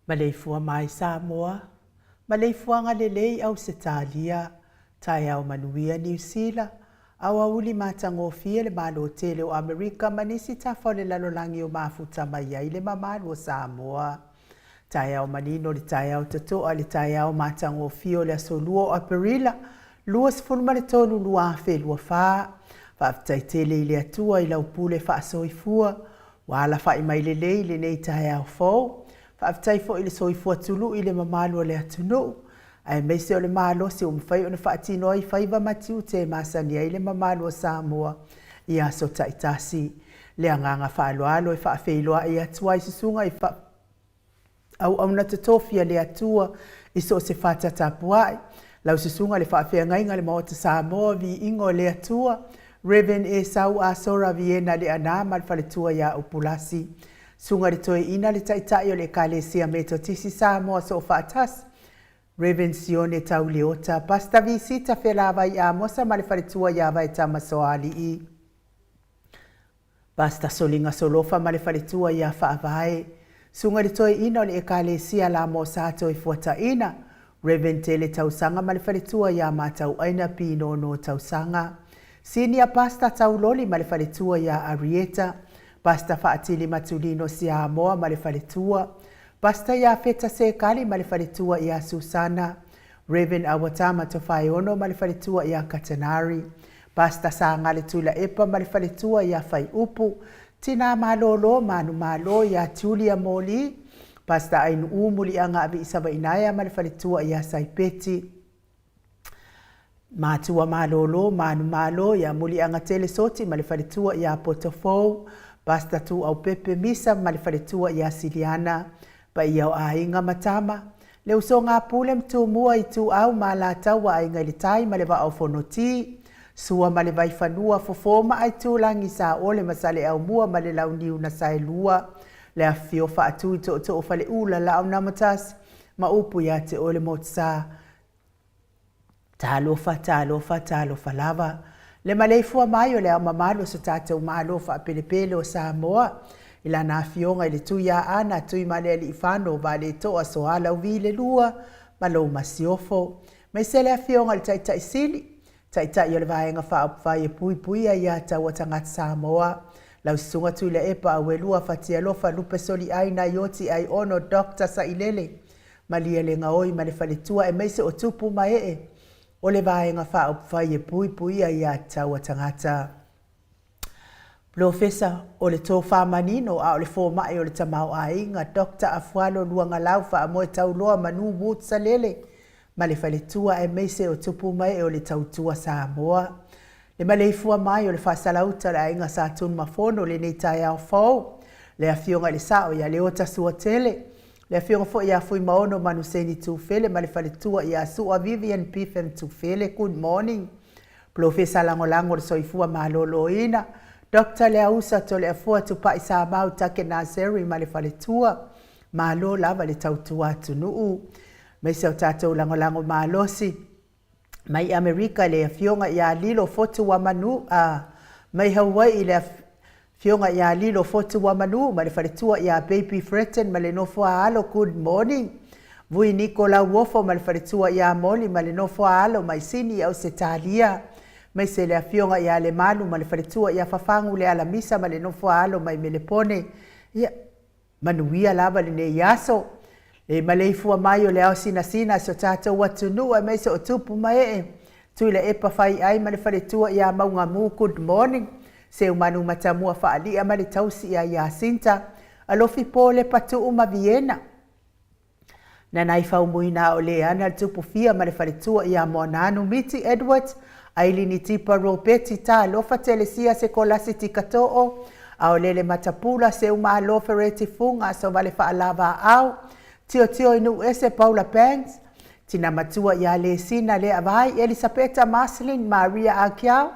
Maleifua mai Samoa, maleifuaga lelei Ausetalia, taeao manuia Niu Sila, aoauli matagofie le Malo tele o Amerika ma nisi tafa o le lalolagi o mafuta mai ai le mamalu o Samoa. Taeao manino le taeao totoa le taeao matagofie o le aso 2 o Aperila 23 2024. Faafetai tele i le Atua i lau pule faasoifua ua alafai mai lelei i lenei taeao fou. Faafetai foi i le soifua tului i le mamalu o le atunuu, aemaise o le malosi ua mafai ona faatino ai faiva ma tiute e masani ai le mamalu o Samoa i aso taitasi. Le agaga faaaloalo e faafeiloai atu ai susuga i auauna totofi a le Atua i so o se fata tapuai, lau susuga i le faafeagaiga i le Maota Samoa, viiga o le Atua, Rev. Esau Asora Viena Leaana ma le faletua ia Upulasi, Susuga i le Toeaina le Taitai o le Ekalesia Metotisi Samoa Soofaatasi, Rev. Sione Tauleota, Pastor Visita Felavai Amosa ma le faletua ia Vaetama Soalii, Pastor Soliga Solofa ma le faletua ia Faavae, Susuga i le Toeaina o le Ekalesia Lamosa Toefuataina, Rev. Tele Tausaga ma le faletua ia Matauaina Pinono Tausaga, Senior Pastor Tauloli ma le faletua ia Arieta, Pastor Faatili Matulino Siamoa ma le faletua, Pastor Iafeta Sekali ma le faletua ia Susana, Rev. Awatama Tofaeono ma le faletua ia Katanari, Pastor Sagale Tuilaepa ma le faletua ia Faiupu, Tina Malolo Manumalo ia Julia Moli, Pastor Ainuu Muliaga Aviisavainaea ma le faletua ia Saipeti, Matua Malolo Manumalo ia Muliaga Tele Soti ma le faletua ia Potofou, Pastor Tuaupepe Misa ma le faletua ia Siliana, Paia o aiga ma tama, Le usoga a Pule ma Tumua, Ituau ma Alataua, Aiga i le Tai ma le Vaa o Fonoti, Sua ma le Vaifanua, Fofo ma Aitulagi, Saole ma Saleaaumua ma le Launiu na Saelua, le afifio Faatui Tootoo o Faleula, Laau na Matasi, ma upu ia te oe le Motusa. Talofa, talofa, talofa lava. Le maleifua mai o le Ao Mamalu o so tatou Malo faapelepele o Samoa, i lana Afioga i le Tuiaana Tuimalealiifano Vaaletoa Sualauvi le Lua ma lou Masiofo. Maise le Afioga i le Taitai Sili, Taitai o le Vaega Faaupufai e Puipuia Ia Taua Tagata Samoa, lau Susuga Tuilaepa Auelua Fatialofa Lupe Soliai Naioti Aiono Doctor Sailele Malielegaoi ma le faletua aemaise o tupu ma ee o le Vaega Faaupufai e Puipuia Ia Taua Tagata. Polofesa o le Tofa Manino a o le Fomai o le Tamaoaiga, Doctor Afualo Luagalau Faamoe Tauloa Manu Wood Salele ma le faletua aemaise o tupu ma ee o le Tautua Samoa. Le maleifua mai o le Faasalauta o le Aiga Sa Tunumafono i lenei taeao fou, le Afioga i le Sao ia Leota Suatele, le Afioga foi ia Fuimaono Manuseni Tufele ma le faletua ia Sua Vivian Pipham Tufele. Good morning. Polofesa Lagolago o le Soifua Maloloina, Doctor Leausa Toleafoa Tupai Samau Take Nursery ma le faletua. Malo lava le tautua atunuu. Aemaise o tatou lagolago malosi mai Amerika i le Afioga ia Lilo Fotuamanu, a, mai Hawaii i le Afioga ia Lilo Fotuamanu ma le faletua ia Baby Fretton ma le nofo a alo. Good morning. Vui Niko Lauofo ma le faletua ia Molly ma le nofo a alo mai Sini i Ausetalia. Aemaise le Afioga ia Lemalu ma le faletua ia Fafagu Lealamisa ma le nofo a alo mai Melepone. Ia, Manuia lava lenei aso. Le maleifua mai o le ao sinasina a si o tatou atunuu aemaise o tupu ma ee. Tuilaepa Faiai ma le faletua ia Maugamu, good morning. Seumanu Matamua Faalia ma le tausi ia Iasinta, Alofi Po Lepatuu ma Viena. Nanai Faumuina o Leana le Tupufia ma le faletua ia Moananu Miti Edwards, Ailini Tipa Ropeti Talofa Telesia Sekolasi Tikatoo, Aolele Matapula Seumalo Fereti Fuga Asovale Faalavaau, Tiotio i Nuuese Paula Banks, Tina Matua ia Lesina Leavai Elisapeta Marceline Maria Akiau,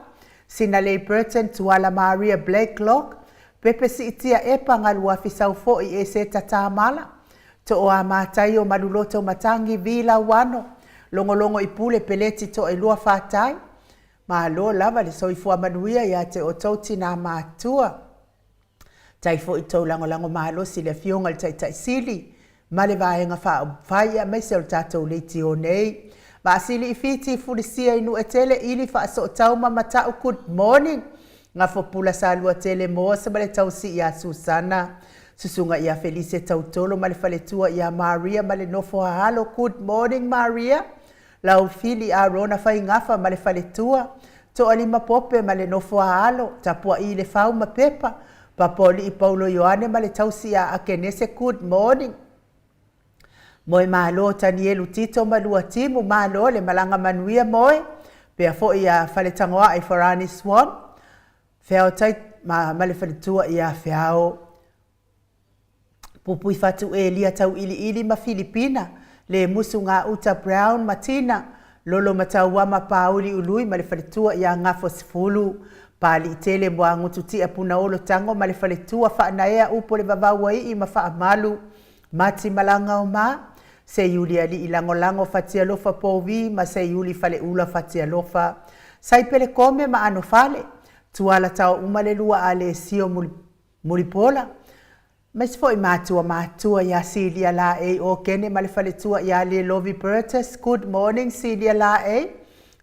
Sinalei Burton Tuala Maria Blakelock, Pepe Siitia Epa Galuafi Saufo'i Eseta Tamala, Tooa Mataio Maluloto Matangi Vi Lauano, Logologo i Pule Peleti Toelua Fatai, Malo lava le soifua manuia ia te outou tinā matua. Tai foi tou lagolago malosi i le Afioga i le Taitai Sili ma le Vaega Faaupufai aemaise o le tatou leitio nei. Vaasili i Fiti Fulisia i Nuetele Ili Faasootau ma Mata'u Good morning. Gafopula Saluatele Moa ma le tausi ia Susana, Susuga ia Felise Tautolo ma le faletua ia Maria ma le nofo a alo Good morning Maria, Laufili Arona Faigafa ma le faletua, Toalima Pope ma le nofo a alo, Tapua'i Lefau ma Pepa, Papoali'i Paulo Ioane ma le tausi ia Akenese Good morning. Moemalo Tanielu Tito ma Luatimu, malo le malaga manuia moe, pea foi ia Faletagoa'i Farani Swan, Feao Tai ma ma le faletua ia Feao Pupuifatu Elia Tauiliili ma Filipina, Lemusu Gauta Brown ma Tina, Lolo Matauama Pauli Ului ma le faletua ia Gafosefulu, Paliitele Muagututia Punaolo Tago ma le faletua Faanaea Upu le Vavauaii ma Faamalu, Mati Malagaoma, Seiuli Alii Lagolago Fatialofa Povi ma Seiuli Faleula Fatialofa, Saipele Kome ma Anofale, Tuala Taouma le Lua Alesio Mulipola, aemaise foi matua matua ia Silia Laei Okene ma le faletua ia Lelovi Bertus. Good morning Silia Laei.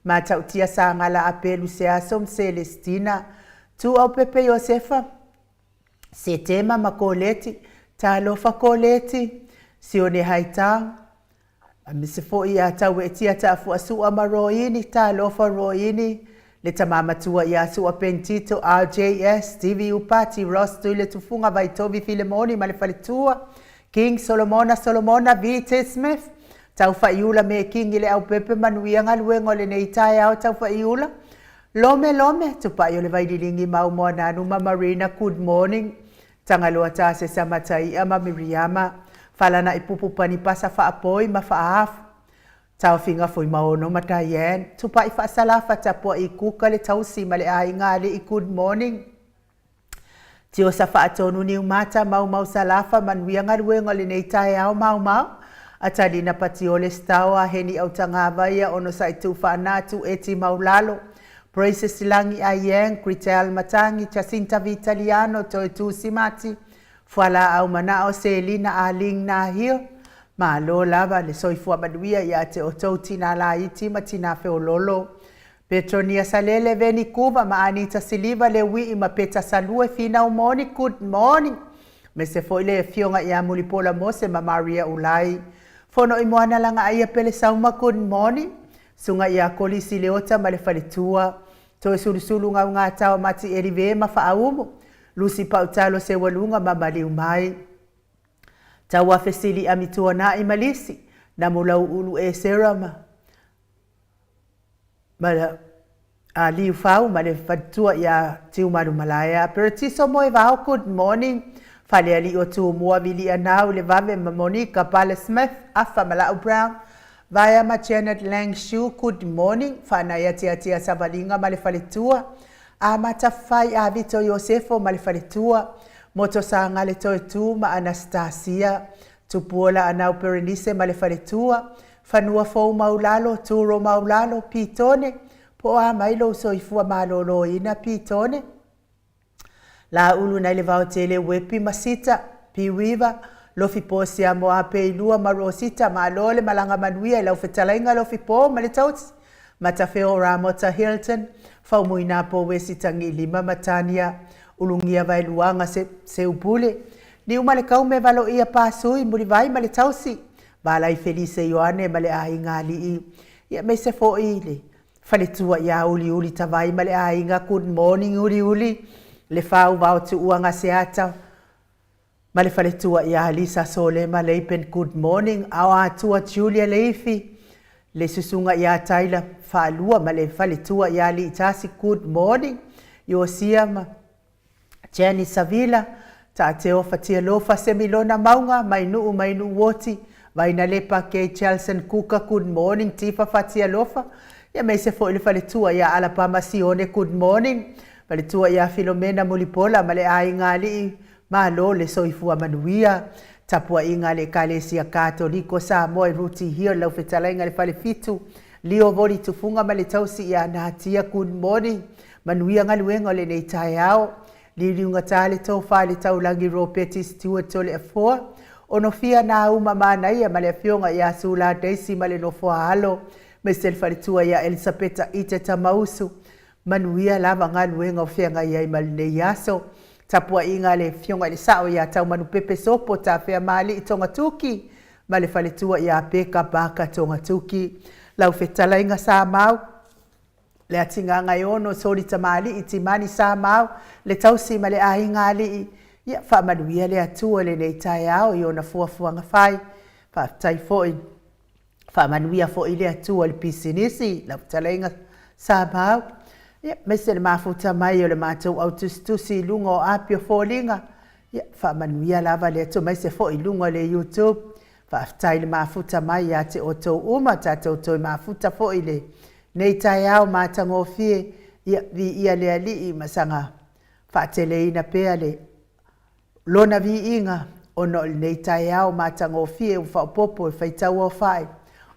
Matautia Sagala Apelu Seaso ma Celestina Tuaupepe Iosefa, Setema ma Koleti, Talofa Koleti, Sione Haitang, aemaise foi ia Tauetia Taafuasua ma Roini, Talofa Roini, le tama matua ia Sua Pentito, RJS, Stevie Upati, Ross Tuile Tufuga, Vaitovi Filemoni ma le faletua, King Solomona Solomona, VT Smith, Taufaiula me Kingi Leaupepe, manuia galuega o lenei taeao Taufaiula, Lome lome, tupai o le Vaililigi mau Moananu ma Marina good morning, Tagaloa Tasesa Mataia ma Miriama, Falana'i Pupu Panipasa Faapoi ma Faaafu, Taofiga Fuimaono ma Diane, Tupai Faasalafa Tapua'i Kuka le Tausi ma le Aiga Ali'i good morning, Tiosa Faatonu Niumata Maumau Salafa manuia galuega o lenei taeao maumau. Atalina Patiole Staoa Heni Autagavaia Onosai Tuufaanatu Eti Maulalo Praises Lagi Aieng Kritel Matangi Jacinta Vitaliano Toetu Simati Fualaau Manao Selina Aling Nahio Malo lava le soifua manuia ia te outou tina laiti ma tina feololo Petronia Salele Veni Kuva ma Anita Siliva le Wii ma Peta Salue Finau Moni Good morning Me se foi le afioga ia Mulipola Mose ma Maria Ulai Fono i Moana Lagaaia Pele Sauma Good morning Suga ia Kolisi Leota ma le faletua Toe Sulusulu Gaugata o Mati Elive ma Faaumu Lusi Pautalo Seualuga ma Maliu Mai Tauafesili Amituanai ma Lisi Namulau Ulu Esera ma ma a Liufau ma le faletua ia Tiumalumalaea Peretiso Moevao Good morning Falealii o Tumua Vilianau le Vave ma Monica Pale Smith Afa ma Lau Brown Vaea ma Janet Lang Shu Good morning Faanai Atiatia Savaliga ma le faletua Amata Fai Avito Iosefo ma le faletua Moto Sagale Toetu ma Anastasia Tupuola Anau Perenise ma le faletua Fanua Fou Maulalo Turo Maulalo Pitone Po o a mai lou soifua malōlōina Pitone Lāulu nai le vaotele Uepi ma Sita Piuiva Lofi Po Siamoa Peilua ma Rosita Malo le malaga manuia i lau fetalaiga Lofi Po ma le tausi Matafeo Ramota Hilton Faumuina Po Wesi Tagilima ma Tania Ulugia Vaeluaga Se Seupule Niu ma le Kaume Valoia Pasui Mulivai ma le tausi Valai Felise Ioane ma le aiga alii ia aemaise foi le faletua ia Uliuli Tavai ma le aiga Good morning Uliuli le fau vao tuua Gaseata ma le faletua ia Lisa Solema Leipen Good morning Aoatua Julia Leifi le susuga ia Taila Faalua ma le faletua ia Liitasi Good morning Iosia ma Jenny Savila Taateo Fatialofa Semilona Mauga Mainuu Mainuu Uoti Vainalepa Kay Chelson Kuka Good morning Tifa Fatialofa ia aemaise foi le faletua ia Alapama Sione Good morning Faletua ia Filomena Mulipola ma le aiga alii Malo le soifua manuia. Tapuaiga a le Ekalesia Katoliko Samoa i Ruti Hill lau fetalaiga le Falefitu Leo Voli Tufuga ma le tausi ia Natia Good morning Manuia galuega o lenei taeao. Liuliugata le tofa i le taulagi Ropeti Stewart Toleafoa Onofia Nauma Manaia ma le afioga ia Sula Daisy ma le nofoa alo aemaise le faletua ia Elisapeta Ite Tamausu Manuia lava galuega o feagai ai ma lenei aso. Tapuaiga a le Afioga i le Sao ia Taumanupepe Sopo Tafeamaalii Togatuki ma le faletua ia Peka Baka Togatuki. Lau fetalaiga Samau, le Atigagaeono Soli Tamalii Timani Samau, le tausi ma le aiga alii, ia faamanuia le Atua i lenei taeao i ona fuafuaga fai. Faafetai foi. Faamanuia foi le Atua i le pisinisi, lau fetalaiga Samau, ia, aemaise le mafuta mai o le matou au tusitusi i luga o api o foliga. Ia, faamanuia lava le Atua, aemaise foi i luga o le YouTube. Faafetai le mafuta mai ia te outou uma, tatou toe mafuta foi i lenei taeao matagofie. Ia, viia le Alii ma saga faateleina pea le Lona viiga, ona o lenei taeao matagofie ua faaopoopo e faitauaofai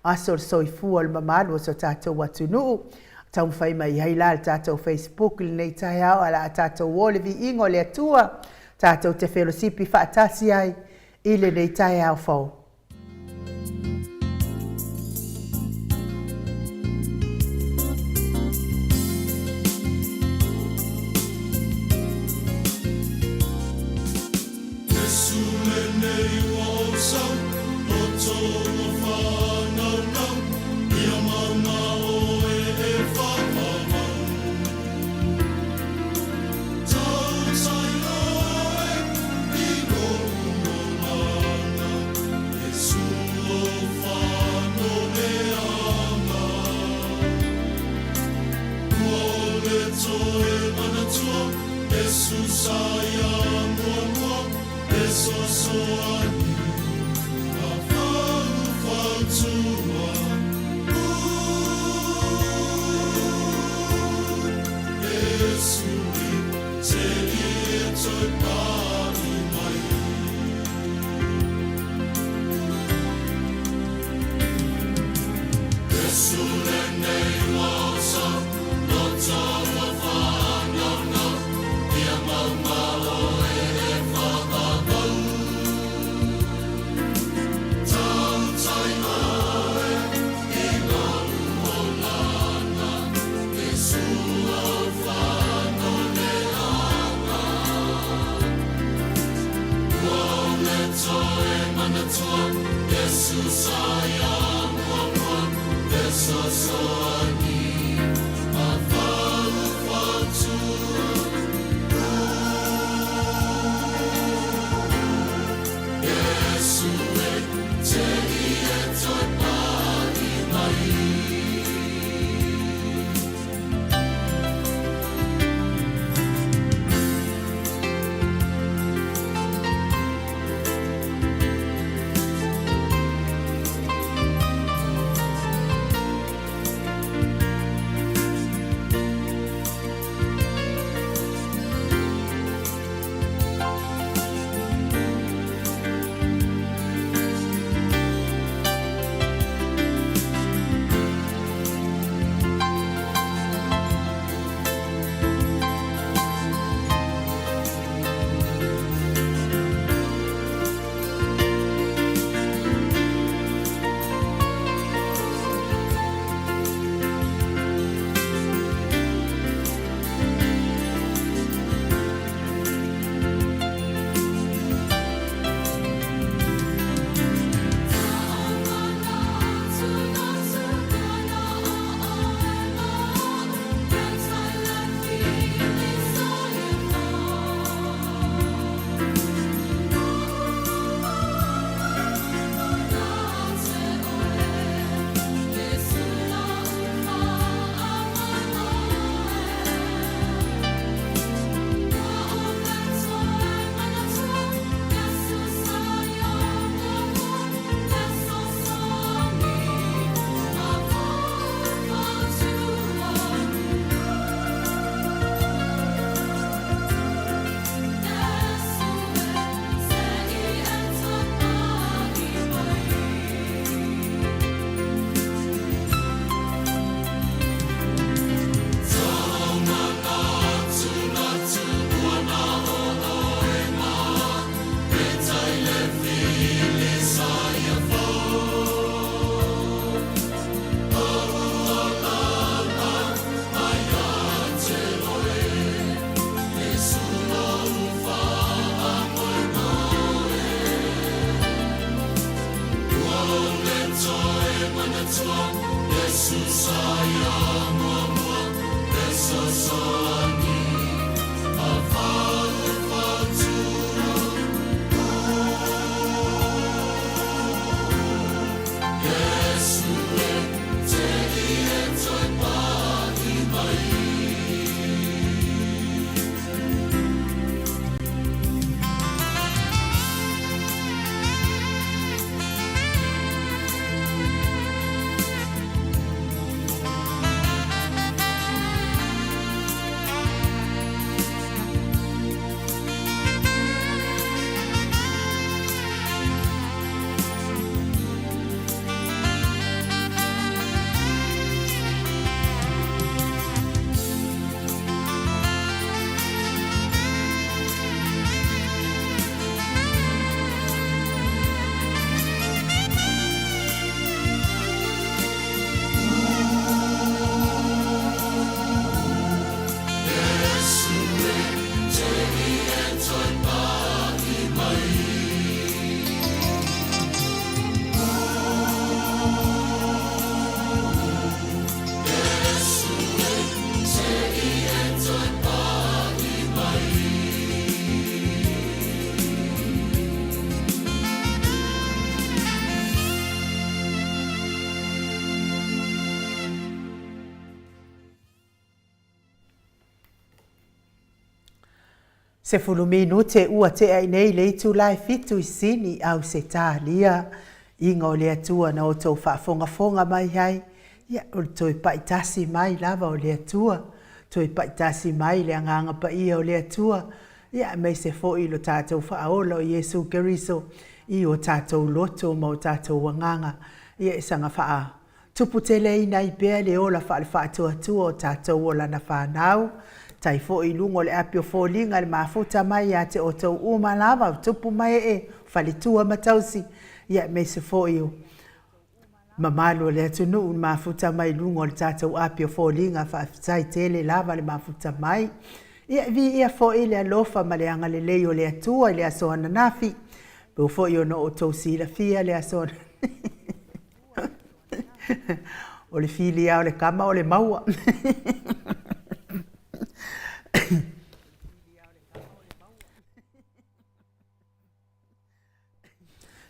aso o le soifua o le mamalu o so tatou atunuu. Taumafai mai ai la le tatou Facebook i lenei taeao ae o le a tatou o i le viiga o le Atua tatou te felosipi faatasi ai i lenei taeao fou. Iesu lenei ua ou sau, Loto ua faanaunau, Ia mauna oe e faamamau. Tautai oe i lou momana, Iesu lou faanoleaga. Ua ole toe manatua, Iesu sa ia muamua, E soasoani ma faufautua. 10 minute ua tea i nei le itula e fitu i Sini, Ausetalia. Iga o le Atua na outou faafogafoga mai ai, ia, o le toe paitasi mai lava o le Atua, toe paitasi mai le Agaga Paia o le Atua, ia, aemaise foi lo tatou Faaola o Iesu Keriso i o tatou loto ma o tatou agaga, ia, e saga faa. Tuputeleina ai pea le ola faale-faatuatua o tatou o lana fanau, tai foi i luga o le api o foliga le mafuta mai ia te outou uma lava, o tupu ma ee, faletua ma tausi, ia aemaise foi o mamalu o le atunuu i mafuta mai luga o le tatou api o foliga. Faafetai tele lava le mafuta mai. Ia, viia foi le alofa ma le agalelei o le Atua i le aso ananafi, pei foi ona outou silafia le aso o le fili lava o le kama o le maua.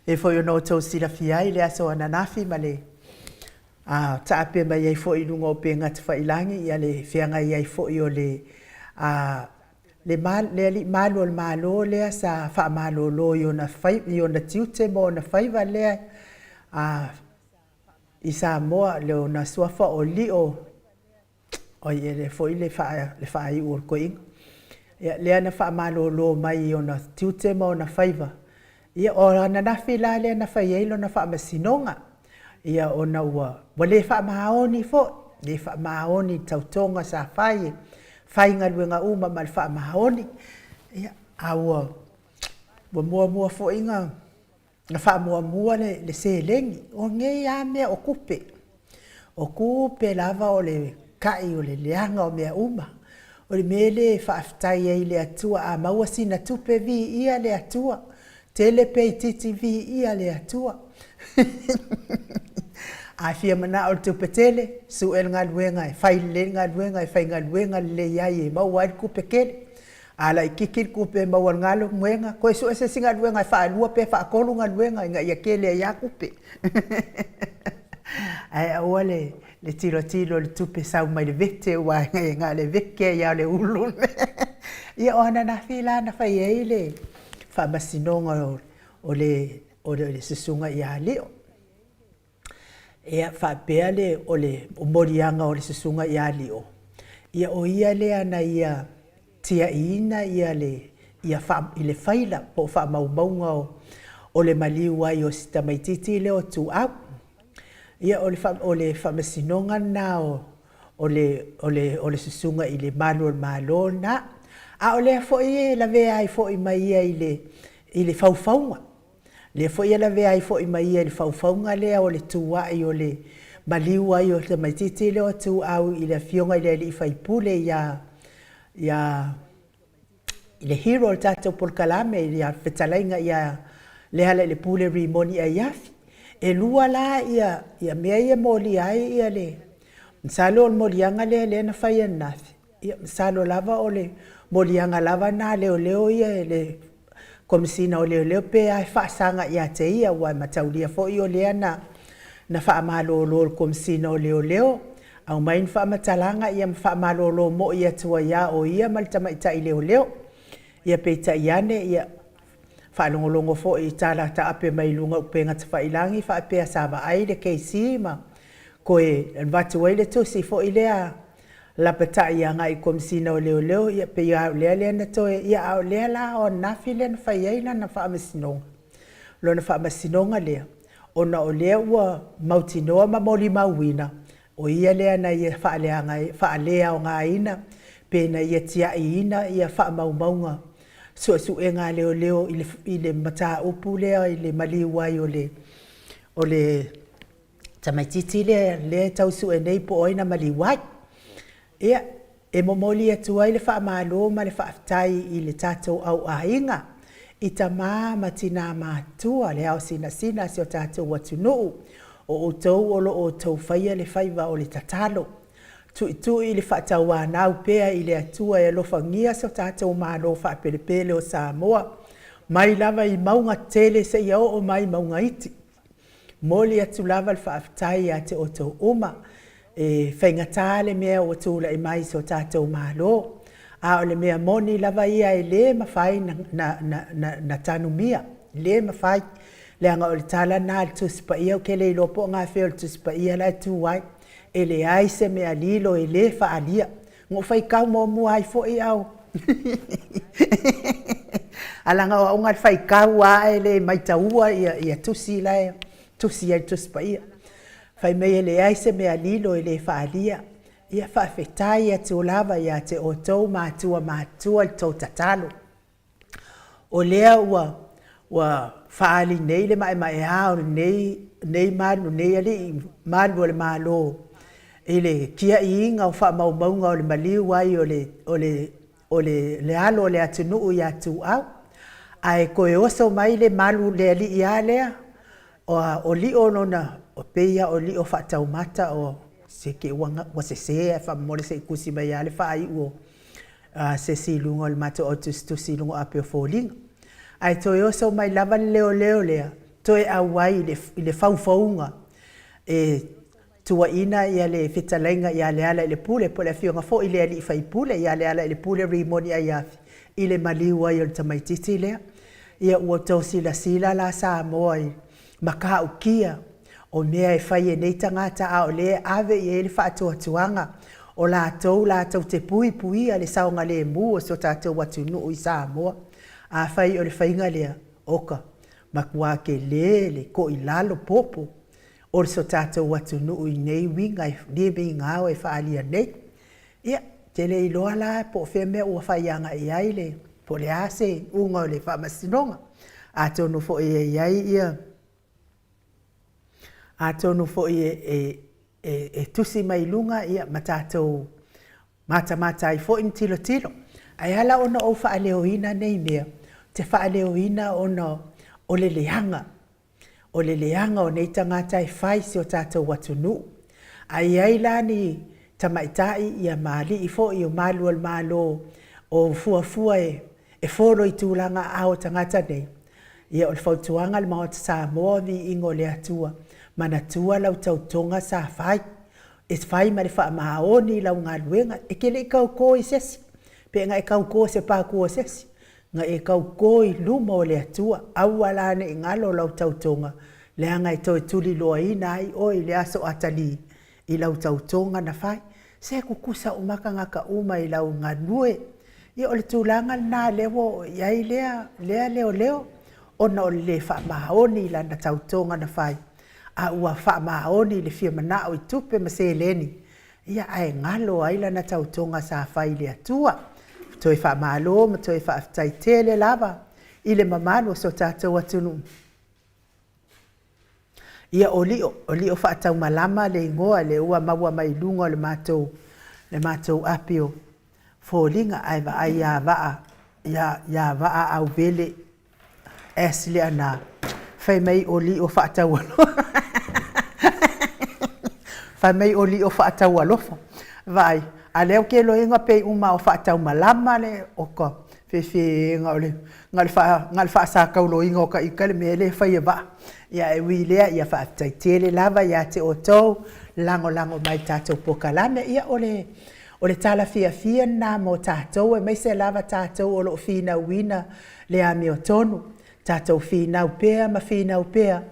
E foi ona outou silafia ai le aso ananafi ma le taape mai ai foi i luga o upega tafailagi ia le feagai ai foi o le le alii malu o le Malo lea sa faamalolo i ona fai, i ona tiute ma ona faiva lea i Samoa, le ona suafa o Lio, oi e le foi le faaiu o le toeaina. Ia, lea na faamalolo mai i ona tiute ma ona faiva. Ia, o ananafi la lea na fai ai lona faamasinoga, ia ona ua le faamaoni foi, le faamaoni i tautoga sa fai, e faigaluega uma ma le faamaoni. Ia, a ua muamua foi na faamuamua le seleni. O nei lava mea o tupe, o tupe lava o le kai o le leaga o mea uma. O le mea lea e faafetai ai i le Atua, a maua sina tupe, viia le Atua, tele pe itiiti, viia le Atua. A fia manao i le tupe tele, sue le galuega e fai lelei le galuega e faigaluega lelei ai e maua ai le tupe tele. A laitiiti le tupe e maua i le galuega, toe sue se isi galuega e faalua pe faatolu galuega ina ia tele ai lava tupe. Ae aua le tilotilo i le tupe sau mai le vete, aua na o le vete ai lava o le ulu. Ia, o ananafi la na fai ai le faamasinoga o le susuga ia Lio. Ia, faapea le o le moliaga o le susuga ia Lio, ia o ia lea na ia tiaiina ia le ia faa, i le faila po o faamaumauga o le maliu ai o si tamaitiiti lea o Tuau. Ia o le o le faamasinoga lena o le susuga i le malu o le Malo lena. A o lea foi e lavea ai foi ma ia i le faufauga. Lea foi e lavea ai foi ma ia i le faufauga lea o le tuai o le maliu ai o le tamaitiiti lea o Tuau i le afioga i le alii faipule ia i le hero o le tatou polokalame i le fetalaiga ia Lealailepule Rimoni Aiafi. E lua la ia mea ia e molia ai ia le masalo o le moliaga lea lea na fai ananafi, ia masalo lava o le moliaga lava na a leoleo ia le Komesina o Leoleo pe a e faasaga ia te ia, aua e mataulia foi o lea na faamalolo e le Komesina o Leoleo, aumai ni faamatalaga ia ma faamalolo moi atu ai lava o ia ma le tamaitai leoleo. Ia peitai ane, ia faalogologo foi i tala taape mai luga o upega tafailagi faapea sa vaai le KC ma toe avatu ai le tusi foi lea lapatai agai i le Komesina o Leoleo, ia pei lava o lea lea na toe, ia a o lea la o ananafi lea na fai ai lana faamasinoga, lona faamasinoga lea, ona o lea ua mautinoa ma molimauina o ia lea na ia faaleaogaina pe na ia tiaiina ia faamaumauga suesuega a leoleo i le mataupu lea i le maliu ai o le tamaitiiti lea lea e tau sue nei po o ai na maliu ai. Ia, e momoli atu ai le faamalo ma le faafetai i le tatou au aiga, i tama ma tina matutua, le ao sinasina a si o tatou atunuu, o outou o lo o outou faia le faiva o le tatalo. Tuitui le faatauanau pea i le Atua e alofagia so tatou Malo faapelepele o Samoa, mai lava i mauga tele seia oo mai i mauga iti. Momoli atu lava le faafetai ia te outou uma. E faigata le mea ua tulai mai i so tatou Malo, a o le mea moni lava ia e le mafai ona tanumia, le mafai, leaga o le tala lena a le Tusi Paia, ou te le iloa po o gafea o le Tusi Paia la e tu ai, e leai se mea lilo e le faaalia. Na ou faitau muamua ai foi au, ae leaga o au na o le faitau lava ae le maitaua tusi la e tusi ai le Tusi Paia. Fai mai e leai se mea lilo e le faaalia. Ia faafetai atu lava ia te outou matua matutua i le tou tatalo. O lea ua ua faaali nei le maemaea o lenei nei malu nei alii malu o le Malo i le tiaiina o faamaumauga o le maliu ai o le o le o le le alo o le atunuu ia Tuuau. Ae toe oso mai le malu le alii a lea o lio lona e pei lava o lio faataumata o se te ua sese ae faamolemole se i tusi mai lava le faaiu o se isi i luga o le matou autusitusi i luga o api o foliga. Ae toe oso mai lava le leoleo lea, toe auai i le faufauga e tuuaina le fetalaiga ia Lealailepule po o le afioga foi i le alii faipule ia Lealailepule Rimoni Aiafi i le maliu ai o le tamaitiiti lea. Ia ua outou silasila la Samoa i matautia o mea e fai e nei tagata a o lea e ave i ai le faatuatuaga o latou latou te puipuia le saogalemu o si o tatou atunuu i Samoa. Afai o le faiga lea, oka, matua tele le toilalo popo o so tatou atunuu i nei uiga e migao e faaalia nei. Ia, ou te le iloa la po o fea mea ua fai agai i ai le, po o le a se iuga o le faamasinoga. Atonu foi e i ai ia, atonu foi e, e, e tusi mai luga ia, ma tatou matamata ai foi ma tilotilo. Ae ala ona ou faaleoina nei mea, ou te faaleoina ona o le leaga o le leaga o nei tagata e fai si o tatou atunuu. A i ai la ni tamaitai ia ma alii foi o malu o le Malo o fuafua e, e folo i tulaga aao o tagata nei, ia o le fautuaga a le Maota Samoa, viiga o le Atua, manatua lau tautoga sa fai, e fai ma le faamaoni lau galuega, e te le i tauto i se isi, pe na e tauto i se patu o se isi, na e tauto i luma o le Atua, aua la ne i galo lau tautoga, leaga e toe tuliloaina ai oe i le aso atalii i lau tautoga na fai. Se tutusa uma tagata uma i lau galue. Ia o le tulaga lena lea ua oo i ai lea, lea leoleo, ona o le le faamaoni i lana tautoga na fai, a ua faamaoni i le fia manao i tupe ma seleni, ia ae galo ai lana tautoga sa fai i le Atua. Toe faamalo ma toe faafetai tele lava i le mamalu o so tatou atunuu. Ia o Lio, o Lio Faataumalama le igoa lea ua maua mai luga o le matou, le matou api o foliga, ae vaai ia Vaa, ia, ia Vaa Auvele S Leaana, fai mai o Lio Faataualofa. Fai mai o Lio Faataualofa. Vaai, a lea ou te iloaina pei uma o Faataumalama le, o ka fefe na o le na o le faa, na o le faasatauloina o ta ita le mea lea e fai e Vaa. Ia ae ui i lea, ia faafetai tele lava ia te outou lagolago mai i le tatou polokalame. Ia o le o le tala fiafia lena mo tatou aemaise lava tatou o lo o finauina le amiotonu, tatou finau pea ma finau pea,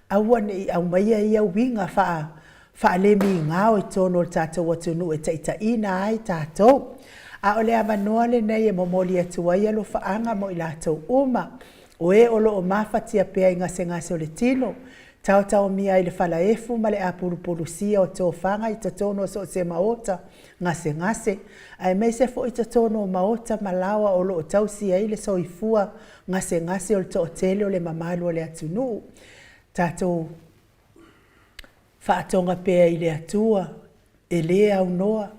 aua ne i aumaia ia uiga faa faalemigao i totonu o le tatou atunuu e taitaiina ai tatou. A o le avanoa lenei e momoli atu ai alofaaga mo i latou uma o e o lo o mafatia pea i gasegase o le tino, taotaomia ai le falaefu ma le apulupulusia o tofaga i totonu o so o se maota gasegase, aemaise foi totonu o maota ma laoa o lo o tausi ai le soifua gasegase o le toatele o le mamalu o le atunuu. Tatou faatoga pea i le Atua e lē aunoa,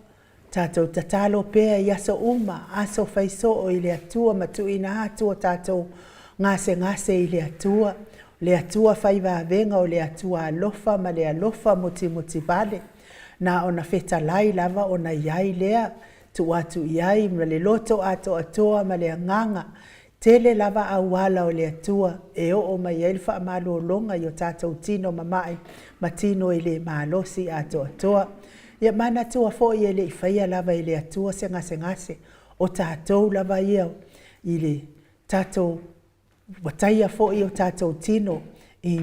tatou tatalo pea i aso uma, aso faisoo i le Atua ma tuuina atu o tatou gasegase i le Atua, le Atua fai vavega o le Atua alofa ma le alofa mutimutivale. Na ona fetalai lava ona i ai lea, tuu atu i ai ma le loto atoatoa ma le agaga Tele lava auala o le Atua e oo mai ai le faamalologa i o tatou tino mama'i ma tino e le malosi atoatoa. Ia manatua foi e le i faia lava e le Atua se gasegase, o tatou lava ia i le tatou ua taia foi o tatou tino i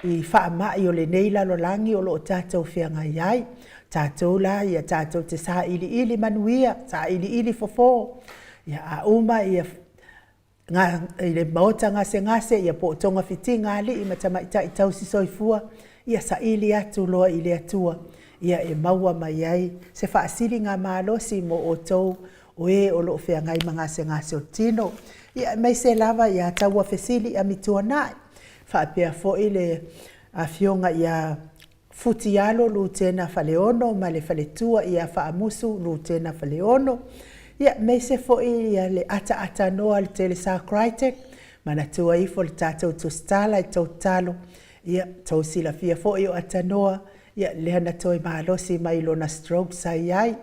i faamai o lenei lalolagi o lo o tatou feagai ai. Tatou la ia tatou te sailiili manuia, sailiili fofo, ia a uma ia i le maota gasegase ia po o togafitiga a alii ma tamaitai tausi soifua. Ia saili atu loa i le Atua, ia e maua mai ai se faasiligamalosi mo outou o e o lo o feagai ma gasegase o le tino. Ia aemaise lava ia Taua Fesili Amituanai, faapea foi le afioga ia Futialo Lutena Faleolo ma le faletua ia Faamusu Lutena Faleolo. Ia aemaise foi le ataatanoa a le Telesa Crichton, manatua ifo le tatou tusitala i tou tatalo. Ia, tou silafia foi o Atanoa, ia lea na toe malosi mai lona stroke sa i ai.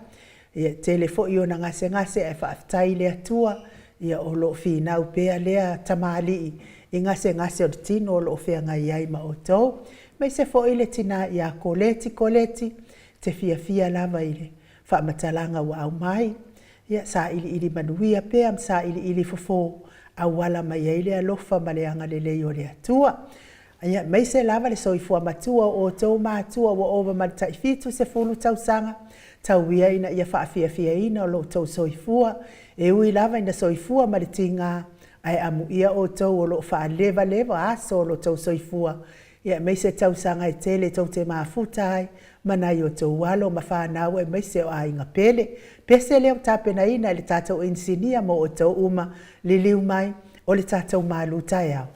Ia, e tele foi ona gasegase ae faafetai i le Atua, ia o lo o finau pea lea tamalii i gasegase o le tino o lo o feagai ai ma outou. Aemaise foi le tina ia Koleti Koleti, e te fiafia lava i le faamatalaga ua aumai. Ia sailiili manuia pea ma sailiili fofo, auala mai ai le alofa ma le agalelei o le Atua. Ia aemaise lava le soifua matua o outou matua ua ova ma le tai 70 tausaga, tau ia ina ia faafiafiaina lo outou soifua, e ui lava ina soifua ma le tiga, ae amuia outou o lo o faalevaleva aso o lo outou soifua, ia aemaise tausaga e tele tou te mafuta ai ma nai o outou alo ma fanau aemaise o aiga pele. Pese lea ua tapenaina e le tatou inisinia mo outou uma, liliu mai o le tatou malu taeao.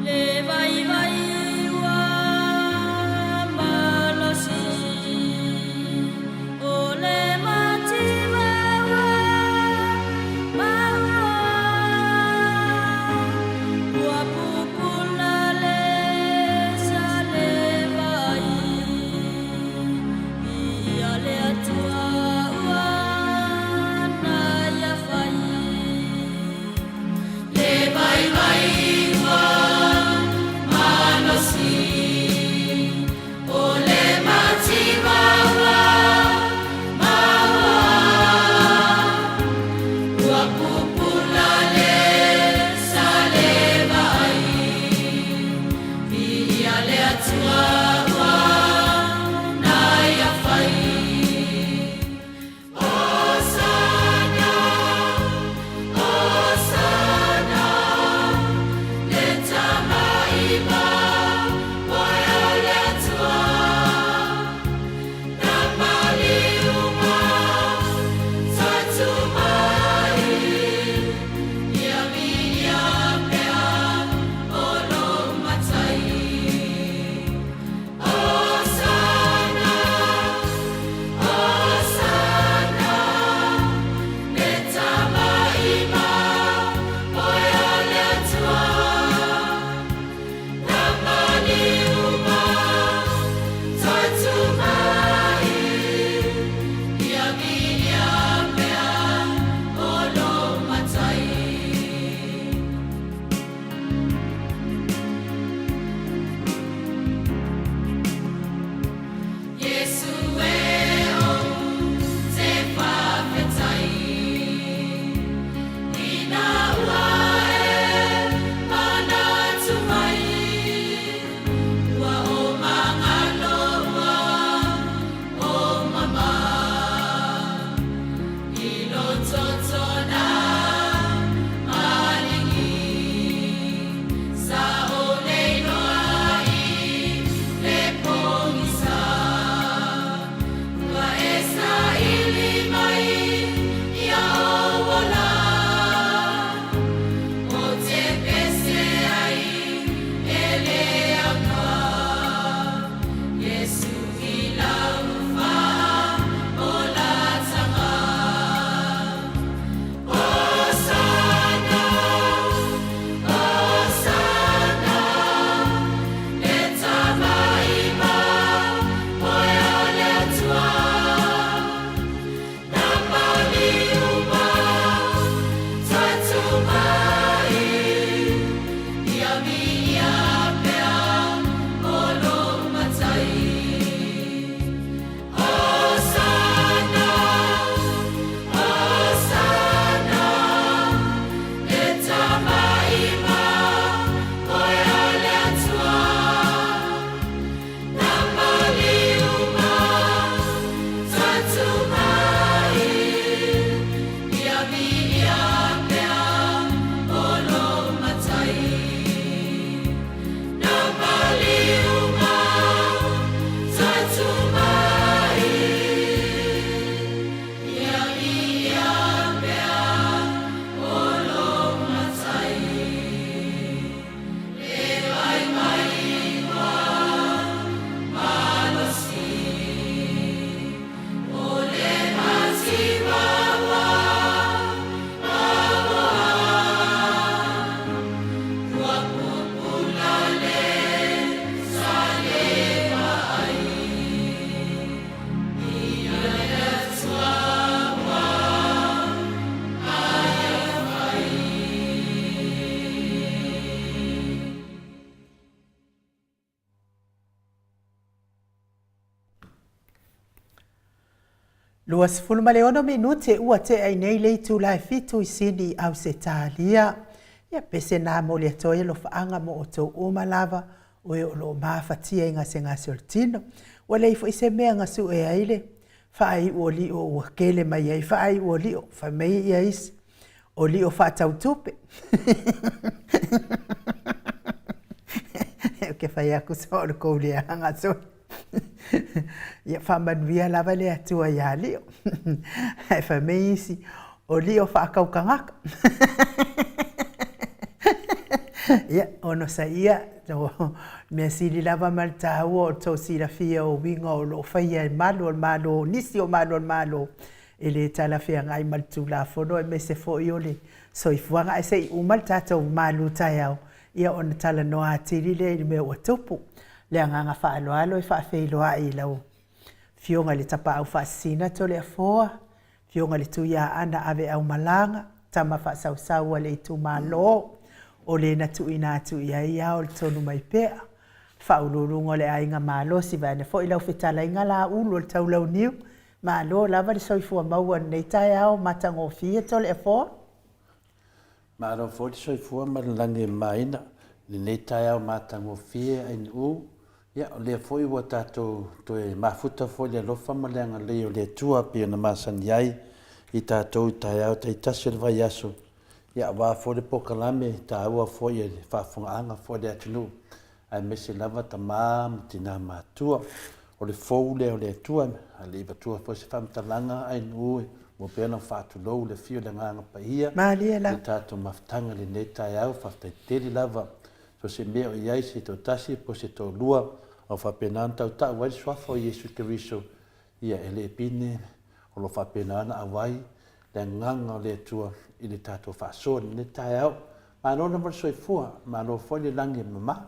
Le vaivai ua malosi, o le mativa ua maua, ua pupula le 26 minute ua tea ai nei le itula e fitu i Sini i Ausetalia. Ia pese na moli atu ai alofaaga mo outou uma lava o e o lo o mafatia i gasegase o le tino. Ua leai foi se mea na sue ai le faaiu o lio ua kele mai ai faaiu o lio, fai mai ia isi, o lio faatau tupe. Ou te fai atu so o le kou leaga so. Ia faamanuia lava le Atua iā lio. Ae fai mai isi, o lio faatau tagata. Ia, onosaia, o mea sili lava ma le taua o le tou silafia o uiga o lo o faia e malu o le Malo, nisi o malu o le Malo, e le talafeagai ma le Tulafono aemaise foi o le soifuaga. Ae se i uma le tatou malu taeao, ia ona talanoa atili lea i le mea ua tupu. Le agaga faaaloalo e faafeiloai i lau Afioga i le Tapaau Faasisina Toleafoa, Afioga i le Tuiaana Aveaumalaga, tama faasausau a le itumalo, o le na tuuina atu i ai ao le tonu mai pea, Faauluuluga o le Aiga Malosi, vaeane foi lau fetalaiga Laulu o le Taulauniu, malo lava le soifua maua i lenei taeao matagofie Toleafoa. Malo foi le soifua ma le lagi e mamaina i lenei taeao matagofie Ainuu. Ia, o lea foi ua tatou toe mafuta foi i le alofa ma le agalelei o le Atua pei ona masani ai i tatou i taeao taitasi o le vaiaso, ia aua foi le polokalame taua foi e le faafofogaaga foi a le atunuu aemaise lava tama ma tina matutua. O le fou lea o le Atua, a le i avatua foi se faamatalaga Ainuu ua pea ona faatulou le afio o le Agaga Paia Malie i le tatou mafutaga i lenei taeao. Faafetai tele lava so o se mea o i ai se toatasi po o se toalua o faapena ona tautau ai le Suafa o Iesu Keriso, ia e le pine o lo o faapena ona auai le Agaga o le Atua i le tatou faasoa i lenei taeao. Malo lava le soifua, malo foi le lagi e mama.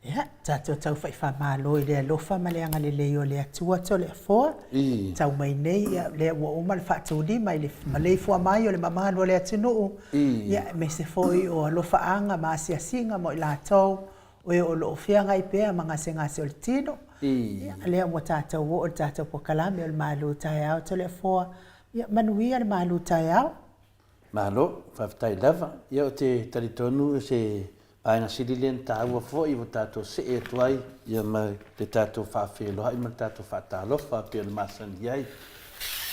Ia, tatou tau faifamalo i le alofa ma le agalelei o le Atua Toleafoa, tau mai nei, ia, lea ua uma le faatulima i le maleifua mai o le mamalu o le atunuu, ia, aemaise foi o alofaaga ma asiasiga mo i latou o e o lo o feagai pea ma gasegase o le tino. Ia, lea ua tatou oo i le tatou polokalame o le Malu Taeao Toleafoa, ia, manuia le malu taeao. Malo, faafetai lava. Ia ou te talitonu o se vaega sili lea na taua foi ua tatou see atu ai ia ma le tatou faafeiloai ma le tatou faatalofa pei ona masani ai.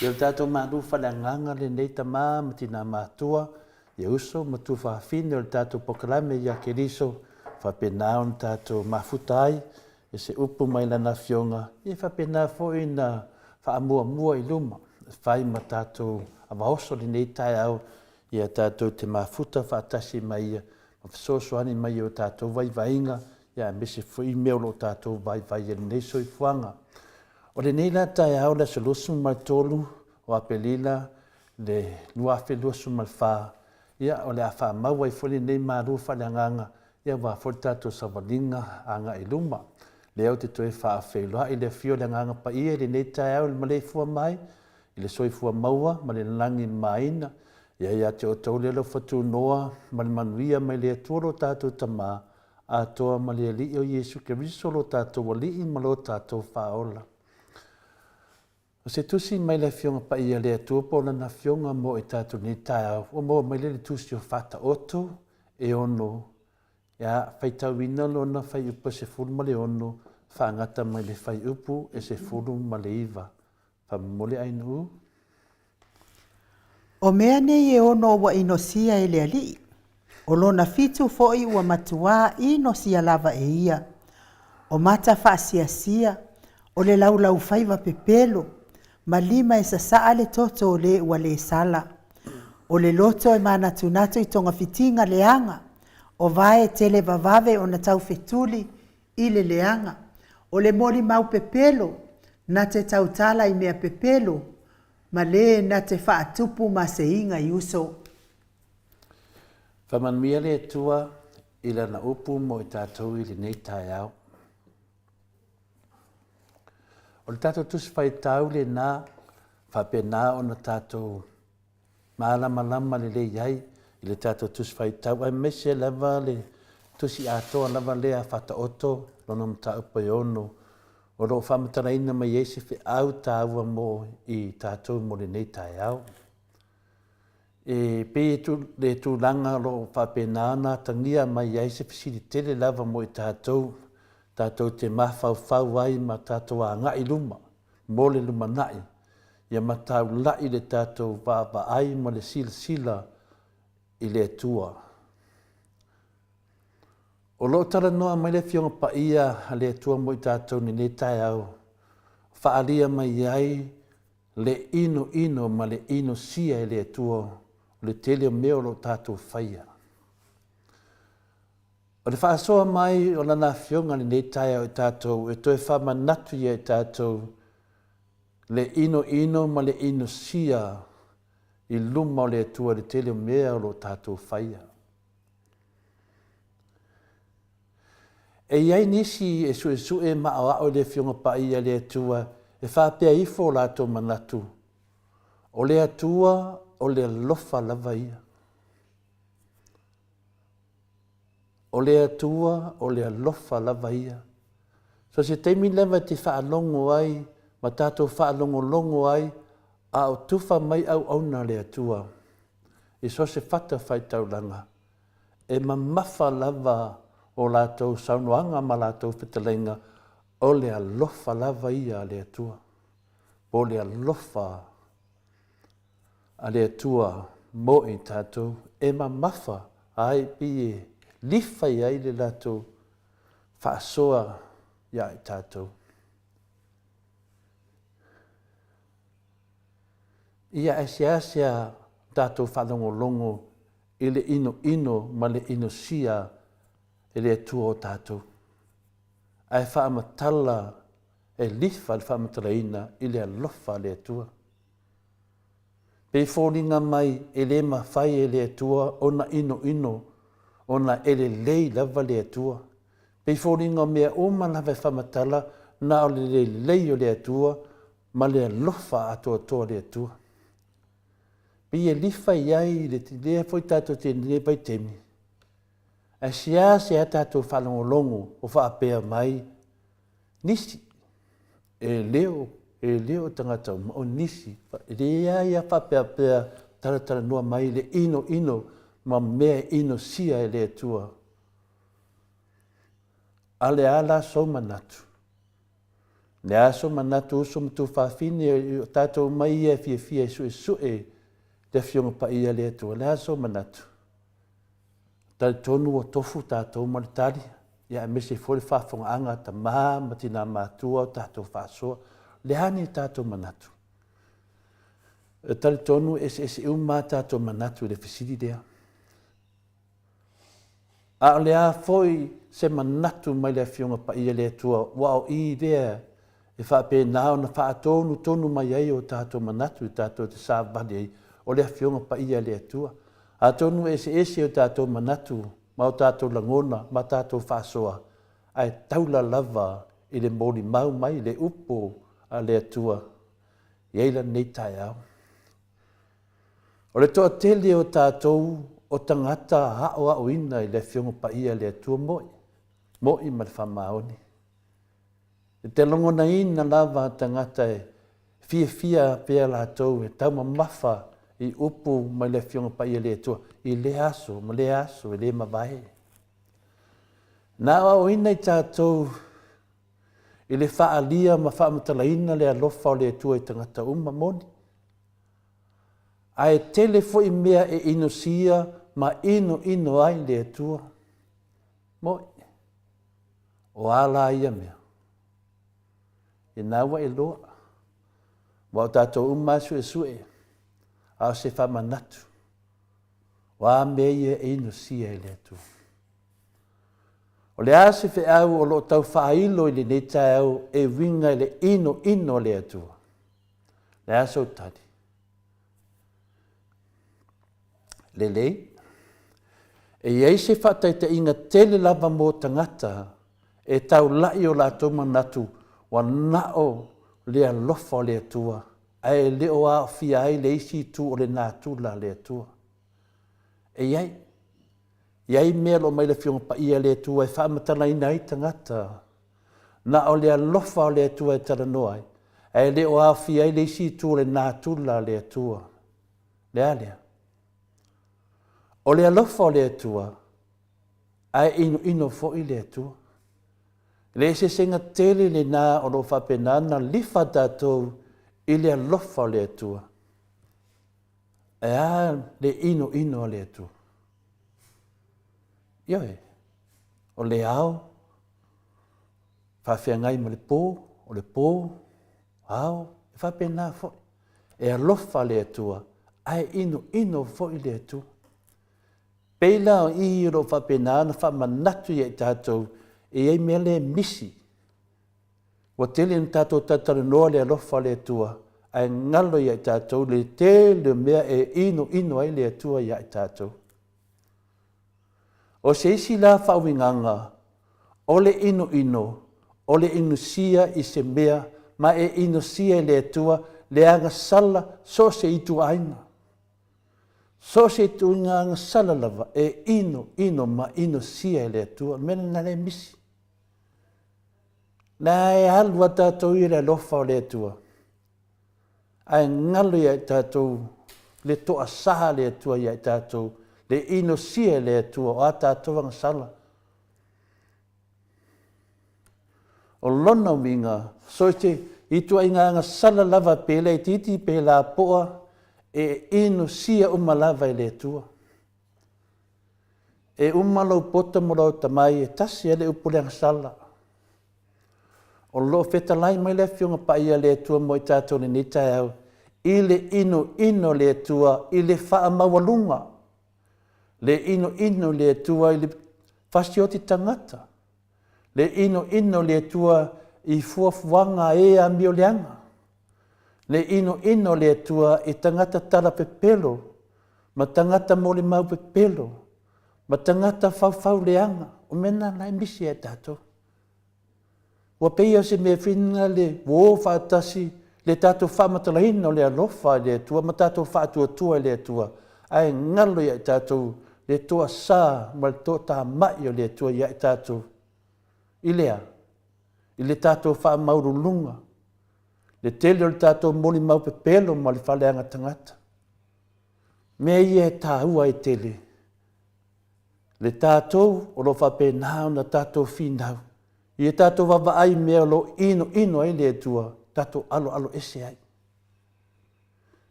Ia o le tatou malu faaleagaga lenei tama ma tina matua, ia uso ma tuafafine o le tatou polokalame ia Keriso, faapena ona tatou mafuta ai i se upu mai Lana Afioga, ia faapena foi ona faamuamua i luma, e fai ma tatou avaoso lenei taeao, ia tatou te mafuta faatasi ma Ia, ma fesoasoani mai i o tatou vaivaiga, ia aemaise foi mea o lo o tatou vaivai ai i lenei soifuaga. O lenei la taeao, le aso 23 o Aperila le 2024, ia o le a faamau ai foi lenei malu faaleagaga Ia aua foi le tatou savaliga agai i luma. Lea ou te toe faafeiloai le afio o le Agaga Paia i lenei taeao i le maleifua mai i le soifua maua ma le lagi mamaina. Ia ia te outou le alofa tunoa ma le manuia mai le Atua lo tatou Tama atoa ma le Alii o Iesu Keriso lo tatou Alii ma lo tatou Faaola. O se tusi mai le Afioga Paia le Atua po o Lana Afioga mo i tatou nei taeao, ua maua mai lea i le tusi o Faataoto e ono, ia, faitauina lona fuaiupu e 16, faagata mai le fuaiupu e 19. Faamomoli Ainuu. O mea nei e ono ua inosia e le Alii, o lona fitu foi ua matuā inosia lava e ia, o mata faasiasia, o le laulaufaiva pepelo, ma lima e sasaa le toto o le ua le sala, o le loto e manatunatu i togafitiga leaga, o vae tele vavave ona taufetuli i le leaga, o le molimau pepelo na te tautala i mea pepelo, ma le na te faatupu maseiga i uso. Faamanuia le Atua i Lana upu mo i tatou i lenei taeao. O le tatou Tusi Faitau lena, faapena ona tatou malamalama lelei ai i le tatou Tusi Faitau, aemaise lava le Tusi atoa lava lea Faataoto, lona mataupu e ono. O lo o faamatalaina mai ai se feau taua mo i tatou mo lenei taeao. E pei e tu, le tulaga o lo o faapena ona atagia mai ai se fesili tele lava mo i tatou, tatou te mafaufau ai ma tatou agai i luma mo le lumanai, ia mataulai le tatou vaavaai ma le silasila i le Atua. O lo o talanoa mai le Afioga Paia a le Atua mo i tatou i lenei taeao, faaalia mai ai le inoino ma le inosia e le Atua o le tele o mea o lo o tatou faia. O le faasoa mai o Lana Afioga i lenei taeao i tatou e toe faamanatu ia i tatou le inoino ma le inosia i luma o le Atua i le tele o mea o lo o tatou faia. E i ai nisi e suesue ma aoao i le Afioga Paia a le Atua e faapea ifo o latou manatu, O le Atua o le alofa lava ia. O le Atua o le alofa lava ia. So se taimi lava e te faalogo ai ma tatou faalogologo ai a o tufa mai auauna a le Atua i so o se fatafaitaulaga, e mamafa lava o latou saunoaga ma latou fetalaiga, o le alofa lava ia a le Atua, po o le alofa a le Atua mo i tatou, e mamafa ai pei e lifa i ai le latou faasoa iā i tatou. Ia ae seasea tatou faalogologo i le inoino ma le inosia e le Atua o tatou, ae faamatala e lifa le faamatalaina i le alofa a le Atua. Pei foliga mai e le mafai e le Atua ona inoino ona e lelei lava le Atua. Pei foliga o mea uma lava e faamatala na o le lelei o le Atua ma le alofa atoatoa o le Atua. Pei e lifa i ai le lea foi tatou te i lenei vaitaimi, ae seasea tatou faalogologo o faapea mai nisi, e le o, e le o tagata uma, o nisi, e leai lava faapeapea talatalanoa mai le inoino ma mea e inosia e le Atua. A le a la sou manatu? Le a sou manatu uso ma tuafafine, o tatou uma ia e fiafia e suesue le Afioga Paia a le Atua, le a sou manatu? Talitonu ua tofu tatou ma le tali, ia aemaise foi le faafofogaaga a tama ma tina matua o tatou faasoa. Le a ni tatou manatu? E talitonu e eseese uma a tatou manatu i le fesili lea. A o le a foi se manatu mai le Afioga Paia le Atua, ua o i lea e faapena ona faatonutonu mai ai o tatou manatu i tatou te savali ai, o le Afioga Paia le Atua. Atonu e eseese o tatou manatu ma o tatou lagona ma tatou faasoa, ae taula lava i le molimau mai le upu a le Atua i ai lenei taeao. O le toatele o tatou o tagata aoaoina i le Afioga Paia a le Atua moʻi, moʻi ma le faamaoni. E te lagonaina lava tagata e fiafia pea latou e taumamafa i upu mai le Afioga Paia a le Atua i lea aso ma lea aso e le mavae. Na aoaoina i tatou i le faaalia ma faamatalaina le alofa o le Atua i tagata uma moni. Ae tele foi mea e inosia ma inoino ai le Atua. Moʻi. O a la ia mea? Inā ua e loa. Ua o tatou uma a suesue, a o se faamanatu. O a mea ia e inosia e le Atua? O le a se feau o lo o tau faailo i lenei taeao e uiga i le inoino a le Atua? Le a sou tali? Lelei. E i ai se faataitaiga tele lava mo tagata e taula'i o latou manatu ua na o le alofa o le Atua ae le o aofia ai le isi itu o le natura a le Atua. E i ai. I ai mea o lo o mai le Afioga Paia a le Atua e faamatalaina ai tagata. Na o le alofa o le Atua e talanoa ai, ae le o aofia ai le isi itu o le natura a le Atua. Le a lea? O le alofa o le Atua, ae inoino foi le Atua. Le eseesega tele lena o lo o faapena ona lifa tatou i le alofa o le Atua. Ae a le inoino a le Atua? Ioe, o le ao, faafeagai ma le po, o le po, ao, e faapena foi. E alofa le Atua, ae inoino foi le Atua. Pei la o i o lo o faapena ona faamanatu ia i tatou e i ai mea le misi. Ua tele ina tatou talatalanoa le alofa o le Atua, ae galo ia i tatou le tele o mea e inoino ai le Atua ia i tatou. O se isi la faauigaga, o le inoino, o le inosia i se mea ma e inosia e le Atua le agasala so o se ituaiga. So o se ituaiga agasala lava e inoino ma inosia e le Atua. O le mea lena lea e misi. La e alu a tatou i le alofa o le Atua, ae galo ia i tatou le toasā a le Atua ia i tatou, le inosia e le Atua o a tatou agasala. O lona uiga, so o se ituaiga agasala lava pe laitiiti pe lapoa, e inosia uma lava e le Atua. E uma lou poto ma lou atamai, e tasi ai le upu le agasala. O lo o fetalai mai le Afioga Paia a le Atua mo i tatou i lenei taeao, i le inoino o le Atua i le faamaualuga, le inoino o le Atua i le fasioti tagata, le inoino o le Atua i fuafuaga a e amioleaga, le inoino o le Atua i tagata talapepelo ma tagata molimau pepelo ma tagata faufauleaga. O mea na la e misi ia i tatou. Ua pei o se mea fina le uō faatasi le tatou faamatalaina o le alofa i le Atua ma tatou faatuatua i le Atua, ae galo ia i tatou le toasā ma le toatamai o le Atua ia i tatou. I le a? I le tatou faamaualuluga, le tele o le tatou molimau pepelo ma le faaleaga tagata. Mea ia e taua ai tele le tatou o lo o faapena ona tatou finau ia tatou vaavaai i mea o lo o inoino ai le Atua, tatou aloalo ese ai.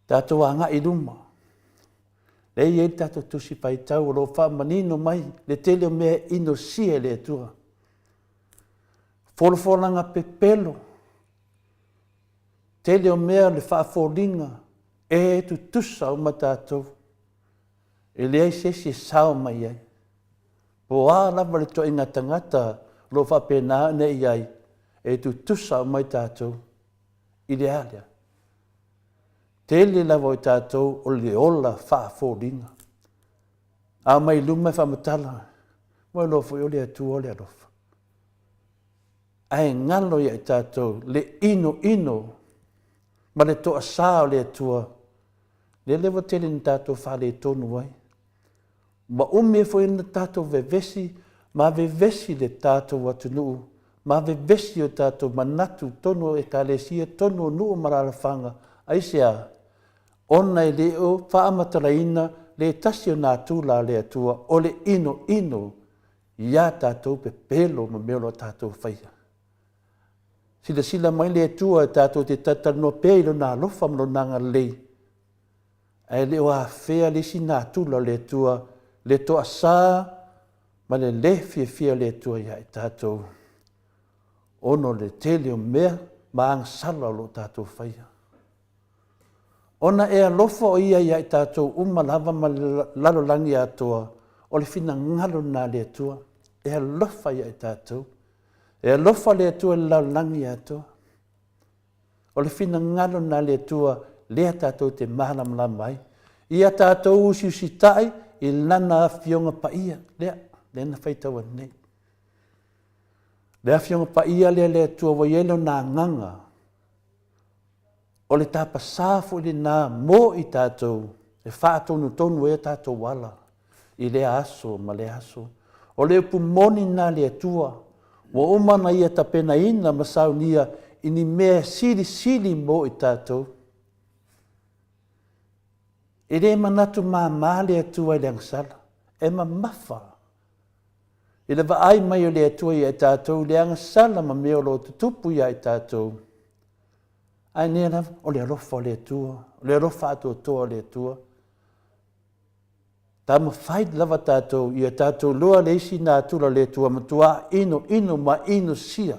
Tatou agai i luma. Lea e i ai le tatou tusi faitau o lo o faamanino mai le tele o mea e inosia e le Atua. Folafolaga pepelo, tele o mea o le faafoliga e tutusa uma tatou. E leai se isi e sao mai ai. Po o a lava le ituaiga tagata o lo o faapena ona i ai, e tutusa uma i tatou i le a lea? Tele lava o i tatou o le ola faafoliga. A omai i luma e faamatala, ua iloa foi o le Atua o le alofa. Ae galo ia i tatou le inoino ma le toasā o le Atua, lea lea ua tele ina tatou faaletonu ai. Ua umi ai foi ona tatou vevesi ma vevesi le tatou atunuu ma vevesi o tatou manatu tonu o Ekalesia tonu o nuu ma alaalafaga. Aisea? Ona e le o faamatalaina le tasi o natura a le Atua o le inoino iā tatou pepelo ma mea o lo o tatou faia. Silasila mai le Atua e tatou te talatalanoa pea i Lona alofa ma Lona agalelei, ae le o afea le isi natura o le Atua, le toasā ma le lē fiafia o le Atua iā i tatou, ona o le tele o mea ma agasala o lo o tatou faia. Ona e alofa o Ia iā i tatou uma lava ma le lalolagi atoa, o le finagalo lena a le Atua, e alofa iā i tatou. E alofa le Atua i le lalolagi atoa. O le finagalo lena a le Atua lea tatou te malamalama ai. Ia tatou usiusitai i Lana Afioga Paia, lea, lea na faitau atu nei. Le Afioga Paia lea le Atua ua i ai Lona Agaga, o le tapasā foi lena mo i tatou e faatonutonu ai a tatou ala i lea aso ma lea aso. O le upu moni lena a le Atua. Ua uma ona Ia tapenaina ma saunia i ni mea silisili mo i tatou. E le manatu māmā le Atua i le agasala, e mamafa i le vaai mai o le Atua ia i tatou i le agasala ma mea o lo o tutupu ia i tatou. Ae nea lava, o le alofa o le Atua, o le alofa atoatoa o le Atua. Taumafai lava tatou ia tatou iloa le isi natura o le Atua matua inoino ma inosia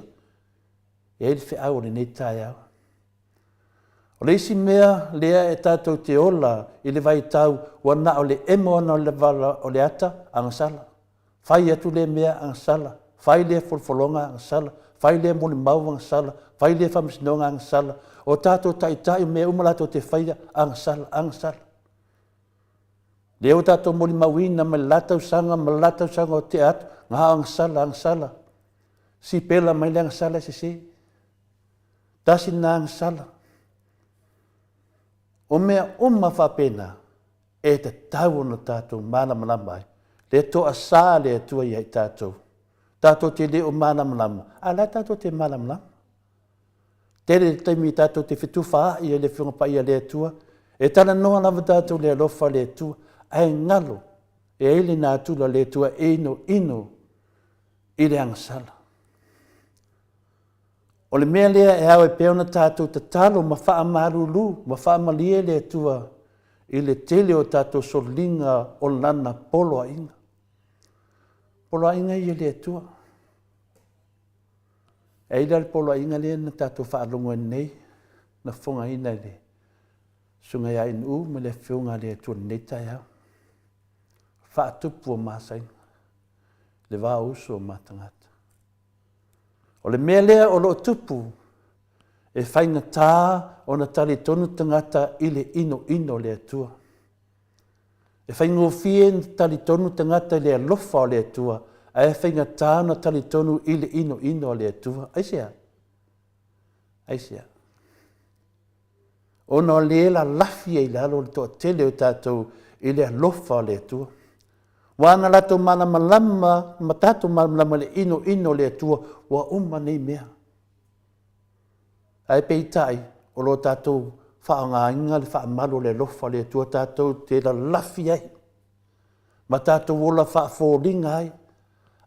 e ai le feau o lenei taeao. O le isi mea lea e tatou te ola i le vaitau ua na o le emo ana o le vala o le ata, agasala. Fai atu lea mea, agasala. Fai lea folofologa, agasala. Fai lea molimau, agasala. Fai lea faamasinoga, agasala. O tatou taitai, o mea uma latou te faia, agasala, agasala. Lea ua tatou molimauina mai le la tausaga ma le la tausaga o tea atu, na o agasala, agasala. Sipela mai le agasala e sese. Tasi lena agasala. O mea uma faapena, e tatau ona tatou malamalama ai. Le toasā le Atua ia i tatou. Tatou te le o malamalama, a o la e tatou te malamalama. Tele le taimi tatou te fetufaai ai le Afioga Paia a le Atua, e talanoa lava tatou i le alofa o le Atua, ae galo e ai le natura o le Atua e inoino i le agasala. O le mea lea e ao ai pea ona tatou tatalo ma faamalulu ma faamalie le Atua i le tele o tatou soliga o Lana poloaiga. Poloaiga ia le Atua. E ai la le poloaiga lea na tatou faalogo ai nei, na fofogaina e le Susuga ia Inu ma le Afioga a le Atua i lenei taeao. Faatupu o masaina, le va o uso ma tagata. O le mea lea o lo o tupu, e faigata ona talitonu tagata i le inoino o le Atua. E faigofie ona talitonu tagata i le alofa o le Atua, ae faigata ona talitonu i le inoino a le Atua. Aisea? Aisea? Ona o lea e lalafi ai i lalo le toatele o tatou i le alofa o le Atua. Ua ana latou malamalama ma tatou malamalama i le inoino o le Atua, ua uma nei mea. Ae peitai, o lo tatou faaaogaina le faamalu o le alofa o le Atua tatou te lalafi ai ma tatou ola faafoliga ai,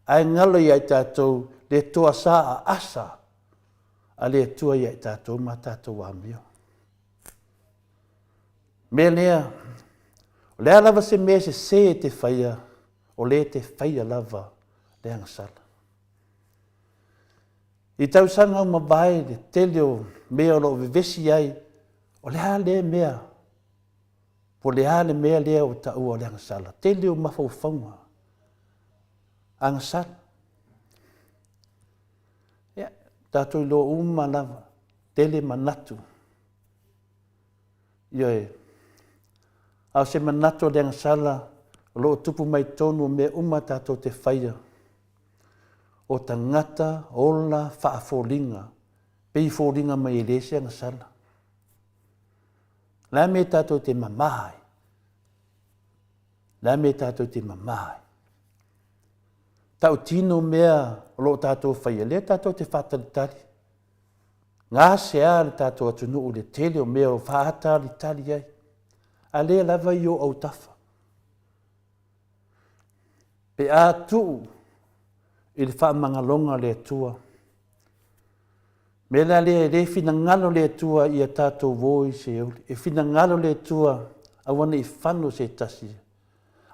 ae galo ia i tatou le toasa aasa a le Atua ia i tatou ma tatou amio. Mea lea, o le a lava se mea e sese e te faia, o lea e te faia lava le agasala. I tausaga ua mavae le tele o mea o lo o vevesi ai, o le a lea mea, po o le a le mea lea ua taua o le agasala. Tele o mafaufauga agasala. Ia, tatou iloa uma lava, tele manatu. Ioe. A o se manatu o le agasala o lo o tupu mai totonu o mea uma tatou te faia, o tagata ola faafoliga, pei foliga mai e leai se agasala. O le a mea tatou te mama ai? O le a mea tatou te mama ai? Tautino mea o lo o tatou faia, lea tatou te faatalitali. Gasea le tatou atunuu i le tele o mea o faatalitali ai, a lea lava i ou autafa. Pe a tuu i le faamagaloga o le Atua. Mea la lea e le finagalo le Atua ia tatou o i Seoli. E finagalo le Atua aua ne i fano se tasi,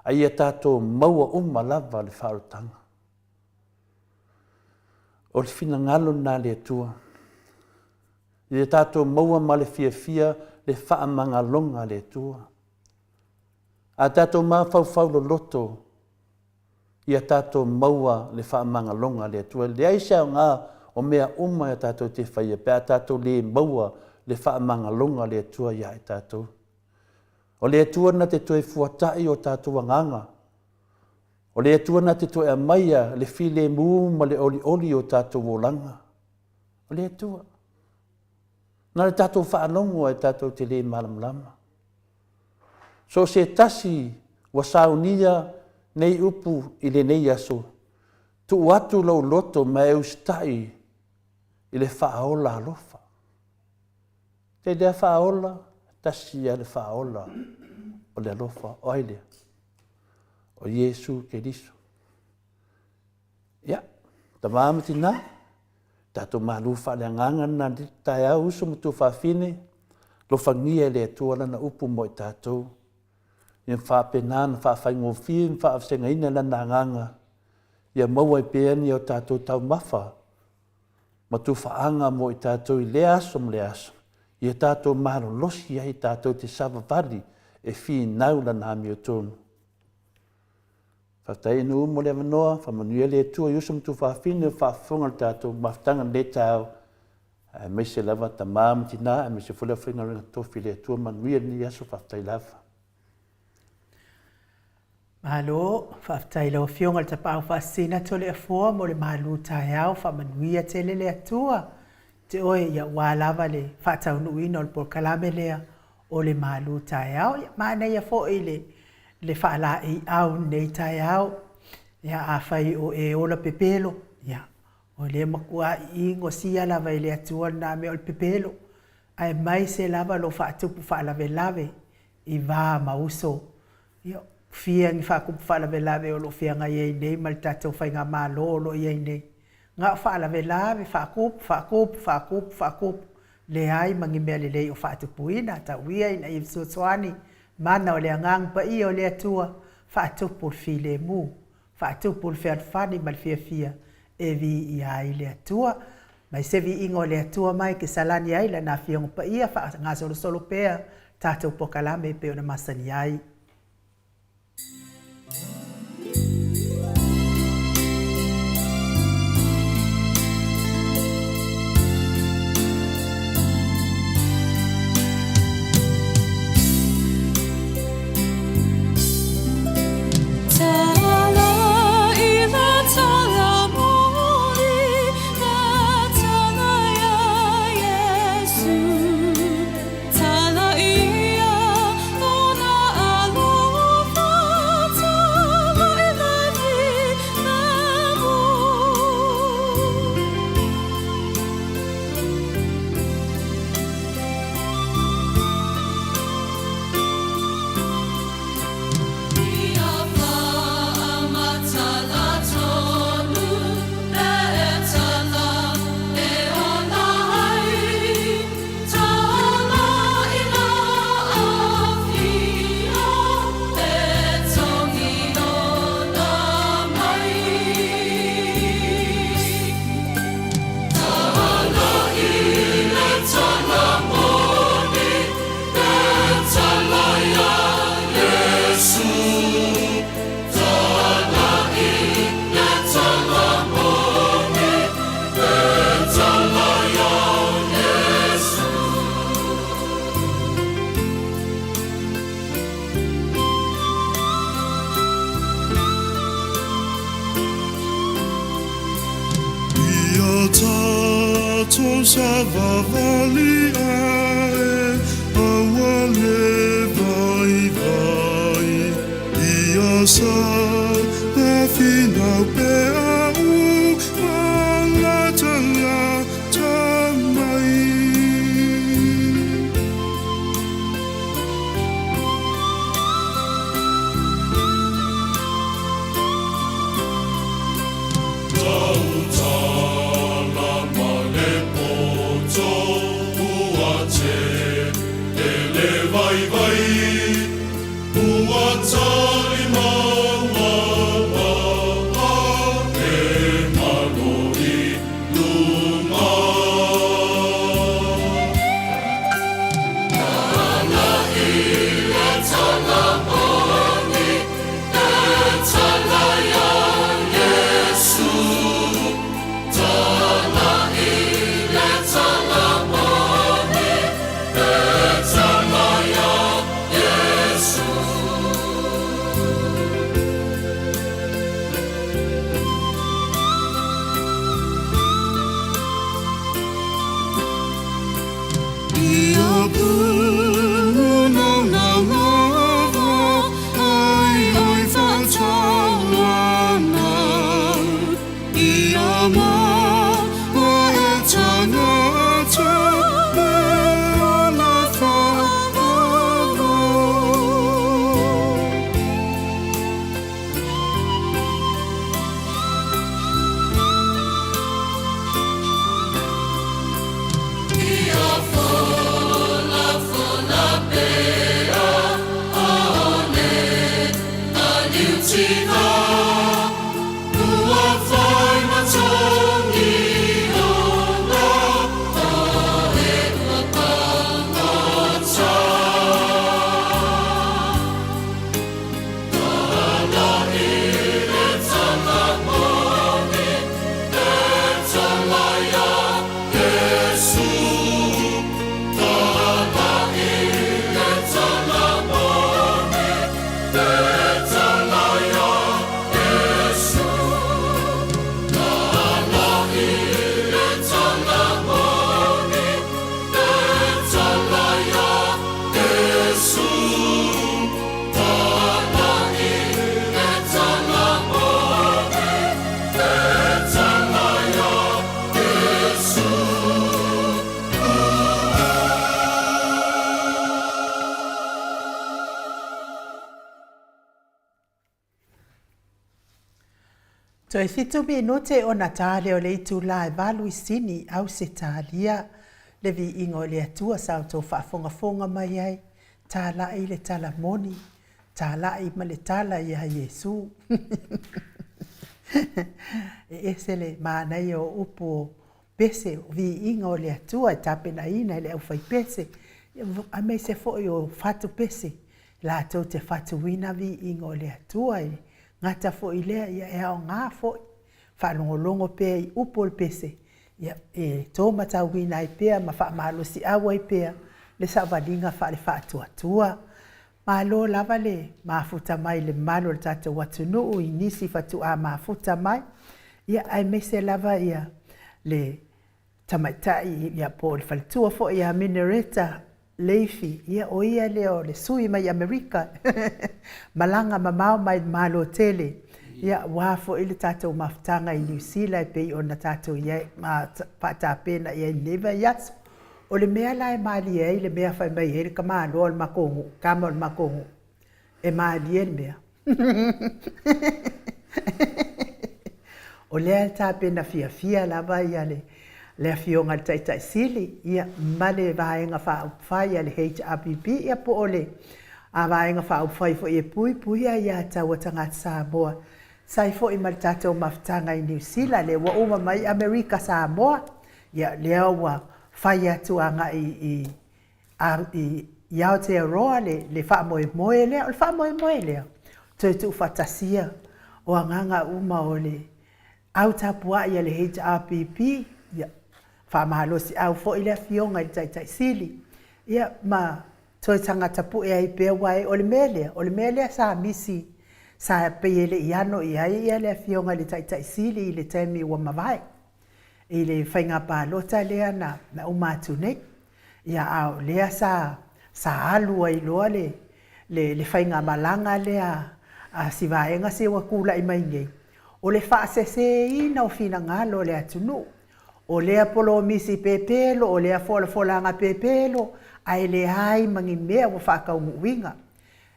a ia tatou maua uma lava le faaolataga. O le finagalo lena a le Atua. Ia tatou maua ma le fiafia le faamagaloga a le Atua. A tatou mafaufau loloto, ia tatou maua le faamagaloga a le Atua. E leai se aoga o mea uma e tatou te faia pe a tatou le maua le faamagaloga a le Atua ia i tatou. O le Atua na te toe fuata'i o tatou agaga. O le Atua na te toe aumaia le filemu ma le olioli o tatou olaga. O le Atua. Na o le tatou faalogo ae tatou te le malamalama. So o se tasi ua saunia nei upu i lenei aso, Tuu atu lou loto ma e usitai i le Faaola alofa. Tele lava faaola, tasi lava le faaola o le alofa. O ai lea? O Iesu Keriso. Ia, tama ma tinā, tatou malu faaleagaga lena i le taeao, uso ma tuafafine, alofagia e le Atua Lana upu mo i tatou. Ia faapena ona faafaigofie ma faavasegaina Lana Agaga, ia maua ai pea ni o tatou taumafa ma tufaaga mo i tatou i lea aso ma lea aso, ia tatou malolosi ai tatou te savavali e finau Lana amiotonu. Faafetai inu mo le avanoa, faamanuia le Atua i uso ma tuafafine o faafofoga le tatou mafutaga i lenei taeao, aemaise lava tama ma tina, aemaise foi le aufaigaluega totofi. Le Atua manuia lenei aso, faafetai lava. Malo, faafetai i lau Afioga i le Tapaau Faasisina Toleafoa mo le malu taeao, faamanuia tele le Atua te oe ia aua lava le faataunuuina o le polokalame lea o le malu taeao. Ia, manaia foi le le faalaeiau i lenei taeao. Ia, afai o e ola pepelo, ia, o lea e matua igosia lava e le Atua lena mea o le pepelo, aemaise lava lou faatupu faalavelave i va ma uso. Ia, fia ni faatupu faalavelave o lo o feagai ai nei ma le tatou faigamalo o lo o i ai nei. Na o faalavelave, faatupu, faatupu, faatupu, faatupu, leai ma ni mea lelei o faatupuina. Tau ia ina ia fesoasoani mana o le Agaga Paia o le Atua, faatupu le filemu, faatupu le fealofani ma le fiafia e viia ai le Atua. Mai se viiga o le Atua mai ke salani ai Lana Afioga Paia, faagasolosolo pea tatou polokalame e pei ona masani ai. Ia tatou savavali ae, aua le vaivai. Ia sa finau pea u malatalata mai. Tautala ma le poto ua tele le vaivai, ua tali maua. Toe fitu minute ona ta lea o le itulā e valu i Sini, Ausetalia, le viiga o le Atua sa outou faafogafoga mai ai, talai le tala moni, talai ma le tala ia Iesu. E ese le manaia o upu o pese, o viiga o le Atua e tapenaina e le aufaipese, aemaise foi o fatupese, latou te fatuina viiga o le Atua e gata foi i lea, ia e aoga foi, faalogologo pea i upu o le pese, ia e to matauina ai pea ma faamalosiau ai pea le savaliga faale-faatuatua. Malo lava le mafuta mai i le mamalu o le tatou atunuu i nisi fatuaa mafuta mai, ia aemaise lava ia le tamaitai ia po o le faletua foi ia Minereta Leifi, ia o ia lea o le sui mai Amerika, malaga mamao mai le Malo tele, ia aua foi le tatou mafutaga i Niu Sila e pei ona tatou i ai ma faatapena i ai i lenei vaiaso. O le mea la e malie ai le mea fai mai ai le tamaloa o le matou nuu, tama o le matou nuu, e malie le mea. O lea e tapena fiafia lava ia le le Afioga i le Taitai Sili ia ma le Vaega Faaupufai a le HRPP ia po o le Vaega Faaupufai foi e puipuia ia taua tagata Samoa sa i foi ma le tatou mafutaga i Niu Sila lea ua uma mai Amerika Samoa ia lea ua fai atu agai i A i Aotearoa le faamoemoe lea, o le faamoemoe lea, toe tuufaatasia o agaga uma o le au tapuai a le HRPP, ia, faamalosiau foi le Afioga i le Taitai Sili, ia, ma toe tagata pue ai pea, aua o le mea lea, o le mea lea sa misi, sa pei e le i ano i ai le Afioga i le Taitai Sili i le taimi ua mavae, i le faiga palota lea na uma atu nei. Ia, a o lea sa, sa alu ai loa le, le, le faigamalaga lea a si vaega se ua tulai mai nei, o le faaseseina o finagalo o le atunuu. O lea polomisi pepelo, o lea folafolaga pepelo, ae leai ma ni mea ua faataunuuina.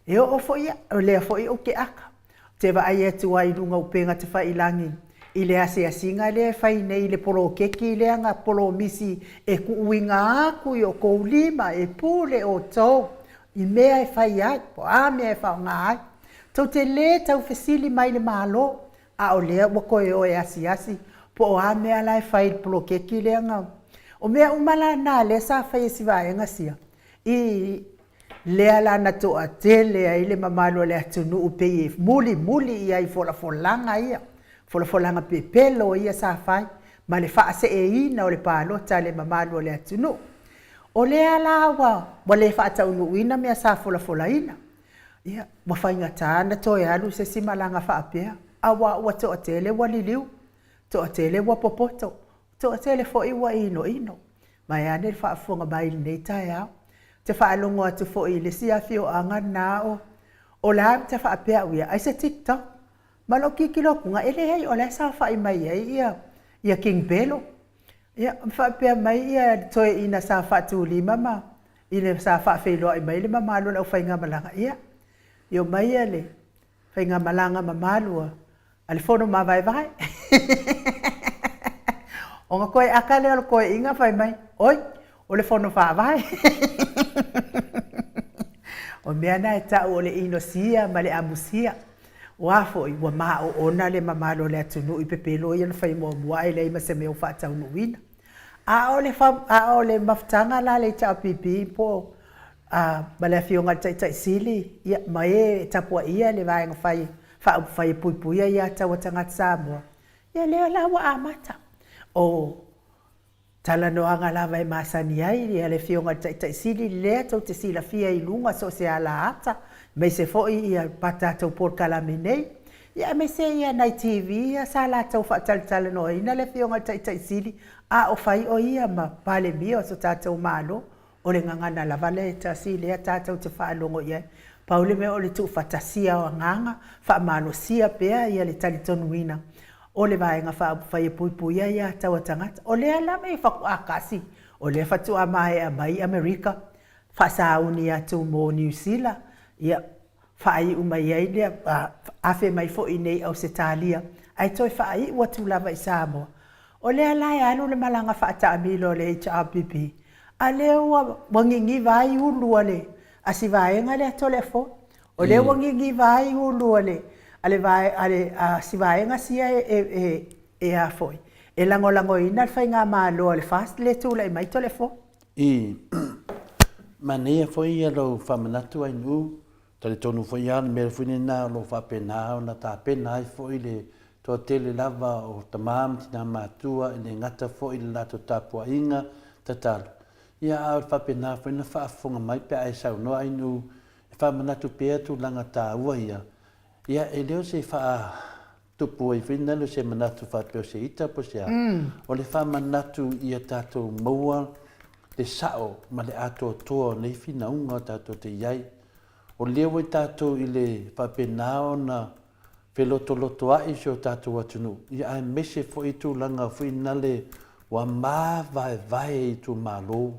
E oo foi ia, o lea foi ou te aka, ou te vaai atu ai i luga o upega tafailagi i le asiasiga lea e fai nei i le poloketi lea na polomisi e tuuina atu i o outou lima e pule outou i mea e fai ai, po o a mea e faaaoga ai. Tou te le tau fesili mai i le Malo, a o lea ua toe o e asiasi po o a mea la e fai i le poloketi lea na... O mea uma la na lea sa fai e si vaega sia, i lea la na toatele ai le mamalu o le atunuu pei e mulimuli i ai folafolaga ia, folafolaga pepelo ia sa fai ma le faaseeina o le palota a le mamalu o le atunuu. O lea la ua, ua le faataunuuina mea sa folafolaina, ia, ua faigata ona toe alu se isi malaga faapea, aua ua toatele ua liliu, toatele ua popoto, toatele foi ua inoino. Vaeane le faafofoga mai i lenei taeao. Ou te faalogo atu foi i le isi afioaga lena o o la e faapea au ia, ai se TikTok. Ma lou tilotilo atuga, e leai o la e saofai mai ai ia ia King Pelo. Ia faapea mai ia le toeaina sa faatulima ma i le sa faafeiloai mai le mamalu o le aufaigamalaga, ia, ia omai ia le faigamalaga mamalu a a le Fono Mavaevae. Ona toe aka lea o le toeaina fai mai, Oi, o le Fono Faavae. O mea na e tau o le inosia ma le amusia. O a foi, ua maoona le mamalu o le atunuu i pepelo ia na fai muamua ae leai ma se mea o faataunuuina. A o le, a o le mafutaga la a le HRPP po o ma le Afioga i le Taitai Sili, ia, ma e e tapuaia le Vaega Fai Faaupufai e Puipuia Ia Tau a Tagata Samoa, ia lea la ua amata. O talanoaga lava e masani ai ia le Afioga i le Taitai Sili lea tou te silafia i luga so o se alaata, aemaise foi ia pa tatou polokalame nei, ia aemaise ia nai TV ia sa latou faatalatalanoaina le Afioga i le Taitai Sili a o fai o ia ma Palemia o so tatou Malo. O le gagana lava lea e tasi lea tatou te faalogo i ai. Pau le mea o le tuufaatasia o agaga, faamalosia pea ia le talitonuina o le Vaega Faaupufai e puipuia ia tau a tagata. O lea lava e faatoa tasi, o lea faatoa maea mai Amerika, faasauni atu mo Niu Sila, ia, faaiu mai ai lea, afe mai foi i inei i Ausetalia. Ae toe faaiu atu lava i Samoa. O lea la e alu le malaga faataamilo a le HRPP, a lea ua ua gigiva ai ulu a le a si vaega lea Toleafoa. O lea ua gigiva ai ulu a le a le vae a le a si vaega sia e e e a foi, e lagolagoina le faigamalo a le FAST lea e tulai mai Toleafoa. I manaia foi ia lou faamanatu Ainuu, talitonu foi lava o le mea foi lena o lo o faapena ona tapena ai foi le toatele lava o tama ma tina matua e le gata foi i le latou tapuaiga tatalo, ia a o le faapena foi ona faafofoga mai pe a e saunoa Ainuu e faamanatu pea tulaga taua ia, ia e le o se faa Tupu ai foi nalo se manatu faapea o se ita po o se a, o le faamanatu ia tatou maua le sao ma le atoatoa o nei finauga tatou te i ai. O lea ua i tatou i le faapena ona felotolotoa'i si o tatou atunuu, ia aemaise foi tulaga foi nale ua mavaevae itumalo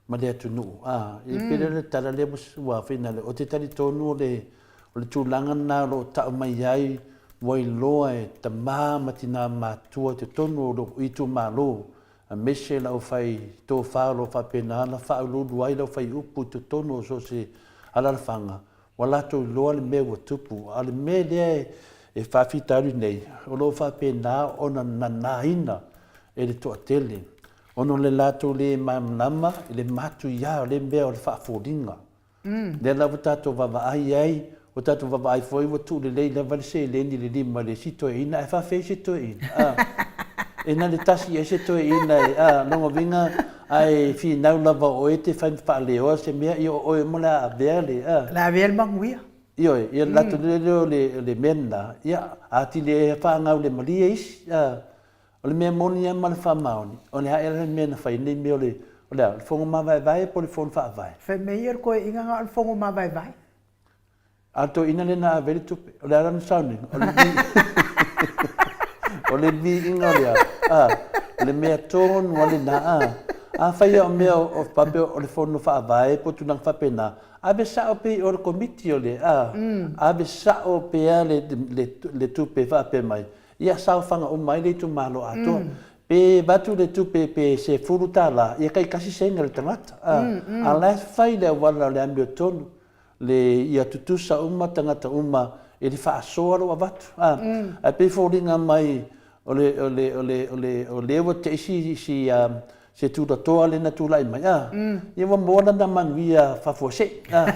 ma le atunuu. A, e pei lea o le tala lea ua finale, ou te talitonu o le, o le tulaga lena o lo o tau mai ai ua iloa e tama ma tina matutua i totonu o lou itumalo, aemaise le aufai tofa o lo o faapena ona faauluulu ai le aufai upu i totonu o so o se alaalafaga, ua latou iloa le mea ua tupu. A o le mea lea e faafitauli nei, o lo o faapena ona nanaina e le toatele. Ona o le latou le malamalama i le matuia o lea mea o le faafoliga. Lea la ua tatou vaavaai ai, ua tatou vaavaai foi ua tuu lelei lava le seleni i le lima o le isi toeaina, ae faafefea isi toeaina? A, e na o le tasi ea se toeaina e, a, lona uiga a e finau lava o oe e te fai ma faaleoa se mea, ia o oe uma o le a avea le, a. O le a avea le manuia. Ioe, ia le latou lea o le mea lena, ia, atili ai faagaulemalie isi, a. O le mea moni lava ma le faamaoni, o le a ea la le mea na fai ai lenei mea o le, o le a, o le fono mavaevae po o le fono faavae? Fai mai ia le toeaina na o le fono mavaevae. A o le toeaina lea na ave ai le tupe, o le a lana sauniga? O le vi, o le viiga o le a? A, o le mea tonu lava lena, a. Afai lava o mea o, faapea o le fono faavae po o tulaga faapena, ave sao pea i o i le Komiti o le, a, ave sao pea le, le, le tupe faapea mai, Ia saofaga uma ai le itumalo atoa. Pe avatu le tupe pe $10, ia taitasi sene a le tagata. A o la e fai le auala o le amiotonu, le ia tutusa uma tagata uma i le faasoa lou avatu. Ae pei e foliga mai o le o le o le o le o lea ua te i si si se tulatoa lea na tulai mai, a, ia ua maua lana manuia faafuasei, a,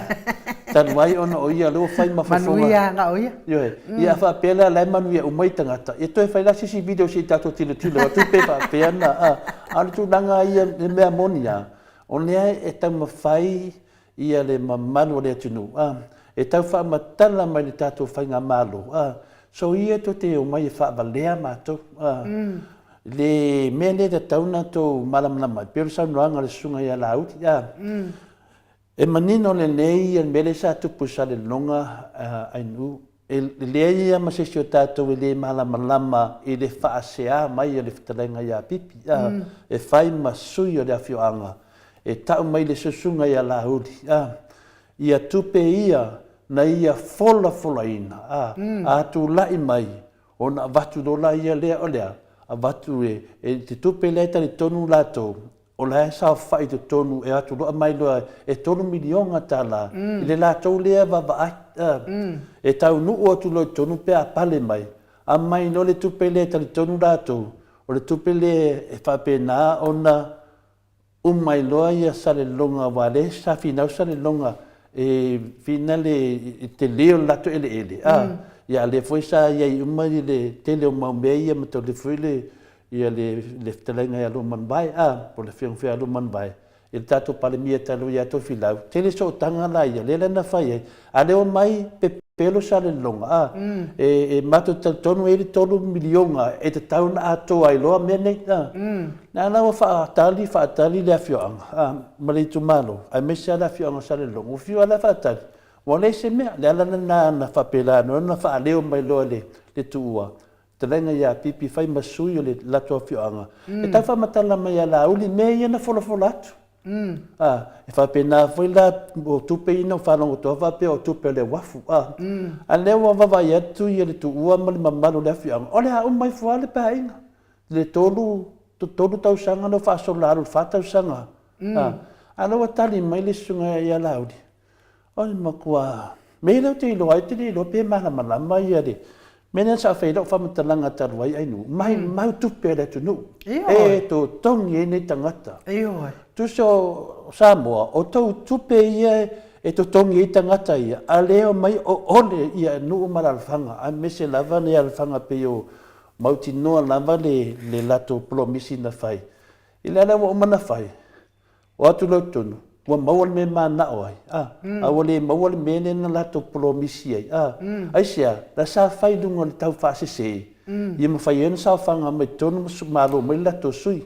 talu ai ona o ia lea ua fai ma fofoga. Manuia na o ia. Ioe. Ia a faapea la, la e manuia uma i tagata, ia toe fai la se isi video se i tatou tilotilo atu pe faapea na, a. A o le tulaga ia, le mea moni lava, o lea e taumafai ia le mamalu o le atunuu, a, e tau faamatala mai le tatou faigamalo, a, so ia tou te omai e faavalea matou, a, le mea lea e tatau ona tou malamalama ai, pei o le saunoaga a le susuga ia Laauli, a, e manino lelei ia le mea lea sa tupu i Salelologa, Ainuu, E leai lava ma se isi o tatou e le malamalama i le faasea mai a le fetalaiga ia Pipi, a, e fai ma sui o le afioaga, e tau mai le susuga ia Laauli, a, ia tupe ia na ia folafolaina, a, a tulai mai, ona avatu loa la ia lea, o le a? Avatu e, e te tupe lea e talitonu latou, O la e saofai i totonu e atu loa mai loa e $3 miliona i le latou lea vaavaai. E taunuu atu loa i totonu pe a pale mai, aumai loa le tupe lea e talitonu latou, o le tupe lea e faapena ona uma ai loa ia Salelologa aua o lea sa finau Salelologa e finale i le tele o le latou eleele, a, ia a o lea foi sa i ai uma le tele o mau mea ia ma tau foi le ia le, le fetalaiga ia Luamanuvai, a, po o le Afioga foi ia Luamanuvai, i le tatou Palemia talu ia Tofilau, tele sootaga la ia, lea la na fai ai, a lea omai pepelo Salelologa, a, e, e matou te talitonu e i ai le $3 miliona e tatau ona atoa ai loa mea nei, a. Na la ua faatali, faatali le afioaga, a, ma le itumalo, aemaise lava le afioaga o Salelologa, ua fiu lava la e faatali, ua leai se mea, le ala lena na faapena ona faaleo mai loa e le tuua, Fetalaiga ia Pipi fai ma sui o le latou afioaga, e tau faamatala mai ia Laauli mea ia na folafola atu. A, e faapena foi la o tupe ia na ou faalogo atu ai faapea o tupe a le uafu, a. A lea ua vaavaai atu ia le tuua ma le mamalu o le afioaga, o le a uma ifo lava le paeaiga. Le 3, 3 tausaga lea ua faasolo alu i le 4 tausaga, a. A lea ua tali mai le susuga ia Laauli, O le matua mea lea ou te iloa ai, ou te le iloa pe malamalama ia le mea lea sa fai ai lau faamatalaga talu ai Ainuu, maumau tupe a le atunuu e totogi ai nei tagata. Tusa o Samoa, o tou tupe ia e totogi ai tagata ia, a lea e omai o ole ia nuu ma alaalafaga, aemaise lava nei alaalafaga pei o mautinoa lava le latou polomisi na fai. I le ala ua uma ona fai, O atu loa i totonu, ua maua le mea e mananao ai, a, a ua le maua le mea lea na latou polomisi ai, a. Aisea? La sa fai i luga o le taufaasese, ia mafai ai ona saofaga mai totonu ma malo mai le latou sui.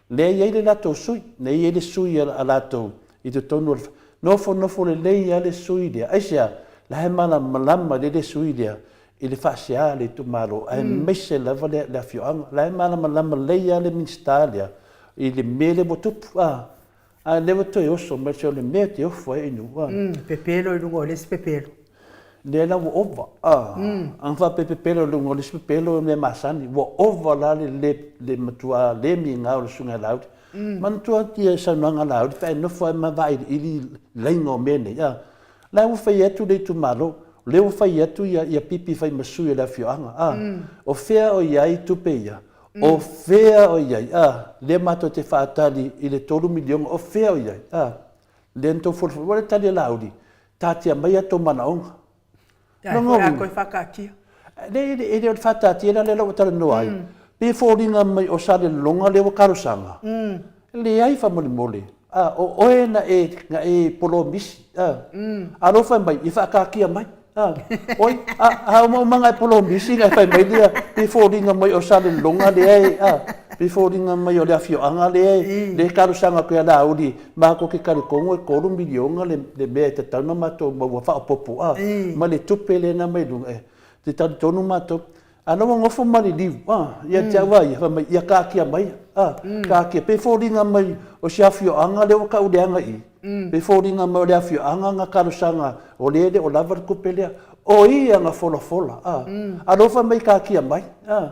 Lea e i ai le latou sui, lea e i ai le sui a latou i totonu o le nofonofo lelei lava le sui lea. Aisea? La e malamalama lelei le sui lea i le faasea a le itumalo, aemaise lava le afioaga. La e malamalama lelei lava le Minisita lea I le mea lea ua tupu, a, a lea ua toe oso mai se o le mea e te ofo ai inu, a. Pepelo i luga o le isi pepelo. Lea la ua ova, a. A na faapea e pepelo i luga o le isi pepelo o mea masani, ua ova la le le, le matua le migao o le Susuga ia Laauli. Manatua ia saunoaga a Laauli pe a e nofo lava ma vailiili laiga o mea nei, a. La ua fai atu le itumalo, lea ua fai atu ia, ia Pipi fai ma sui o le afioaga, a. O fea o i ai tupe ia? O fea o i ai? A, lea matou te faatali i le $3 miliona, o fea o i ai? A, lea na tou folafolaina. Ua le tali a Laauli, taatia mai a outou manaoga. Ia, e foi a toe faataatia. E le, e le o le faataatia la lea ua talanoa ai. Pe foliga mai o Salelologa lea ua talosaga. Leai faamolemole, a, o oe na e, na e polomisi, a. Alofa mai, ia faataatia mai. A, oi, a, a umaumaga e polomisi na e fai mai lea, pe foliga mai o Salelologa lea e, a, pe foliga mai o le afioaga lea e, lea e talosaga atu ia Laauli, matou te talitonu e $3 miliona le, le mea e tatau ona matou maua faaopoopo, a, ma le tupe lea na aumai i luga, e te talitonu matou. A na ua nofo ma liliu, a, ia te au a ia, fai mai, ia taatia mai, a, taatia, pei foliga mai o se afioaga lea ua tau leaga i i, pei foliga mai o le afioaga na talosaga o lea e le o lava le tupe lea. O ia na folafola, a, a lea ua fai mai taatia mai, a.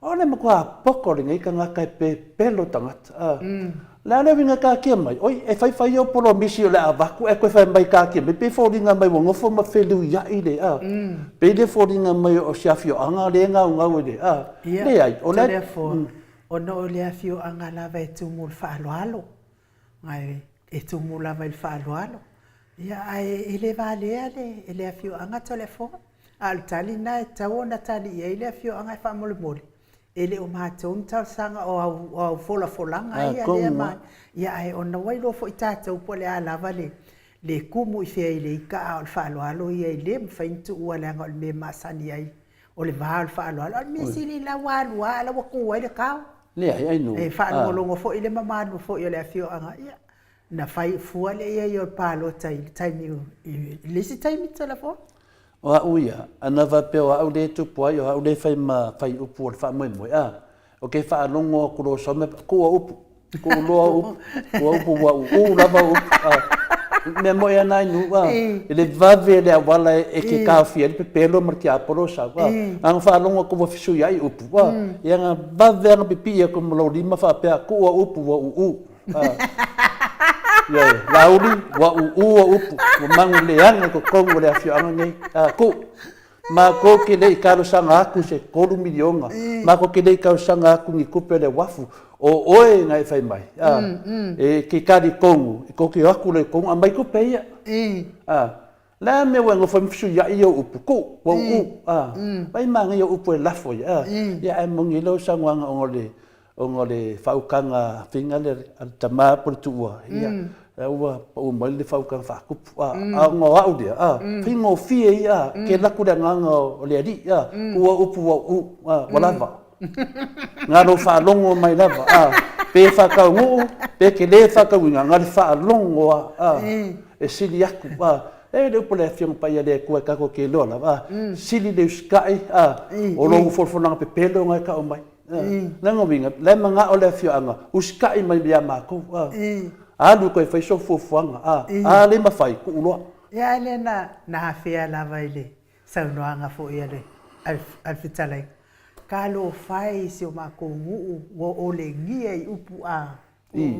O le matua poto lenei tagata e pepelo tagata, a. O le a le uiga e taatia mai? Oi, e fai fai ou polomisi o le a avatu ae toe fai mai taatia mai, pei foliga mai ua nofo ma feluiai le, a. Pei le foliga mai o se afioaga lea e gaugau i le, a. Leai, o le. Ia, ona o le afioaga lava e tumu i le faaaloalo, e tumu lava i le faaaloalo. Ia, ae e le valea le, le afioaga Toleafoa. A o le tali lena e tatau ona tali i ai le afioaga e faamolemole, e le o matou ni talosaga o au, o au folafolaga ia lea ma, ia ae ona ua iloa foi tatou po o le a lava le, le kumu i fea i le ika, a o le faaaloalo ia e le mafai ona tuua leaga o le mea e masani ai o le va o le faaaloalo. A o le mea sili la ua alu lava a la ua tu ai le tao. Leai, ai nuu. E faalogologo foi le mamalu foi o le afioaga, ia, na fai fua le i ai o le palota i le taimi, i le isi taimi Toleafoa. O au ia, ana faapea o au lea e tupu ai, o au lea e fai ma faiupu o le faamoemoe, a, o ke faalogo aku loa sau mea, kuʻu au upu, kuʻu loa au upu, kuʻu au upu ua ʻuʻu lava au upu, a, mea moʻi ana ai nuu, a, i le vave le auala e ke kaofia ai le pepelo ma le tiapolo sau, a, ana faalogo aku ua fesuiai upu, a, ia na vave ana pipii aku ma lou lima faapea, kuʻu au upu ua ʻuʻu. Ioe, Laauli, ua ʻuʻu au upu, ua magu leaga i totonu o le afioaga nei. A, ku, matou ke le i talosaga atu se $3 miliona, matou ke le i talosaga atu ni tupe a le uafu, o oe na e fai mai, a, e ke talitonu, e tou te o atu loa i totonu, aumai tupe ia. A, le a mea ua e nofo ai ma fesuiai ou upu, ku, ua ʻuʻu, a, vaai manaia upu e lafo ia, a, ia ae moni ai lau saunoaga ona o le Ona o le faautaga faiga lea a le tama po o le tuua, ia, la ua pau mai le faautaga faatupu. A, a ona o au lea, a, faigofie ia, a, ke alu atu le agaga o le Alii, a, ua upu ua uu, a, ua lava. Na lou faalogo mai lava, a, pe faataunuu, pe te le faatauina, na le faalogo lava, a, e sili atu, a. E le upu a le Afioga Paia a le Atua e tatou te iloa lava, a, sili le usitai, a, o lou folafolaga pepelo lena e tau mai. Leaga uiga, la e manao le afioaga, usitai mai ia matou. Alu e toe fai sou fuafuaga, a, a le mafai, tuu loa. Ia, a lea na, na afea lava i le saunoaga foi a le, a le fetalaiga, Talofa e i si o makou nuu ua olegia i upu a. I.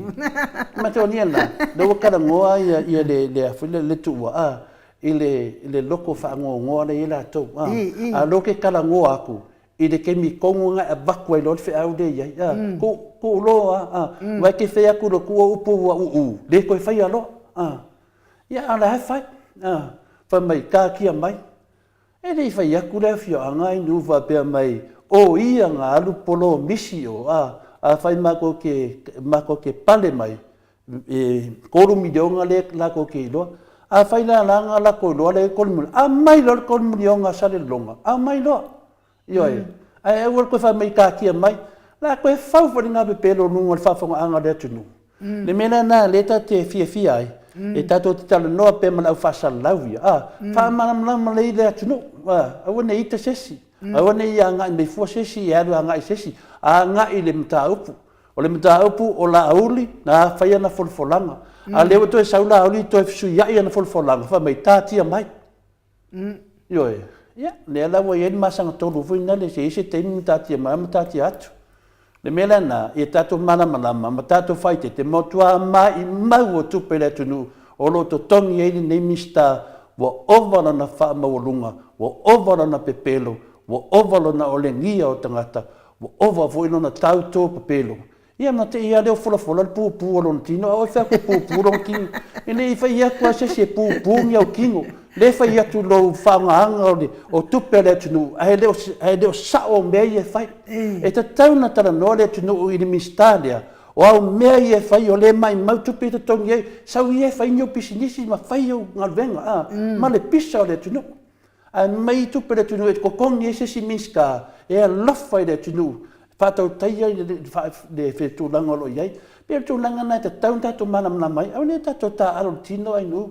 Matonia la, lea ua talanoa ia, ia le, le, a foi le, le tuua, a, i le, i le loto faanoanoa lea e i ai latou, a. I, i. A o lea ou te talanoa atu i le taimi tonu lena e avatu ai loa le feau lea i ai, a. Tuu, tuu loa, a. Aua e te fai atu i le tuu o upu ua uu, le toe faia loa, a. Ia, a o la e fai, a. Fai mai, taatia mai. E le i fai atu le afioaga i nuu faapea mai, o ia na alu polomisi o, a, afai matou te, matou te pale mai, e $3 miliona lea latou te iloa. Afai la la na latou iloa le $3 miliona, aumai loa le $3 miliona a Salelologa, aumai loa. Ioe. Ae aua le toe fai mai taatia mai. O le a toe fau foi lena pepelo i luga o le faafofogaaga a le atunuu. Le mea la lena lea tatou te fiafia ai, e tatou te talanoa pea ma le au faasalalau ia, a, faamalamalama lelei le atunuu, a, aua ne i ita se isi, aua ne i agai mai fua se isi e alu agai i se isi, agai i le mataupu. O le mataupu o Laauli na fai ana folafolaga, a o lea ua toe sau Laauli toe fesuiai ana folafolaga, fai mai, taatia mai. Ioe. Ia, lea la ua i ai le masagatolu foi lea, se i ai se taimi mataatia mai mataatia atu. Le mea la lena, ia tatou malamalama ma tatou faaeteete, matua maimau o tupe a le atunuu o lo o totogi ai lenei Minisita, ua ova lona faamaualuga, ua ova lona pepelo, ua ova lona olegia o tagata, ua ova foi lona tauto pepelo. Ia na te i lava lea o folafola le pupu o lona tino, a o fea atu e pupu lona tino. E le i fai atu lava se isi e pupu ni au tino. Lea e fai atu i lou faaaogaina o le o tupe a le atunuu, ae le o, ae le o sao mea ia e fai. E tatau ona talanoa le atunuu i le Minisita lea, o au mea ia e fai, o lea e maimau tupe ia e totogi ai, sau ia e fai ni ou pisinisi ma fai au galuega, a, ma le pisa o le atunuu. Ae mai tupe a le atunuu e totogi ai se isi Minisita e alofa i le atunuu, e faatautaia le tulaga o lo o i ai. E pei o le tulaga lena e tatau ona tatou malamalama ai, aua ne i tatou taaalo i le tino ainu,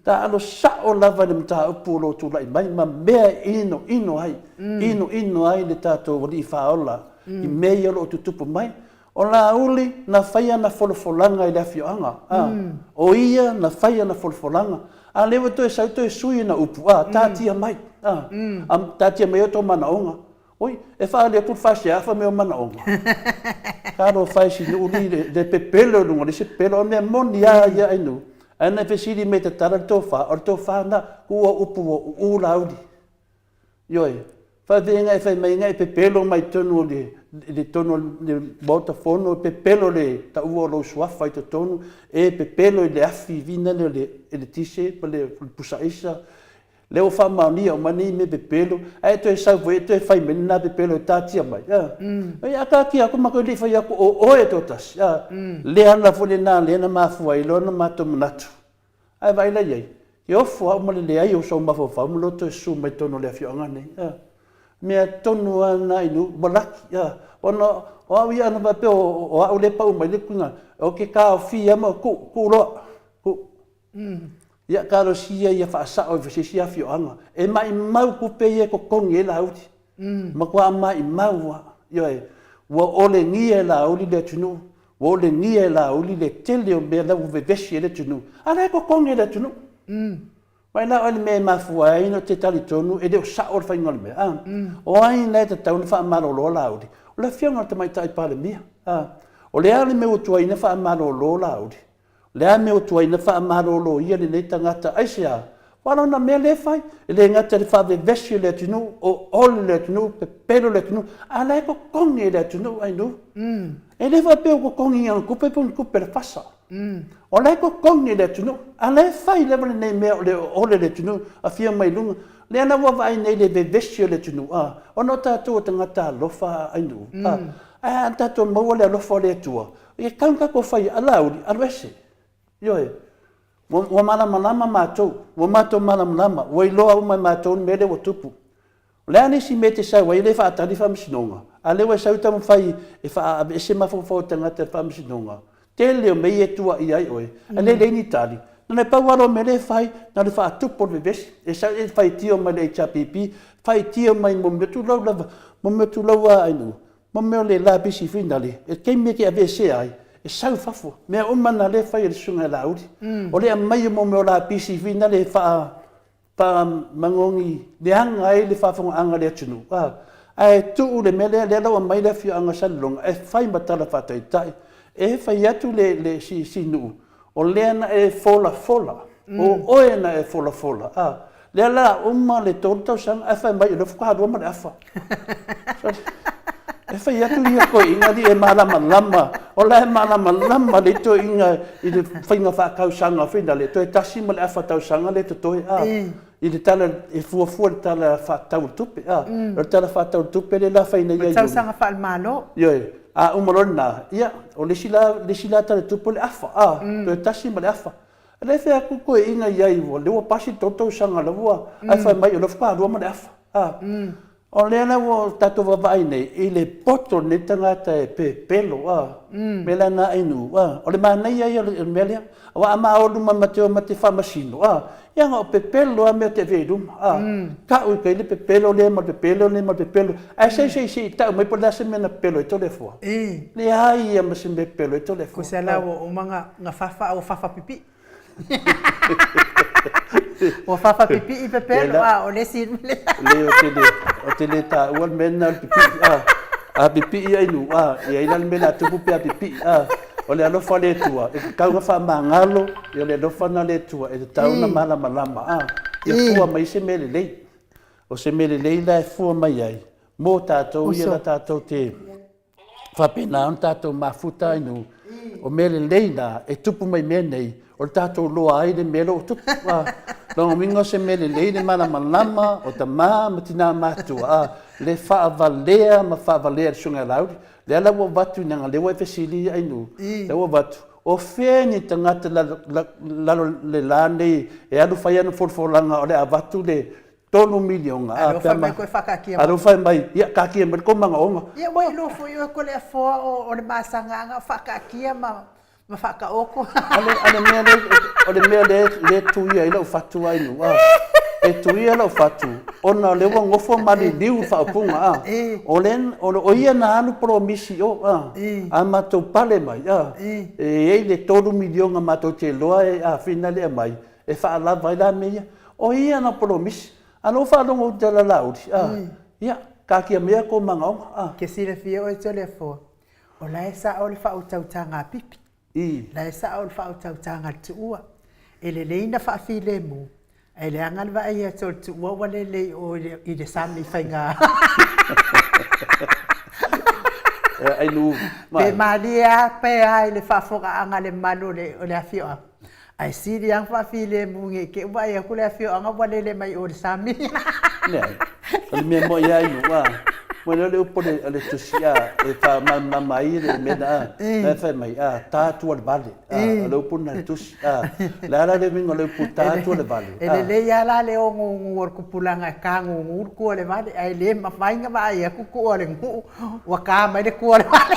taaalo sao lava i le mataupu o lo o tulai mai ma mea e inoino ai, inoino ai le tatou Alii Faaola i mea ia o lo o tutupu mai. O Laauli na fai ana folafolaga i le afioaga, a, o ia na fai ana folafolaga, a lea ua toe sau toe sui ana upu, a, taatia mai, a, a, taatia mai outou manaoga. Oi, e faaali atu le faasea fai mai o manaoga. Talofa e si nuu li le, le pepelo i luga o le isi pepelo, o le mea moni lava ia ai nuu. Ae na fesili mai e tatala le tofa, o le tofa lena, tuu au upu ua uu Laauli. Ioe, faafeina e fai mai na e pepelo mai totonu o le, le totonu o le Maota Fono, e pepelo le taua o lou suafa i totonu, e pepelo i le afi vina lea o le eletise ma le pusa aisa. Lea ua faamaonia uma nei mea pepelo, ae e toe sau foi e toe fai mai lena pepelo e taatia mai. A, mm. a taatia atu matou e le i fai atu o oe e toatasi. A, le ala foi lena lea na mafua ai loa ona matou manatu. Ae vaai la i ai, e ofo au ma le leai o sou mafaufau ma lou toe susu mai totonu o le afioaga nei. A, mea tonu lava lena i nuu, ua laki. A, ona o au ia ana faapea o, o au lea e pau mai le tuiga, ou te taofia ma tuu, tuu loa, tuu. Ia talosia ia faasao i se isi afioaga. E maimau tupe ia e totogi ai Laauli. Matua maimau lava. Ioe, ua olegia e Laauli le atunuu, Ua olegia e Laauli le tele o mea la ua vevesi ai le atunuu, a la e totogi e le atunuu. Mai la oe le mea e mafua ai ona te talitonu e le o sao le faiga o le mea, a? O ai la e tatau ona faamalolo Laauli? O le Afioga i le Tamaitai Palemia, a? O le a le mea ua tuai ona faamalolo Laauli? O le a le mea ua tuai ona faamaloloia lenei tagata? Aisea? Aua o lona mea lea e fai, e le gata i le faavevesi o le atunuu, o ole le atunuu, pepelo le atunuu, a o la e totogi e le atunuu ainu. E le faapea ua totogi i ana tupe po o ni tupe a le FASA. O la e totogi e le atunuu, a o la e fai lava lenei mea o le ole le atunuu, afio mai i luga. Lea la ua vaai nei i le vevesi o le atunuu, a, ona o tatou o tagata alofa ainu, a, ae a tatou maua le alofa o le Atua, E tatau ona tatou fai a Laauli, alu ese. Ioe. Ua, ua malamalama matou, ua matou malamalama, ua iloa uma e matou le mea lea ua tupu. O le a le isi mea e te sau ai e le faatali faamasinoga, a o lea ua e sau taumafai e faaveese mafaufau o tagata i le faamasinoga. Tele o mea ia e tuuaia ai oe, a lea e leai ni tali. Na o le pau lava o mea lea e fai, na o le faatupu o le vevesi. E sau e faitio mai le HRPP, faitio mai mo mea tulou lava, mo mea tulou lava ainu. Ma mea o le lapisi foi nale, e taimi e te aveesea ai, E sau i fafo. Mea uma na lea e fai e le Susuga ia Laauli. O le aumai o mea o lapisi foi na le faamagogi leaga ai le faafofogaaga a le atunuu, a. Ae tuu le mea lea, lea la ua aumai le afioaga o Salelologa e fai ma tala faataitai. E fai atu le si nuu, o lea na e folafola, o oe na e folafola, a. Lea la a uma le 3 tausaga ae fai mai o lea faatoa lua ma le afa. E fai atu ia toeaiina alii e malamalama, o la e malamalama lelei toeaiina i le faiga faatausaga foi lale, toe tasi ma le afa tausaga lea e totoe a, i le tala e fuafua i le tala faatatau o le tupe a. O le tala faatatau o le tupe lea la fai nei ia Iuni. Tausaga faale-Malo. Ioe, a uma loa lena, ia o le isi la, le isi la tala o le tupe o le afa a, toe tasi ma le afa. E le fai atu toeaiina i ai ua lea ua pasi le 3 tausaga la ua ae fai mai o lea faatoa lua ma le afa. A. O lea la ua tatou vaavaai nei i le poto o lenei tagata e pepelo a. Mea la na ainu a. O le manaia ia o le mea lea. Aua a ma o luma ma te o ma te faamasino a, ia na o pepelo lava mea te ave i luma a. Tau i tai le pepelo lea ma le pepelo lea ma le pepelo. Ae se i se i tau mai po o le a se mea na pepelo ai Toleafoa. Leai ia ma se mea pepelo ai Toleafoa. Kusa la ua uma na fafa a ua fafa pipii. Ua fafa pipii pepelo a o le isi mea. Leai ou te le taua le mea lena o le pipii a. A pipii ai nuu a, e i ai la le mea o le a tupu pe a pipii a. O le alofa o le Atua, e tatau ona faamagalo, o le alofa lena o le Atua, e tatau ona malamalama a. Ia fua mai se mea lelei. O se mea lelei la e fua mai ai mo tatou ia la tatou te faapena ona tatou mafuta ai nuu. O mea lelei la e tupu mai mea nei, o le tatou loa ai le mea lea ua tupu. Lona uiga o se mea lelei le malamalama o tama ma tina matutua, a, le faavalea ma faavalea e le Susuga ia Laauli. Lea la ua avatu leaga lea ua e fesili i nuu, lea ua avatu, o fea ni tagata lalo le la nei e alu fai ana folafolaga o le a avatu le $3 miliona, a pea ma, a lea ua fai mai, ia taatia mai le tou manaoga. Ia ua iloa foi oe Toleafoa o le masagaga o faataatia ma ma faataoto. A le mea lea, o le mea lea e tuia ai lau fatu a Inu, a. E tuia lau fatu ona o lea ua nofo maliliu le faaupuga, a. O le, o ia na alu polomisi i o, a. A matou pale mai, a. E i ai le $3 miliona matou te iloa e afina le aumai e faalava ai la mea ia. O ia na polomisi. A o lea ua faalogo i tala a Laauli, a. Ia, taatia maia tou manaoga, a. Ke silafia oe Toleafoa, O la e sao le faautautaga a Pipi. I. La e sao le faautautaga a le Tuua. E lelei na faafilemu, ae leaga le vaai atu o le Tuua ua lele i o i le sami i Faiga. Pe malie lava pe a i le faafogaaga a le mamalu o le afioaga, Ae sili lava ona faafilemu ne i te i ua vaai atu le afioaga ua lele mai o i le sami. Leai, o le mea moni lava i nuu a, moni o le upu a le tusi a, e faamalamalama ai le mea lena a, la e fai mai a, ta tua le vale, a, o le upu lena a le tusi a. O le a la le uiga o le upu ta tua le vale? E lelei lava la le ogugu o le tupulaga e tagugu le tua o le vale, ae le mafai ona vaai atu tua o le nuu Ua ta mai le tua o le fale.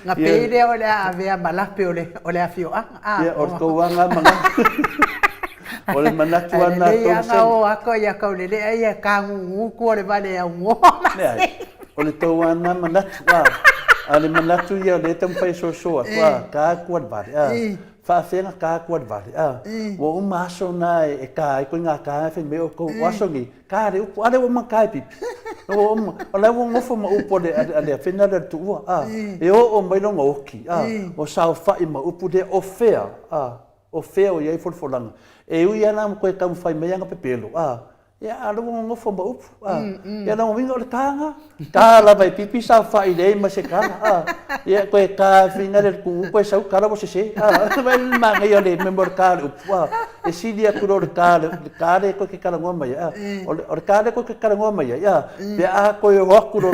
Na pei lea o le a avea ma lape o le afioaga. Ia, o le tou lava lena manatu. O le manatu lava lena a tou sene. Ae lelei lava o atu ia Taulelea ia e tagugu tua o le vale e aunoa ma se. Leai, o le tou lava lena manatu. A o le manatu ia o lea e taumafai e soso atu, a, ta tua le vale, a. Faafefea ona ta tua le vale, a. Ua uma aso na e ta ai koe gā ta fai mai outou, o aso nei, Ta le upu, a lea ua uma ta e pipi. Ua uma, o la ua nofo ma upu a le, a le afena lea le tuua, a. E oo mai lona oki, a, o saofai ma upu lea, o fea, a, o fea o i ai folafolaga. E ui lava la ua toe taumafai mai ana pepelo, a, ia, a o lea ua nonofo ma upu, a. Ia lona uiga o le ta lena. Ta lava e pipi saofai leai ma se tala, a. Ia toe ta fina le tuua toe sau tala ua sese, a. Vaai le manaia o le mea o le ta o le upu, a. E sili atu loa le ta, le ta lea toe te talanoa mai ai, a. O le ta lea toe te talanoa mai ai, a, pe a toe o atu loa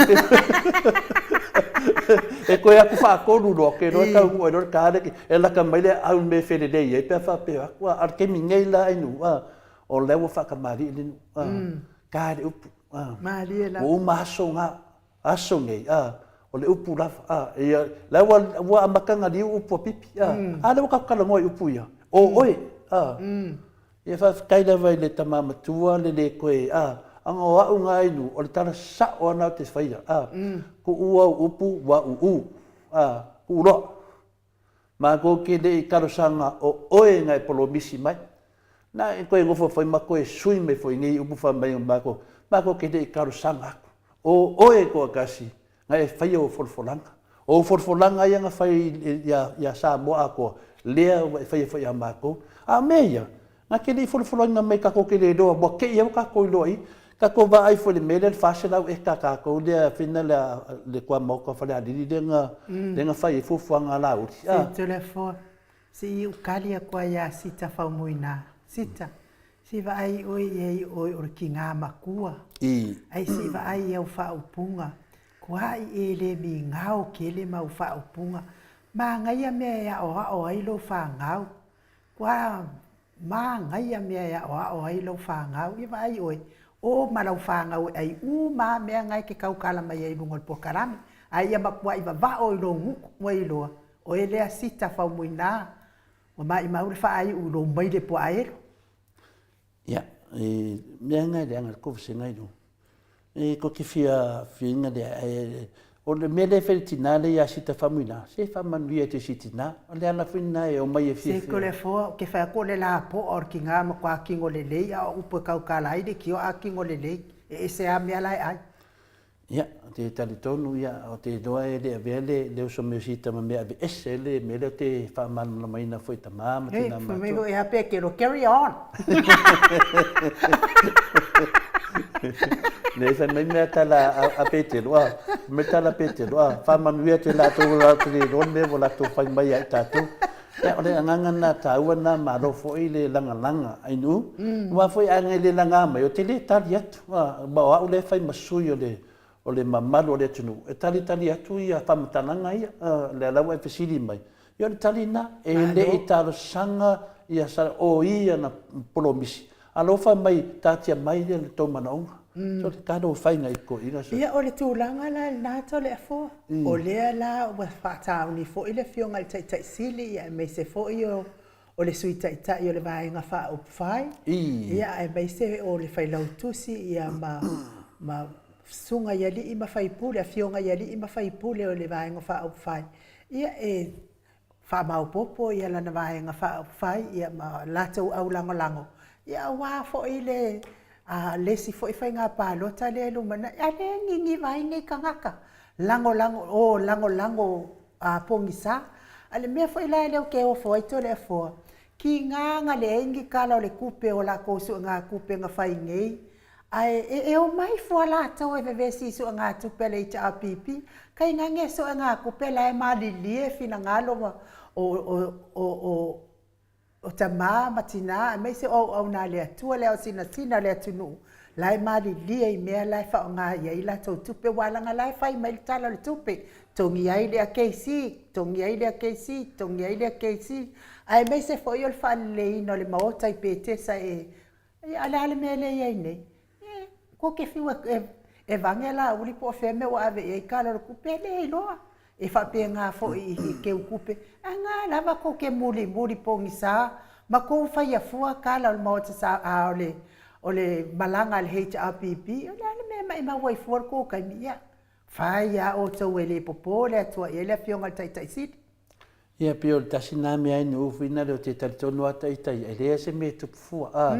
e toe atu faatolu loa, ou te iloa e taunuu ai loa le ta lea, e lata mai le aau i le mea e felelei ai pe a faapea atu, a. A o le taimi nei la Ainuu, a, o lea ua faatamalii le nuu, a, ta le upu, a. Malie lava. Ua uma aso na, aso nei, a, o le upu lava, a, ia, la ua, ua amata ona liu upu a Pipi, a, a lea ua tatou talanoa i upu ia, o oe, a. Ia faafetai lava i le tama matua le le toe, a, Aga o a'u ga inu, o le tala sa'o ana ou te faia, a, ku'u au upu ua uu, a, ku'u loa. Makou ke le i talosaga o oe na e polomisi mai. Na e koe nofo foi ma koe sui mai foi nei upu fai mai o makou, makou ke le i talosaga atu. O oe e toatasi na e faia ou folafolaga. O ou folafolaga ia na fai ia Samoa atoa, lea ua e faia foi ia makou. A o mea ia, na te le i folafolaina mai tatou te le iloa, ua te i lava tatou iloa i. Tatou vaai foi i le mea lea le 400 eka a tatou lea fina lea le tuamaota o Falealili lea na, lea na fai ai fuafuaga a Laauli. Se Toleafoa, se i ou kali atu ai ia Sita Faumuina. Sita, se i vaai oe i ai oe o le tiga matua. Ae se i vaai i au faaupuga. Kuaʻi e le migao kele ma au faaupuga. Manaia mea e aʻoaʻo ai lou fanau. Ua manaia mea e aʻoaʻo ai lau fanau. Ia vaai ʻoe, ō ma lau fanau e ʻai uma a mea na e ke kaukala mai ai i luga o le polokalame. A ia matuaʻi vavaʻo i lou gutu ua iloa, ʻoe lea Sita Faumuina, ua maʻimau le faaiuʻu i lou maile puaʻa elu. Ia, e mea nga e leaga le kovesega i luga. E ko te fia fiaina lea, e, o le mea lea e fai le tina lea ia Sita Famuina, se faamanuia i te isi tina. O le ala foi lena e omai e fiafia. Se Toleafoa, ou te fai atu o le lapoa o le tina matua tino lelei, a o upu e tautala ai le tio a tino lelei, e ese lava mea la e ʻai. Ia, ou te talitonu, ia, ou te iloa e le avea le, le uso mai o Sita ma mea aveese ai le mea lea ou te faamalamalamaina foi i tamā ma tinā matua. Fai mai foi, e a Petero, carry on! Nei, fai mai mea tala a, a Petero, a, fai mai tala a Petero, a, faamanuia atu e latou ua latou le iloa le mea ua latou fai mai ia i tatou. Ia, o le agaga lena taua lena, malo foi le lagalaga, Ainuu. Aua foi a e le laga mai, ou te le tali atu. Ma o au lea e fai ma sui o le, o le mamalu o le atunuu, e talitali atu ia faamatalaga ia. O lea la ua e fesili mai, ia o le tali lena, e le i talosaga ia o ia na polomisi, Alofa mai, taatia mai le tou manaoga. So le talo faiga i toeaiina sa. Ia o le tulaga la lena Toleafoa, o lea la ua faatauni foi le Afioga i le Taitai Sili ia aemaise foi o o le Sui Taitai o le Vaega Faaupufai, ia aemaise o le Failautusi ia ma ma Susuga i alii ma faipule, afioga i alii ma faipule o le Vaega Faaupufai, ia e faamaopoopo ia lana Vaega Faaupufai ia ma latou aulagolago, ia aua foi le le isi foi faiga palota lea e lumanai, a lea e niniva ai nei tagata, lagolago o lagolago pogisa. A le mea foi la lea ou te ofo ai Toleafoa, tiga na leai ni tala o le tupe o latou suegatupe na fai nei, Ae e omai fua latou e vevesi i suegatupe a le HRPP, tainane suegatupe la e malilie finagalo ma o, o, o, o, o tama ma tina aemaise o auauna a le Atua, le aosinasina o le atunuu, la e malilie i mea la e faaaoga i ai latou tupe, aua leaga la e fai mai le Tala o le Tupe, togi ai lea kesi, togi ai lea kesi, togi ai lea kesi, aemaise foi o le faaleleiina o le Maota i Petesa e Ia, a o le a le mea lea e i ai nei? E, kou te fiu e, e vage Laauli po o fea mea ua ave i ai tala o le tupe, e le iloa. E faapena foi i keu tupe, ae na lava kou te mulimuli pogisa ma kou faia fua tala o le Maota sa, a o le, o le malaga a le HRPP, o le a le mea e maimau ai fua le kou taimi? Ia, fai lava outou e le popo le Atua i ai le Afioga i le Taitai Sili. Ia, pei o le tasi na mea ai nuu foi na lea te talitonu a ita ia, e leai se mea e tupu fua, a.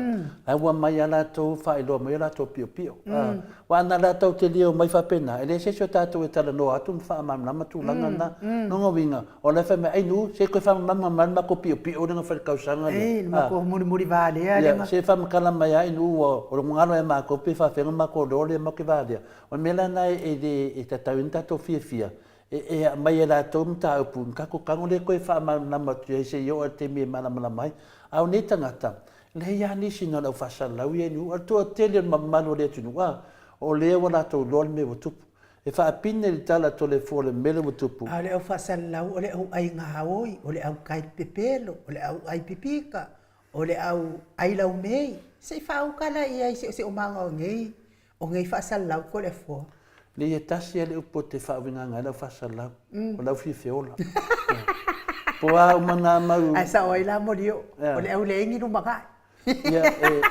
La ua mai a latou faailoa mai o latou piopio, a. Aua ana latou te le omai faapena, e leai se isi o tatou e talanoa atu ma faamalamalama tulaga na. Lona uiga, o la e fai mai, ai nuu, se toe faamalamalama mai le matou piopio lea na fai i le tausaga lea. Ei, le matou mulimuli valea lea. Ia, se faamatala mai lava ai nuu, ua o le galo ia matou pe faafefea ona matou iloa lea matou te valea. O le mea la lena e le e tatau ai ona tatou fiafia, E aumai e latou mataupu, ona tatou tago lea toe faamalamalama atu i ai seia oo i le taimi e malamalama ai. A o nei tagata, e leai lava nisi na o le au faasalalau ia i nuu, a o le toatele o le mamalu o le atunuu, a, o lea ua latou iloa le mea ua tupu. E faapine le tala a Toleafoa o le mea lea ua tupu. A o le au faasalalau, o le au ʻai gaoi, o le au kai pepelo, o le au ʻai pipika, o le au ʻai laumei. Se i faauka la i ai seoseomaga o nei O nei faasalalau Toleafoa. Leai e tasi lava le upu ou te faauigaga ai lau faasalalau, o lau fiafia ola. Po o a uma na mau. Ae sao ai la Molioo, o le au leai ni lumanai. Ia,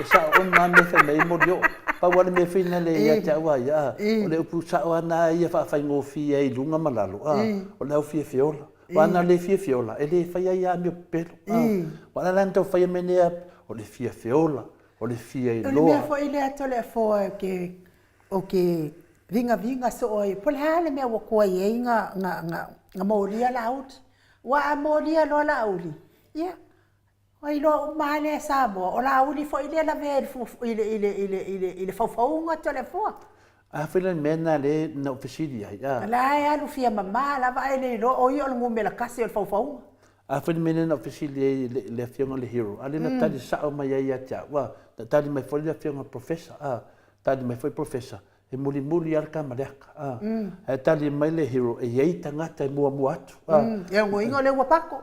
e sao uma lava mea e fai mai ai molioo. Pau lava le mea foi lena ia te au a ia, a, o le upu sao lava lena ia faafaigofie ai i luga ma lalo, a, o le au fiafia ola. Aua ana le fiafia ola, e le faia ai lava amio pepelo. A, aua o le a la ona tau faia mea nei, o le fiafia ola, o le fia iloa. O le mea foi lea Toleafoa ou te vigaviga soo ai, po o le a le mea ua tuai ai na molia Laauli. Aua a molia loa Laauli, ia, Ua iloa uma lava lea e Samoa, o Laauli foi lea e lavea i le faufauga Toleafoa. A foi la le mea lena lea na ou fesili ai, a. O la e alu fia mama lava ae le iloa o ia o le numera tasi o le faufauga. A foi le mea lea na ou fesili ai i le Afioga i le Hero, a lea na tali sao mai ai ia te au, a, na tali mai foi le Afioga i le Professor, a, tali mai foi le Professor, e mulimuli lava le kamaleaka, a, ae tali mai le Hero, e i ai tagata e muamua atu, a. E onoina o lea ua pako.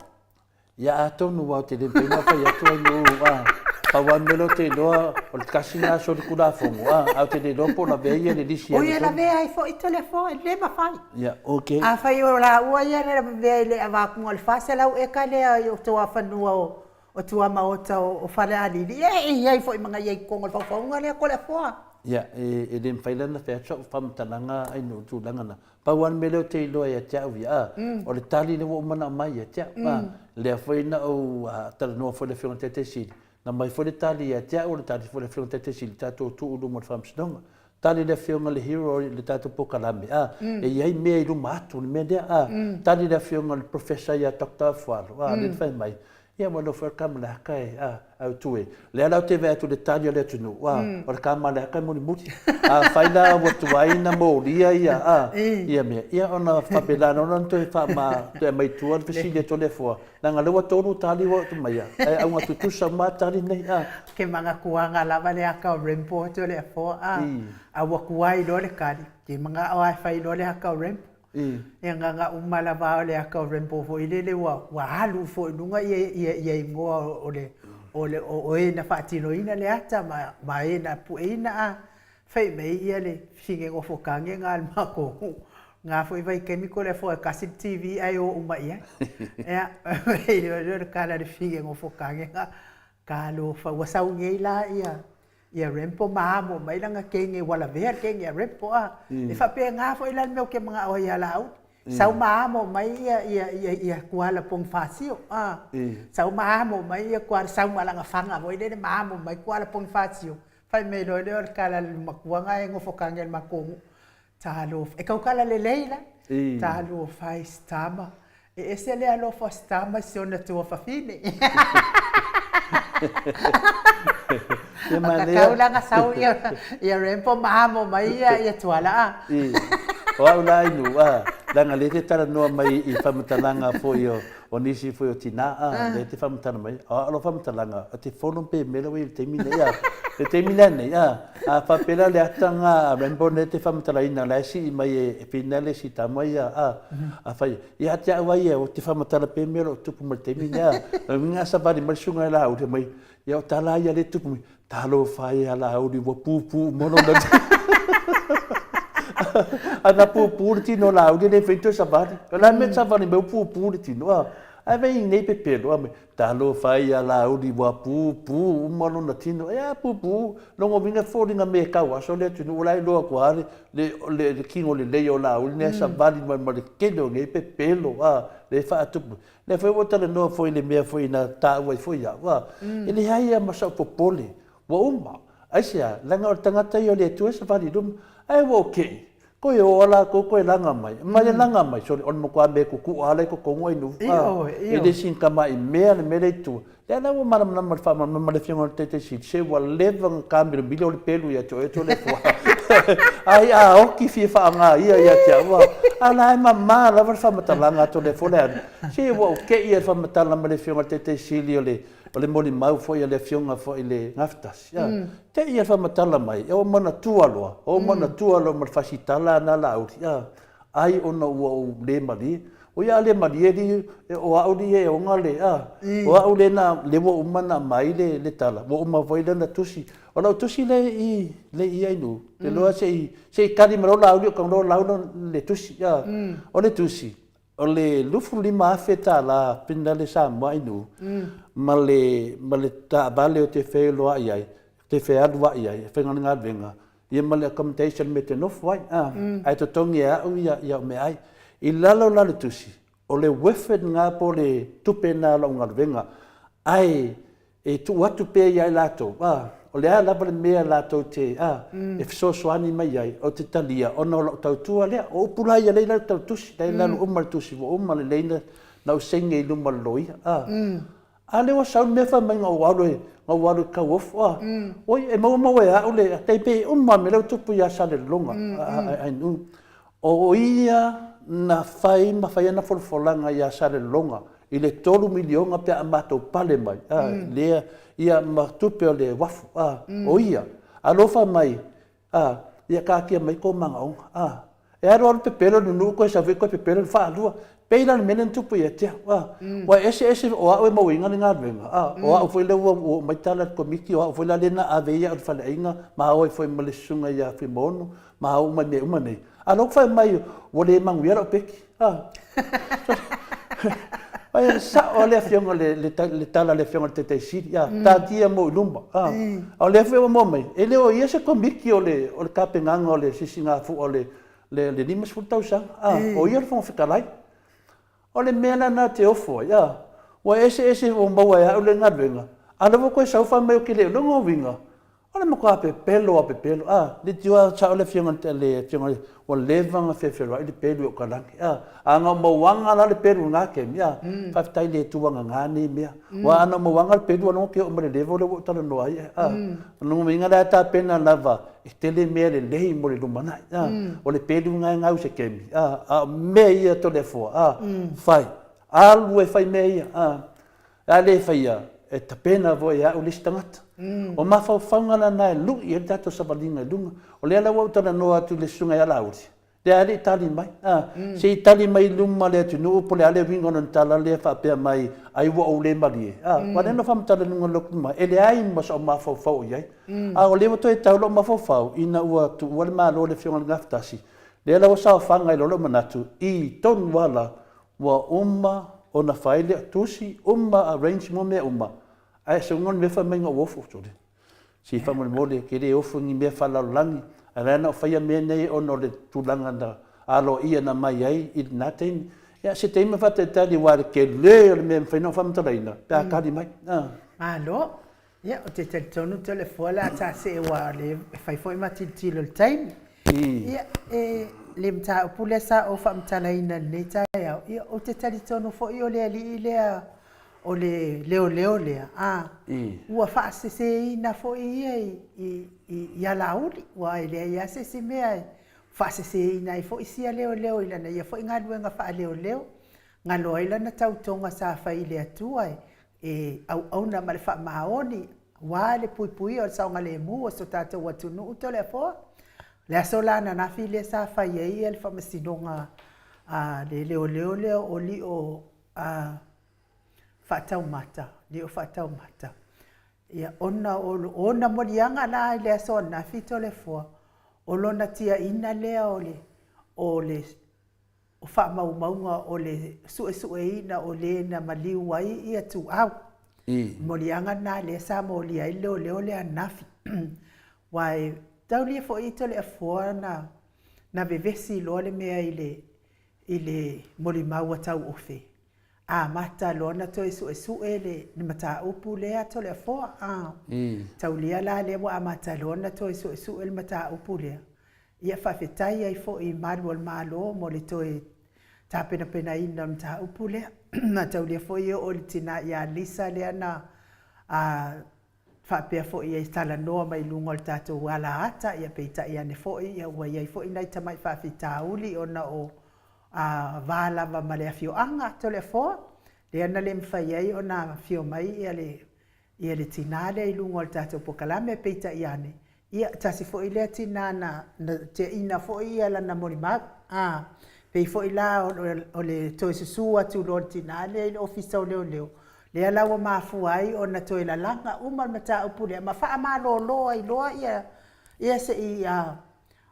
Ia atonu aua ou te le mafai ona fai atu ai nuu a pau lava le mea lea ou te iloa o le tasi lena solitulafono a ae ou te le iloa po o lavea ia le lisi Oi e lavea ai foi Toleafoa e le mafai. Ia ok. Afai o laua ia na lavea i le avatuga o le 400 eka lea i o tuafanua o tuamaota o Falealili, ia e i ai foi ma nai ai i totonu o le faufauga lea Toleafoa. Ia e le mafai la ona fai atu sau faamatalaga ai nuu i le tulaga lena. Pau lava le mea lea ou te iloa ia te au ia, a, o le tali lea ua uma ona aumai ia te au. A, lea foi na ou talanoa foi i le Afioga i le Taitai Sili, na aumai foi le tali ia te au, o le tali foi a le Afioga i le Taitai Sili, tatou tuu i luma o le Faamasinoga. Tali le Afioga i le Hero i le tatou polokalame, a, e i ai mea i luma atu o le mea lea, a. Tali le Afioga i le Professor ia Doctor Afualo, a, lea na fai mai, Ia ua nofo ai le kamaleaka e, a, autu e. Lea la ou te vaai atu i le tali a le atunuu, a, o le kamaleaka e mulimuli. Afai la ua tuai ona molia ia, a, ia mea, ia ona faapena loa ona toe faama, toe aumai i tua le fesili a Toleafoa, leaga o lea ua tolu tali ua oo mai, ae auga tutusa uma lava tali nei, a. Ke manatuaga lava le ata o Rainbow Toleafoa, a, a ua tuai loa le tali, ke manao lava e fai loa le ata o Rainbow. Ia na uma lava o le ata o Rainbow foi lele ua ua alu foi i luga ia ia ia igoa o le o le o e na faatinoina le ata ma ma e na pueina a fai mai ia le fine nofotage na a le matou na foi vaitaimi Toleafoa e tasi le TV ae o uma i ai. Ia o le tala i le fine nofotage na, talofa ua sau nei la ia Ia Rempo ma amo mai lana teine ua lavea le teine a Rempo a. E faapena foi la le mea ou te manao ai ia Laauli. Sau ma amo mai ia ia ia ia Kuala Ponifasio a. Sau ma amo mai ia Kuala sau ma lana faga foi lele ma amo mai Kuala Ponifasio. Fai mai loa lea o le tala a le matua na e nofo tagi i le matou nuu. Talofa, e tautala lelei la. Talofa e si tama. E ese le alofa o si tama i si ona tuafafine. Ia ma lea. Tatau la na sau ia, ia Rempo ma amo mai ia, ia Tuala a. I, o au la inu, a, leaga lea e te talanoa mai i faamatalaga foi o, o nisi foi o tina, a, lea e te faamatala mai, o au lau faamatalaga, o te fono pe mea la ua i ai i le taimi nei, a. Le taimi la nei, a, a faapea la le ata na a Rainbow nei te faamatalaina la e sii mai e Whina le isi tama ia, a, a fai, ia te au a ia, o te faamatala pea mea o lo o tupu mai le taimi nei, a, o uiga a savali mai le susuga ia Laauli mai, ia o tala ia lea e tupu mai, talofa e ia Laauli ua pupu uma lona Ana pupu le tino o Laauli e le mafai ona toe savali. O le a le mea e savali mai ua pupu le tino, a, ae vaai i nei pepelo, a, Talofa ai ia Laauli ua pupū uma lona tino. E a pupū? Lona uiga e foliga me tau aso le atunuu o la e iloa atu lava le, le, le tino lelei o Laauli nei a savali mai ma le tele o nei pepelo a, le faatupu. Lea foi ua ou talanoa foi i le mea foi na taua ai foi au a, e leai lava ma sau popole, ua uma. Aisea? Leaga o le tagata ia o le Atua e savali i luma, ae ua ou kei, Koe o a latou koe laga mai, ma le laga mai, sole, o le matua mea kukua ala i totonu ai nufu, a, e le sina tamai mea le mea lea i tua. Lea la ua malamalama le faamalamalama ma le Afioga i le Taitai Sili, se ua leva ona taamilomilo le pelu ia te oe Toleafoa. Ai a oki fia faaaga ia ia te au, a, a la e mama lava le faamatalaga a Toleafoa le alu. Se ua ou te i e le faamatala ma le Afioga i le Taitai Sili o le, o le molimau foi a le Afioga foi i le Gafatasi. Ia, te i e whamatala mai, e o manatua loa, o manatua loa ma le fasitala ana Laauli, ia, ai ona ua ou le malie. O ia a le malie li, e o au li e ona le, a, o au le na, le ua uma na mai le, le tala, ua uma foi lana tusi. O lau tusi le i, le i ai nu, te loa se i, se i kali ma lo Laauli o kang lo lau le tusi, ia. O le tusi, O le $25,000 tala pina le Samoa i nuu, ma le, ma le taavale ou te feiloai ai, te fealuai ai, e faiga o le galuega, ia ma le accommodation me te nofo ai, a, ae totogi e au ia, ia au meaai. I lalo la o le tusi, o le worth it lena po o le tupe lena o lau galuega, ae e tuu atu pea ia i latou, a, o le a lava le mea latou te, a, e fesoasoani mai ai, ou te talia ona o lau tautua lea. O upu la ia lea e i lalo o le tusi, la e i lalo uma le tusi ua uma lelei na ou saini ai i luma o le loia, a. A lea ua sau le mea fai mai na ou alu e, na ou alu e tauofo, a. Oi, e maua maua e au le, tai pei uma lava mea lea ua tupu ia Salelologa, a, O ia na fai ma fai ana folafolaga ia Salelologa i le $3 miliona pe a matou pale mai, a, lea, ia ma tupe o le uafu, a, o ia. Alofa mai, a, ia taatia mai tou manaoga, a. E alu alu pepelo le nuu toe sau foi toe pepelo le faalua. Pei la o le mea lea na tupu ia te au, a. Ua eseese o au e mauaina le galuega, a, o au foi lea ua oo mai tala i le Komiti, o au foi la lea na ave ai au i le faleaiga ma o ai foi ma le susuga ia Fuimaono, ma oo mai mea uma nei. A lea ua fai mai ua le manuia lau peki. A. Ai sao le afioga le le tala le afioga le Taitai Sili. A, taatia mo i luma. A. A o lea foi ua maua mai, e le o ia se komiti o le o le tapenaga o le sisigafua o le le le 50 tausaga. A, o ia le Fofoga Fetalai. O le mea lena te ofo ai, a, ua eseese ua maua e au le galuega, a o lea ua toe sau fai mai ou te le iloa lona uiga, o le matua pepelo lava pepelo, a, leitioa sao le afioga i le afioga i le, ua leva ona feofeoai le pelu i Okalagi, a, a na ou mauaga la le pelu i lena taimi, a, faafetai i le Atua na na nei mea. Aua a na ou mauaga le pelu, ua iloa ou te oo mai i le level lea ua ou talanoa ai, a, o lona uiga la e tapena lava E tele mea lelei mo le lumanai. A, o le pelu lena e gau i se kemi. A, a o mea ia Toleafoa, a, fai. Alu e fai mea ia. A, a le faia, e tapena foi e au le isi tagata. O mafaufauga la na e lui ai le tatou savaliga i luga. O lea la ua ou talanoa atu i le susuga ia Laauli, lea e le i tali mai. A, se i tali mai i luma le atunuu po o le a le uiga o lana tala lea faapea mai, ai ua ou le malie. A, aua o lea na ou faamatala i luga o le lotu mai, e leai ma sou mafaufau o i ai. A o lea ua toe tau lou mafaufau ina ua tuua le Malo e le Afioga i le Gafatasi, lea la ua saofaga ai loa lou manatu, i tonu lava la, ua uma ona fai le tusi, uma arrange mo mea uma, ae seuga o le mea fai mai na ou ofo, sole. Se faamolemole, e te le ofo i ni mea faalalolagi, ae la na ou faia mea nei ona o le tulaga na aloaia na mai ai i lena taimi. Ia, se taimi faatalitali aua le tele o le mea e mafai ona ou faamatalaina pe a tali mai. Malo. Ia, ou te talitonu Toleafoa o le a ta see aua o lea e fai foi ma tilotilo i le taimi. Ia, e le mataupu lea sa ou faamatalaina i lenei taeao, ia ou te talitonu foi o le alii lea o le leoleo lea, a, ua faaseseina foi ia i alauli, aua e leai lava se isi mea e faaseseina ai foi sia leoleo i lana ia foi galuega faaleoleo, galo ai lana tautoga sa fai i le Atua e auauna ma le faamaoni aua le puipuia o le saogalemu o so tatou atunuu Toleafoa. O le aso la ananafi lea sa fai ai le faamasinoga a le leoleo lea o Lio a faataumata, lio faataumata. Ia, ona o ona moliaga la i le aso ananafi Toleafoa, o lona tiaina lea o le, o le o faamaumauga o le suesueina o le na maliu ai ia Tuau. I. Moliaga lena lea sa molia ai le leoleo lea ananafi. Aua e taulia foi i Toleafoa na, na vevesi loa le mea i le, i le molimau a Tauofe, amata loa ona toe suesue le, le mataupu lea a Toleafoa. A. I. Taulia la lea ua amata loa ona toe suesue le mataupu lea, Ia faafetai ai foi i malu o le Malo mo le toe tapenapenaina o le mataupu lea. Na taulia foi e oo i le tina ia Lisa lea na faapea foi e talanoa mai luga o le tatou alaata, ia peitai ane foi ia ua i ai foi nai tamai faafitauli ona o va lava ma le afioaga Toleafoa, lea na le mafai ai ona afio mai ia le ia le tina lea i luga o le tatou polokalame, peitai ane, ia, tasi foi lea tina na, na tiaina foi ia lana molimau. A, pei foi la o le toe susu atu loa o le tina lea i le Ofisa o Leoleo, lea la ua mafua ai ona toe lalaga uma le mataupu lea ma faamalolo ai loa ia, ia se i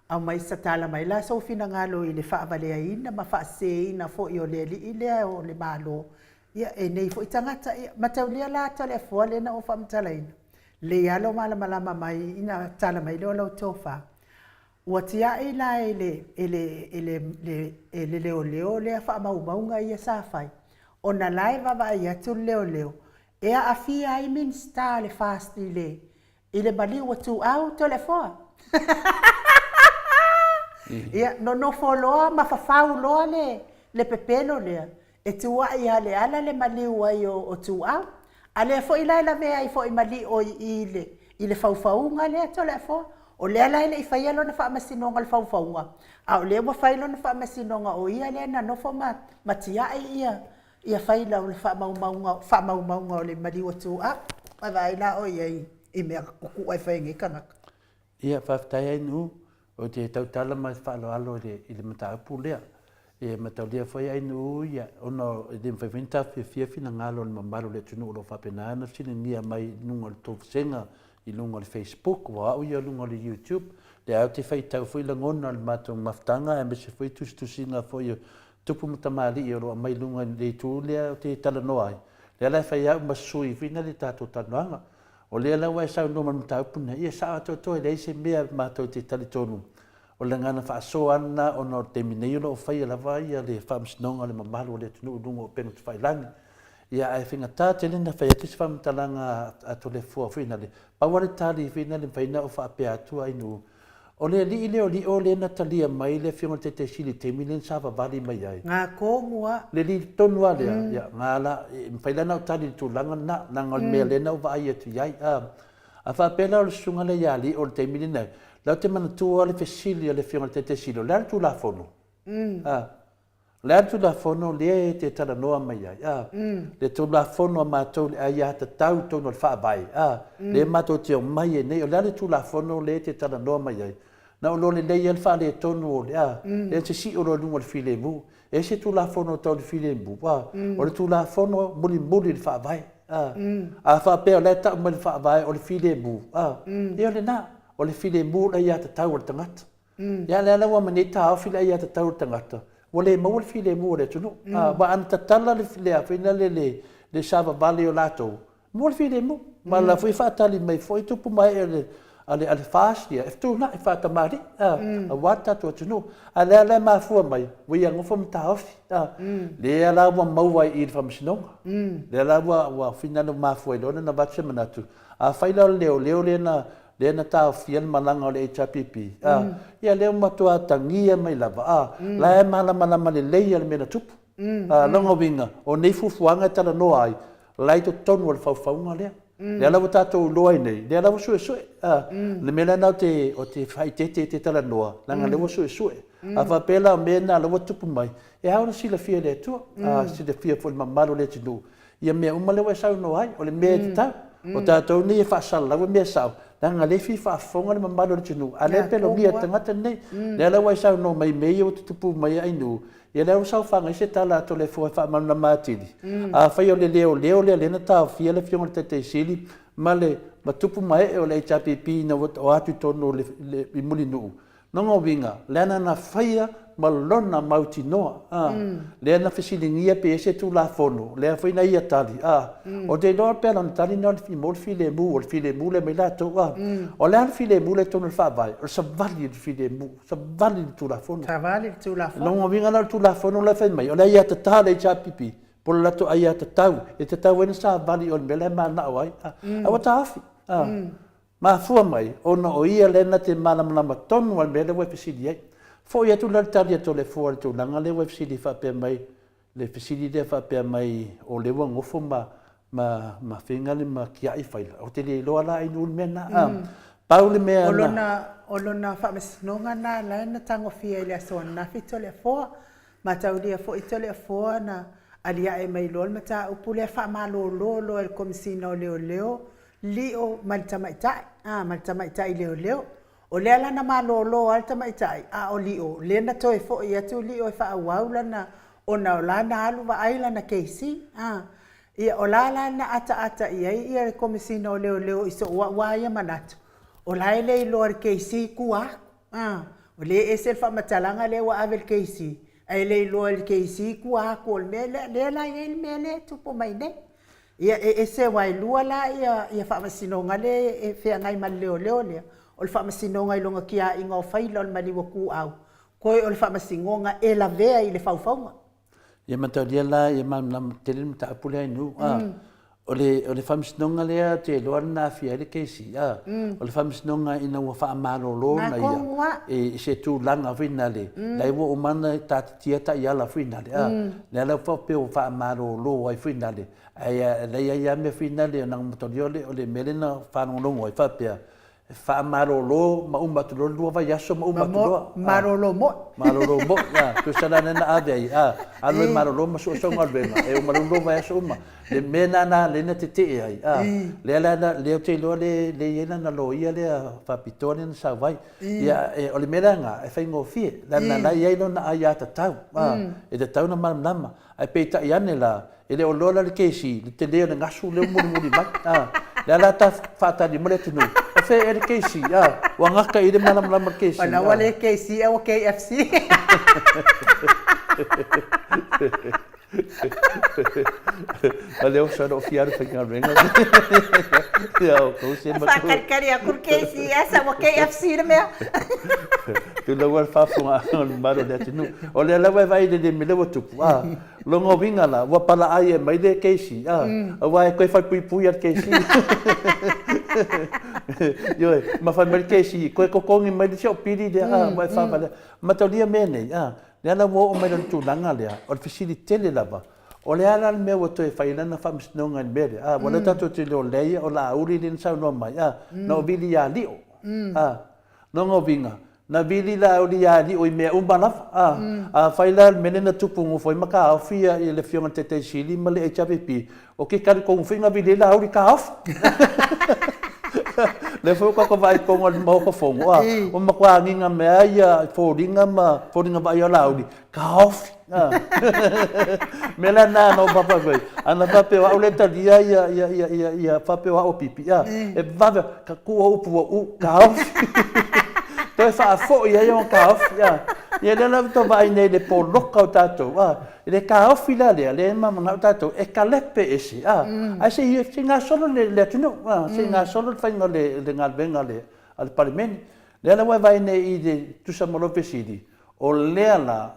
aumai satala mai la sou finagalo i le faavaleaina ma faaseseina foi o le alii lea o le Malo. Ia, e nei foi tagata, ia, mataulia la Toleafoa lea na ou faamatalaina, lelei lava lou malamalama mai ina tala mai lea o lau tofa. Ua tiai la e le, e le, e le, e le leoleo lea faamaumauga ia sa fai, ona la e vaavaai atu le leoleo, e aafia ai Minisita o le FAST i le, i le maliu ua tuau Toleafoa. Ia, nonofo loa ma fafau loa le, le pepelo lea, e tuai lava le ala le maliu ai o, o Tuau. A lea foi la e lavea ai foi ma Lio i i le, i le faufauga lea Toleafoa. O lea la e le i faia lona faamasinoga o le faufauga, a o lea ua fai lona faamasinoga o ia lea na nofo ma, ma tiai ia, ia faila o le faamaumauga, faamaumauga o le maliu o Tuau. Ua vaai la oe i ai i mea kukua e fai e nei tagata. Ia, faafetai ai Nu'u, ou te tautala ma le faaaloalo i le, i le mataupu lea. E mataulia foi ai Nu'u ia, ona e le mafai foi ona taofiofia finagalo o le mamalu o le atunuu o lo o faapena ona fesiligia mai i luga o le tou vasega, i luga o le Facebook, aua o au ia i luga o le YouTube, lea ou te faitau foi lagona o le matou mafutaga aemaise foi tusitusiga foi o tupu ma tamalii o lo o aumai i luga i le itu lea ou te talanoa ai, lea la e fai au ma sui foi na le tatou talanoaga. O lea la ua e saunoa ma le mataupu lenei, ia sao atoatoa e leai se mea matou te talitonu o le agaga faasoa lava lena ona o le taimi nei o lo o faia lava ia le faamasinoga o le mamalu o le atunuu i luga o upega tafailagi. Ia ae faigata tele ona fai atu se faamatalaga a Toleafoa foi na le, pau lava le tali foi na le mafai ona ou faapea atu ai nu, O le alii lea o Lio lea na talia mai le afioga i le Taitai Sili i le taimi lea na savavali mai ai. Nga tonu a. Le alii tonu lava lea, ia, nga la, e mafai la ona ou tali i le tulaga lena, leaga o le mea lea na ou vaai atu i ai. A, a faapea la o le susuga lea ia Lio i le taimi lenei, la ou te manatua le fesili a le afioga i le Taitai Sili, o le a le Tulafono? A. O le a le Tulafono lea e te talanoa mai ai, a? Le Tulafono a matou le aiatatau i totonu o le Faavae, a? Lea matou te omai ai nei, o le a le Tulafono lea e te talanoa mai ai? Na ou iloa lelei lava le faaletonu o le, a? Lea na sisio loa i luga o le filemu. E ese Tulafono tau le filemu, a? O le Tulafono mulimuli i le Faavae, a? A faapea o la e tau mai i le Faavae o le filemu, a? Ia o lena, o le filemu o le aiatatau a le tagata. Ia lea la ua aumai nei taofi le aiatatau a le tagata, ua le maua le filemu o le atunuu. Aua ana tatala le le a foi lea le le savavali o latou, maua le filemu. Ma o la foi e faatali mai foi tupu ma ee o le a le a le FAST ia e fetuunai faatamalii aua le tatou atunuu. A o lea la e mafua mai, ua ia nofo ma taofi. Lea la ua maua ai i i le Faamasinoga. Lea la ua ua finagalo mafua ai loa ona avatu se manatu, afai la o le leoleo lea na lea na taofia le malaga o le HRPP, a, ia lea ua matua atagia mai lava, a, la e malamalama lelei lava le mea na tupu. A, lona uiga, o nei fuafuaga e talanoa ai, la e i totonu o le faufauga lea. Lea la ua tatou iloa ai nei, lea la ua suesue, a, le mea lena ou te, ou te faaeteete e talanoa, leaga o lea ua suesue. A faapea la o mea na la ua tupu mai, e ao ona silafia e le Atua, a, silafia foi e le mamalu o le atunuu, ia mea uma lea ua e saunoa ai, o le mea e tatau. O tatou nei e faasalalau mea sao, leaga o lea e fia faafofoga le mamalu o le atunuu, a o lea e pelogia e le tagata lenei. Lea la ua e saunoa mai i mea ia ua tutupu mai Ainuu, ia lea ua saofaga ai se tala a Toleafoa e faamalamalama atili. Afai o le leoleo lea lea na taofia le Afioga i le Taitai Sili ma le ma tupu ma ee o le HRPP ina ua o atu i totonu o le i Mulinuu, Lona uiga, leaga na faia ma lona mautinoa, a, lea na fesiligia pe i ai se Tulafono, lea foi na ia tali, a, ou te iloa pe a lona tali lena o le mo le filemu, o le filemu lea e aumai latou, a. O le a le filemu lea i totonu o le Faavae? O le savali i le filemu, savali i le Tulafono. Savali i le Tulafono. Lona uiga la o le Tulafono la e fai mai, o le aiatatau a le HRPP, po o le latou aiatatau e tatau ai ona savali i o i le mea la e mananao ai, a, a ua taofi, a. Mafua mai, ona o ia lea na te malamalama tonu a le mea lea ua e fesili ai. Foi atu la le tali a Toleafoa i le tulaga lea ua e fesili faapea mai, le fesili lea faapea mai o lea ua nofo ma, ma, ma faiga le ma tiai faila. Ou te le iloa la inu le mea lena. A, pau le mea O lona, o lona faamasinoga lena la na tagofia i le aso ananafi Toleafoa. Mataulia foi Toleafoa na aliae mai loa le mataupu lea faamalolo loa e le Komesina o Leoleo Lio ma le tamaitai, a, ma le tamaitai leoleo. O lea la na malolo lava le tamaitai, a o Lio, lea na toe foi atu Lio e faaauau lana, ona o la na alu vaai lana keisi, a. Ia, o la la na ataata i ai ia le Komesina o Leoleo i sou au lava ia manatu, o la e le iloa e le keisi tua aku, a. O lea e ese le faamatalaga lea ua ave i le keisi, Ae le iloa e le KC tua atu o le mea lea, lea la e i ai le mea lea e tupu mai nei. Ia e ese aua e lua la ia ia faamasinoga lea e feagai ma le leoleo lea, o le faamasinoga i lona tiaiina o faila o le maliu atuau, toe o le faamasinoga e lavea i le faufauga. Ia mataulia la ia malamalama tele le mataupu lea i nuu a. O le o le faamasinoga lea ou te iloa na aafia ai le kesi a. O le faamasinoga ina ua faamalolo na ia i se tulaga foi nale, la ua uma ona taatitia taiala foi nale a. Lea la faapea ua faamalolo ai foi nale, ae la e i ai lava mea foi nale ona mataulia o le mea lea na faalogologo ai faapea, E faamalolo ma uma atu loa le lua vaiaso ma uma atu loa. Malolo moi. Malolo moi, a, tusa la lea na ave ai, a, alu e malolo ma sue sau galuega, e uma loa le lua vaiaso uma. Le mea lena lea na tetee ai, a, lea la na, lea ou te iloa lea e i ai lana loia lea faapitoa lea na sau ai. Ia, o le mea la lena, e faigofie, leaga o la e i ai lona aiatatau, a, e tatau ona malamalama. Ae peitai ane la, e le o iloa la le kesi le tele o le gasu lea ua mulimuli mai. A, lea la ta faatali mai le atunuu, o fea ea le kesi, a, ua gata i le malamalama le kesi. O la ua le KC ae ua KFC. Ma le oso na o fia alu faigaluega. Ia o kou se matua. Faakalikali atu le KC, ae sa ua KFC le mea. Tulou le faafofoga o le mamalu o le atunuu. O lea lava e vaai i le mea lea ua tupu, a, lona uiga la, ua palaai mai le KC, a, aua e toe falepuipui lava le KC. Ioe, ma fai mai le KC, toe totogi mai le isi au pili lea, a, ua e faavalea. Mataulia mea nei, a, lea la ua oo mai i le tulaga lea, o le fesili tele lava, o le a la le mea ua toe fai ai lana faamasinoga i le mea lea, a, ua lea tatou te iloa lea o Laauli lea na saunoa mai, a, na ou vili ia Lio, a, Lona uiga, na vili Laauli ia Lio i mea uma lava. A, afai la o le mea lea na tupu nofo ai ma taofi le Afioga i le Taitai Sili ma le HRPP, o ke talitonu foi na vili ai Laauli taofi. Lea foi ua tatou vaai i totonu o le Maota Fono, a, ua matua agiga mai lava ia foliga ma foliga vaaia o Laauli, taofi. A. Mea la lena na ou faapea ai, ana faapea o au lea e talia ia, ia, ia, ia, ia faapea o au o Pipi, a, e vave, ka kū o upu ua u, taofi. Toe faafoi ai ona taofi, a. Ia lea la ua tau vaai nei i le poloka o tatou, a, i le taofi la lea, lea e mananao tatou e talepe ese, a, ae se i, se i gasolo le, le atunuu, a, se i gasolo le faiga o le, le galuega a le, a le Palemene. Lea la ua e vaai nei i le tusa ma lou fesili, O lea la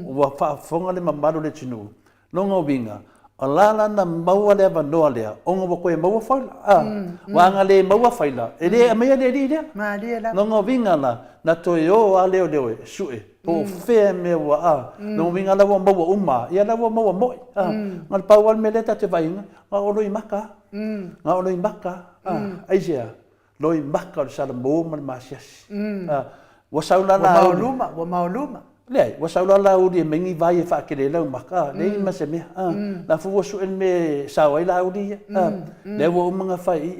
ua faafofoga le mamalu o le atunuu, lona uiga, o la la na maua le avanoa lea ona ua toe maua faila. A, ua ana le maua faila, e le aumaia le alii lea. Malie lava. Lona uiga la, na toe o lava leoleo e sue po o fea mea ua, a, lona uiga la ua maua uma, ia la ua maua moi. A, na o le pau lava le mea lea ta te vaaiina, na o Loimata lava. Na o Loimata lava. A, aisea? Loimata o le salamo ma le masiasi. Ua sau la la. Ua maoluma, ua maoluma. Leai, ua sau la Laauli e mai ni vai e faatele ai lau maka, leai ma se mea. La foi ua sue le mea e sao ai Laauli ia. Lea ua uma ona fai i,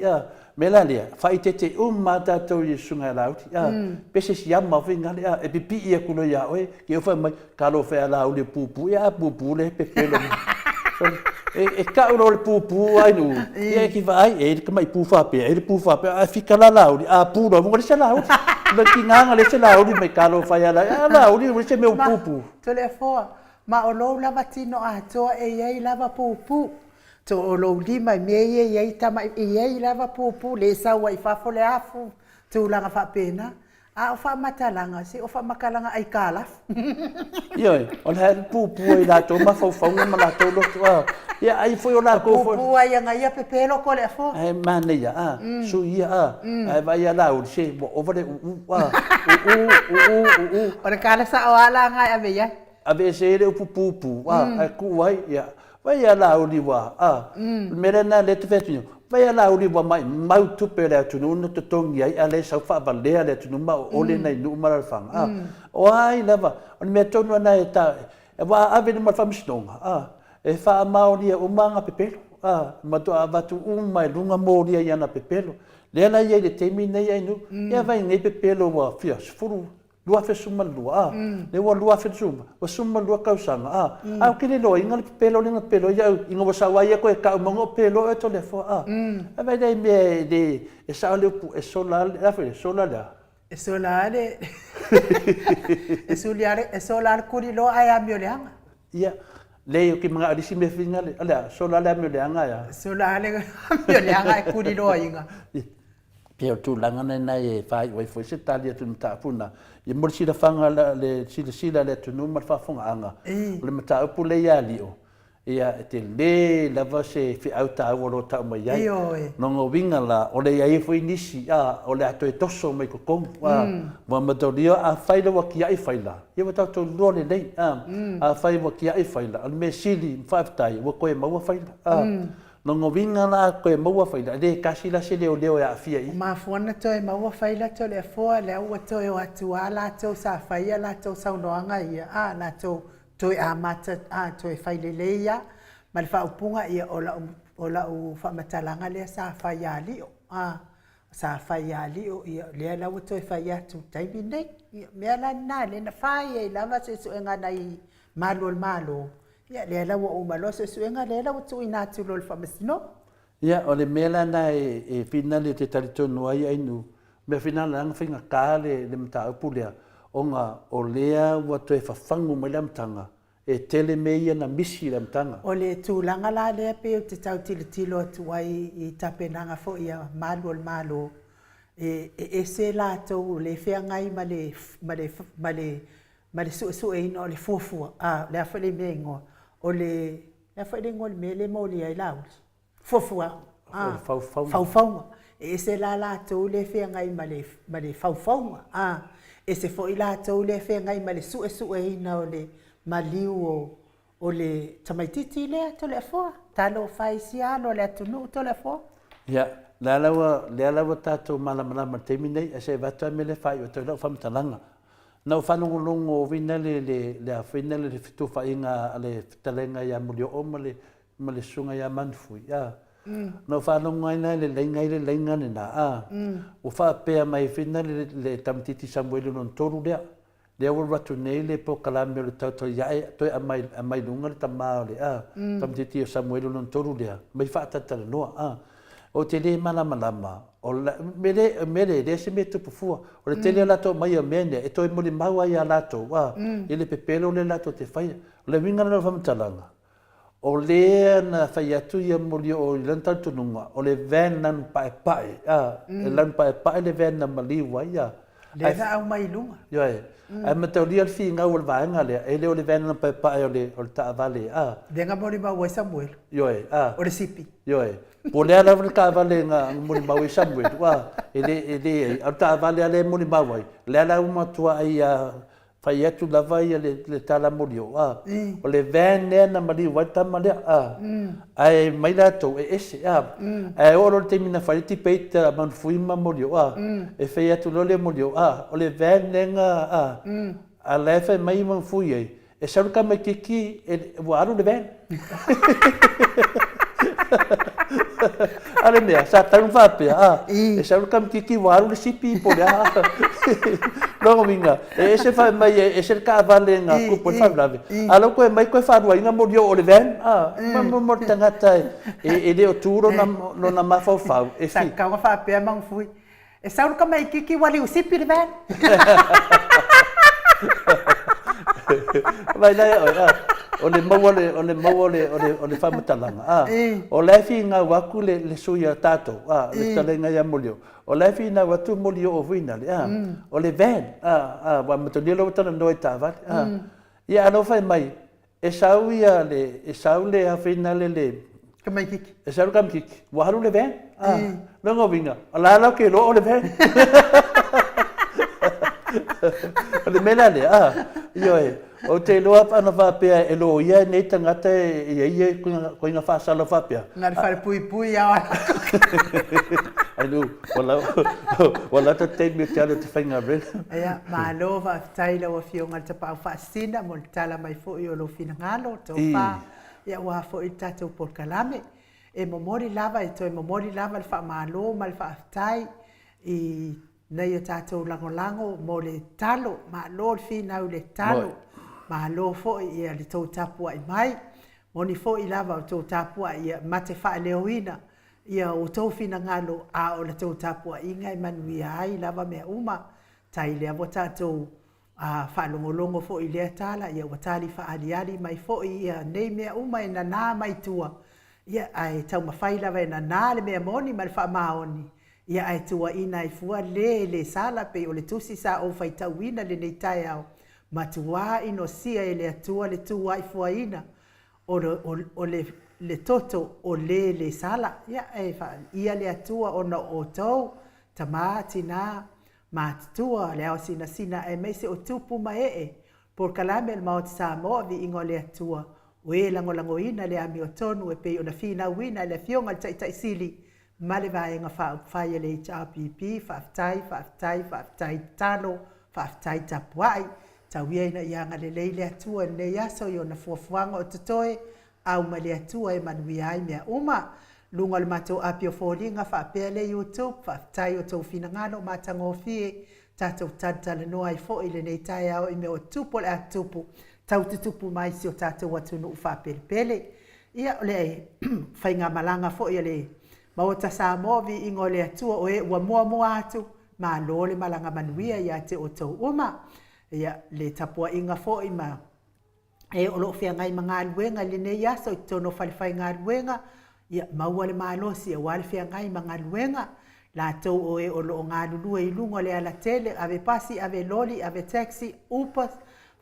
mea la lea, faaeteete uma lava tatou i le susuga ia Laauli. Pe se siama foi gale, e pipii atu loa ia oe, Ke o fai mai, talofa e a Laauli e pupu, ia a pupu le pepelo mai. E, e kau loa le pupu ai nu, ia e ki vaai, e i le tamai pu faapea, e i le pu faapea, ae fika la Laauli, a pu loa, ua le se Laauli. Le kiganga le se Laauli mai talofa e a Laauli, a Laauli ua le se mea ua pupu. Toleafoa, ma o lou lava tino atoa e i ai lava pupu. To o lou lima i mea ia e i ai tama, e i ai lava pupu, le sau ai i fafo le afu, tulaga faapena. A o faamatalaga, se o faamatalaga aitalafu. Ioe, o le pupu ai latou mafaufauga ma latou loto, a. Ia ai foi o latou foi. Pupu ai ana ia pepelo ko le afoa. Ae manaia, a, sui ia, a, ae vaai ia Laauli, se ua ova le uu, a, uu, uu, uu. O le tala sao lava la na e ave i ai. Aveese ai le upu pupu, a, ae tuu ai, ia, Vai ia Laauli ua, a, o le mea lena lea e te fai atu nei, vai ia Laauli ua maimau tupe a le atunuu na totogi ai a o lea e sau faavalea le atunuu ma oole nai nuu ma alaalafaga, a. O ai lava, o le mea tonu lava lena e ta, aua a ave i luma o le Faamasinoga, a, e faamaonia uma ana pepelo, a, matua avatu uma i luga molia i ana pepelo. Lea la e i ai i le taimi lenei Ainuu, ia vai nei pepelo ua fia, 10, 2012, a, lea ua 2010, ua 12 tausaga, a, a ou te le iloaina le pepelo lea na pepelo ai au, ina ua sau ai ia toe tau mai ona o pepelo oe Toleafoa, a. Ae vaai la i mea e le, e sao le upu, e sola, le a foi, sola le a? E sola lava le e suli lava le e sola lava le kuliloa ae amio leaga. Ia, leai ou te manao i le isi mea finale. O le a? Sola le amio leaga ae a? Sola le amio leaga ae kuliloaina. Pei o le tulaga lena e faaiu ai foi se tali atu i le mataupu lena. Ia mo le silafaga, le silasila a le atunuu ma le faafofogaaga, o le mataupu lea ia Lio, ia e tele lava se feau taua o lo o tau mai ai. Ioe. Lona uiga la, o le i ai foi nisi, a, o le a toe toso mai totonu, a, ua mataulia, afai la ua tiai faila, ia ua tatou iloa lelei, a, afai ua tiai faila, o le mea sili ma faafetai, ua toe maua faila, a. Lona uiga la a toe maua faila, e le tasi la se leoleo e aafia i i. Mafua na toe maua faila Toleafoa, lea ua toe o atu a latou sa fai a latou saunoaga ia, a, latou toe amata a, toe fai lelei a, ma le faaupuga ia o lau, o lau faamatalaga lea sa fai ia Lio, a, sa fai ia Lio, ia lea la ua toe fai atu i le taimi lenei. Ia, o mea la lena lea na fai ai lava suesuega a nai malu o le Malo, Ia, lea la ua uma loa suesuega, lea la ua tuuina atu loa i le Faamasinoga. Ia, o le mea la lena e finale e te talitonu ai Ainu, mea finale leaga faigata le le mataupu lea, ona o lea ua toe fafagu mai le amataga, e tele mea ia na misi i le amataga. O le tulaga la lea pei ou te tau tilotilo atu ai i tapenaga foi a malu o le Malo, e ese latou o lea e feagai ma le ma le ma le ma le suesueina o le fuafua, a, o le a foi le mea e igoa, o le, le a foi le igoa o le mea lea e molia ai Laauli? Fuafuaga, a, O le faufauga. Faufauga. E ese la latou lea e feagai ma le, ma le faufauga, a, ese foi latou lea e feagai ma le suesueina o le maliu o, o le tamaitiiti lea Toleafoa, talofa e isi alo o le atunuu Toleafoa. Ia, lea la ua, lea la ua tatou malamalama i le taimi nei, ae se i avatu lava le mea lea e faaiu atu ai lau faamatalaga. Na ou faalogologo uiga le, le, le a foi le le fetufaaiga a le fetalaiga ia Mulioo ma le, ma le susuga ia Manufui, a. Na ou faalogo ai la i le laina i le laina lena, a. Ua faapea mai foi na le, le tamaitiiti Samueli lona tolu lea, lea ua alu atu nei le polokalame o le tautai ae toe aumai, aumai luga le tama o le, a, tamaitiiti o Samueli lona tolu lea, mai faatalatalanoa, a. Ou te le malamalama, o le mea lea, mea lea, e leai se mea e tupu fua. O le tele o latou aumai o mea nei, e toe molimau ai ia latou, a, i le pepelo lea latou te faia. O le uiga lena o le faamatalaga, o lea na fai atu ia Molioo i lana talitonuga, o le van lanu paepae, a, e lanu paepae le van na maliu ai, a. Lea na aumai i luga. Ioe. Ae mataulia le finau o le vaega lea, e le o le van lanu paepae o le, o le taavale, a. Lea na molimau ai Samuelu. Ioe, a. O le sipi. Ioe. Po o le a lava le taavale na molimau ai Samuelu, a, e le, e leai. A o le taavale lava lea e molimau ai, lea la ua matuai fai atu lava ia le, le tala molioo, a. O le van lea na maliu ai le tama lea, a. Ae mai latou e ese, a. Ae oo loa i le taimi na fai le debate a Manufui ma Molioo, a, e fai atu loa le Molioo, a, o le van lea na, a, a la e fai mai Manufui ai, E sau le tamaitiiti ua alu le van. A le mea, sa tatau ona faapea, a, e sau le tamaitiiti ua alu le sipi po o le a. Lona uiga, e ese fai mai e ese le taavale na tupu ai le faalavelave, a o la ua toe aumai toe faaluaina molioo o le van, a, mo le tagata e le o tu lona mafaufau e Sa tatau ona faapea Magufuli, E sau le tamaitiiti ua liusipi le van. Vai la ia oe, a, o le maua le, o le maua o le, o le, o le faamatalaga, a, o la e finau atu le, le sui a tatou, a, le fetalaiga ia Molioo, o la e finau atu Molioo foi nale, a, o le van, a, a, ua amatalia loa ua talanoa i taavale, a, ia a o la ua fai mai, E sau ia le, e sau le afinale le. Tamaitiiti. E sau le tamaitiiti, ua alu le van. Ah, lona uiga, o la la ou te iloa o le van. O le mea la lea, ah, ioe, ou te iloa pe ana faapea e loia nei tagata e i ai ia koina faasala faapea. Na o le falepuipui lava o Ai nu, ua lata le taimi ou te alu ou te faigaluega. Ia, malo faafetai i lau Afioga i le Tapaau Faasisina mo le tala mai foi o lou finagalo, tofa, ia aua foi le tatou polokalame. E momoli lava, e toe momoli lava le faamalo ma le faafetai i nai o tatou lagolago mo le talo, malo le finau i le talo, malo foi ia le tou tapuai mai. Moni foi lava o tou tapuai ia ma te faaleoina ia outou finagalo a o la tou tapuaiga e manuia ai lava mea uma. Tai lea ua tatou faalogologo foi i lea tala, ia ua tali faaaliali mai foi ia nei mea uma e nanā mai tua, ia ae taumafai lava e nanā le mea moni ma le faamaoni, ia ae tuuaina ai fua le e le sala pei o le tusi sa ou faitauina lenei taeao, matuā inosia e le Atua le tuuaifuaina o le, o, o le, le toto o le le sala. Ia e faia le Atua ona o outou, tamā, tinā, matutua, le ao sinasina aemaise o tupu ma ee, polokalame a le Maota Samoa, viiga o le Atua, o e lagolagoina le amiotonu e pei ona finauina e le Afioga i le Taitai Sili ma le Vaega Faaupufai a le HRPP, faafetai, faafetai, faafetai tatalo, faafetai tapuai. Tau ia ina ia agalelei le Atua i lenei aso i ona fuafuaga o totoe, au mai le Atua e manuia ai mea uma. Luga o le matou api o foliga faapea le YouTube, faafetai o tou finagalo matagofie, tatou talatalanoa ai foi i lenei taeao i mea o tupu o le a tutupu, tau tutupu mai si o tatou atunuu faapelepele. Ia, o le faigamalaga foi a le Maota Samoa, viiga o le Atua o e ua muamua atu, malo le malaga manuia ia te outou uma. Ia, le tapuaiga foi ma e o lo o feagai ma galuega i lenei aso i totonu o falefaigaluega, ia maua le malosi aua le feagai ma galuega. Latou o e o lo o galulue i luga o le alatele, ave pasi, ave loli, ave taxi, Uber,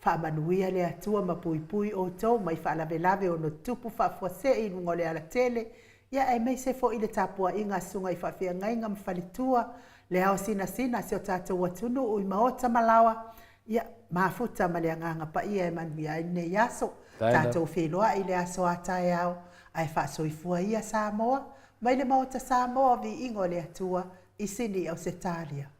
faamanuia le Atua ma puipui outou mai faalavelave ono tutupu faafuasei i luga o le alatele, ia aemaise foi le tapuaiga a susuga i faafeagaiga ma faletua, le ao sinasina a si o tatou atunuu i maota ma laoa, ia mafuta ma le Agaga Paia e manuia ai lenei aso. Tatou feiloai i le aso a taeao, ae faasoifua ia Samoa, mai le Maota Samoa, viiga o le Atua, i Sini, Ausetalia.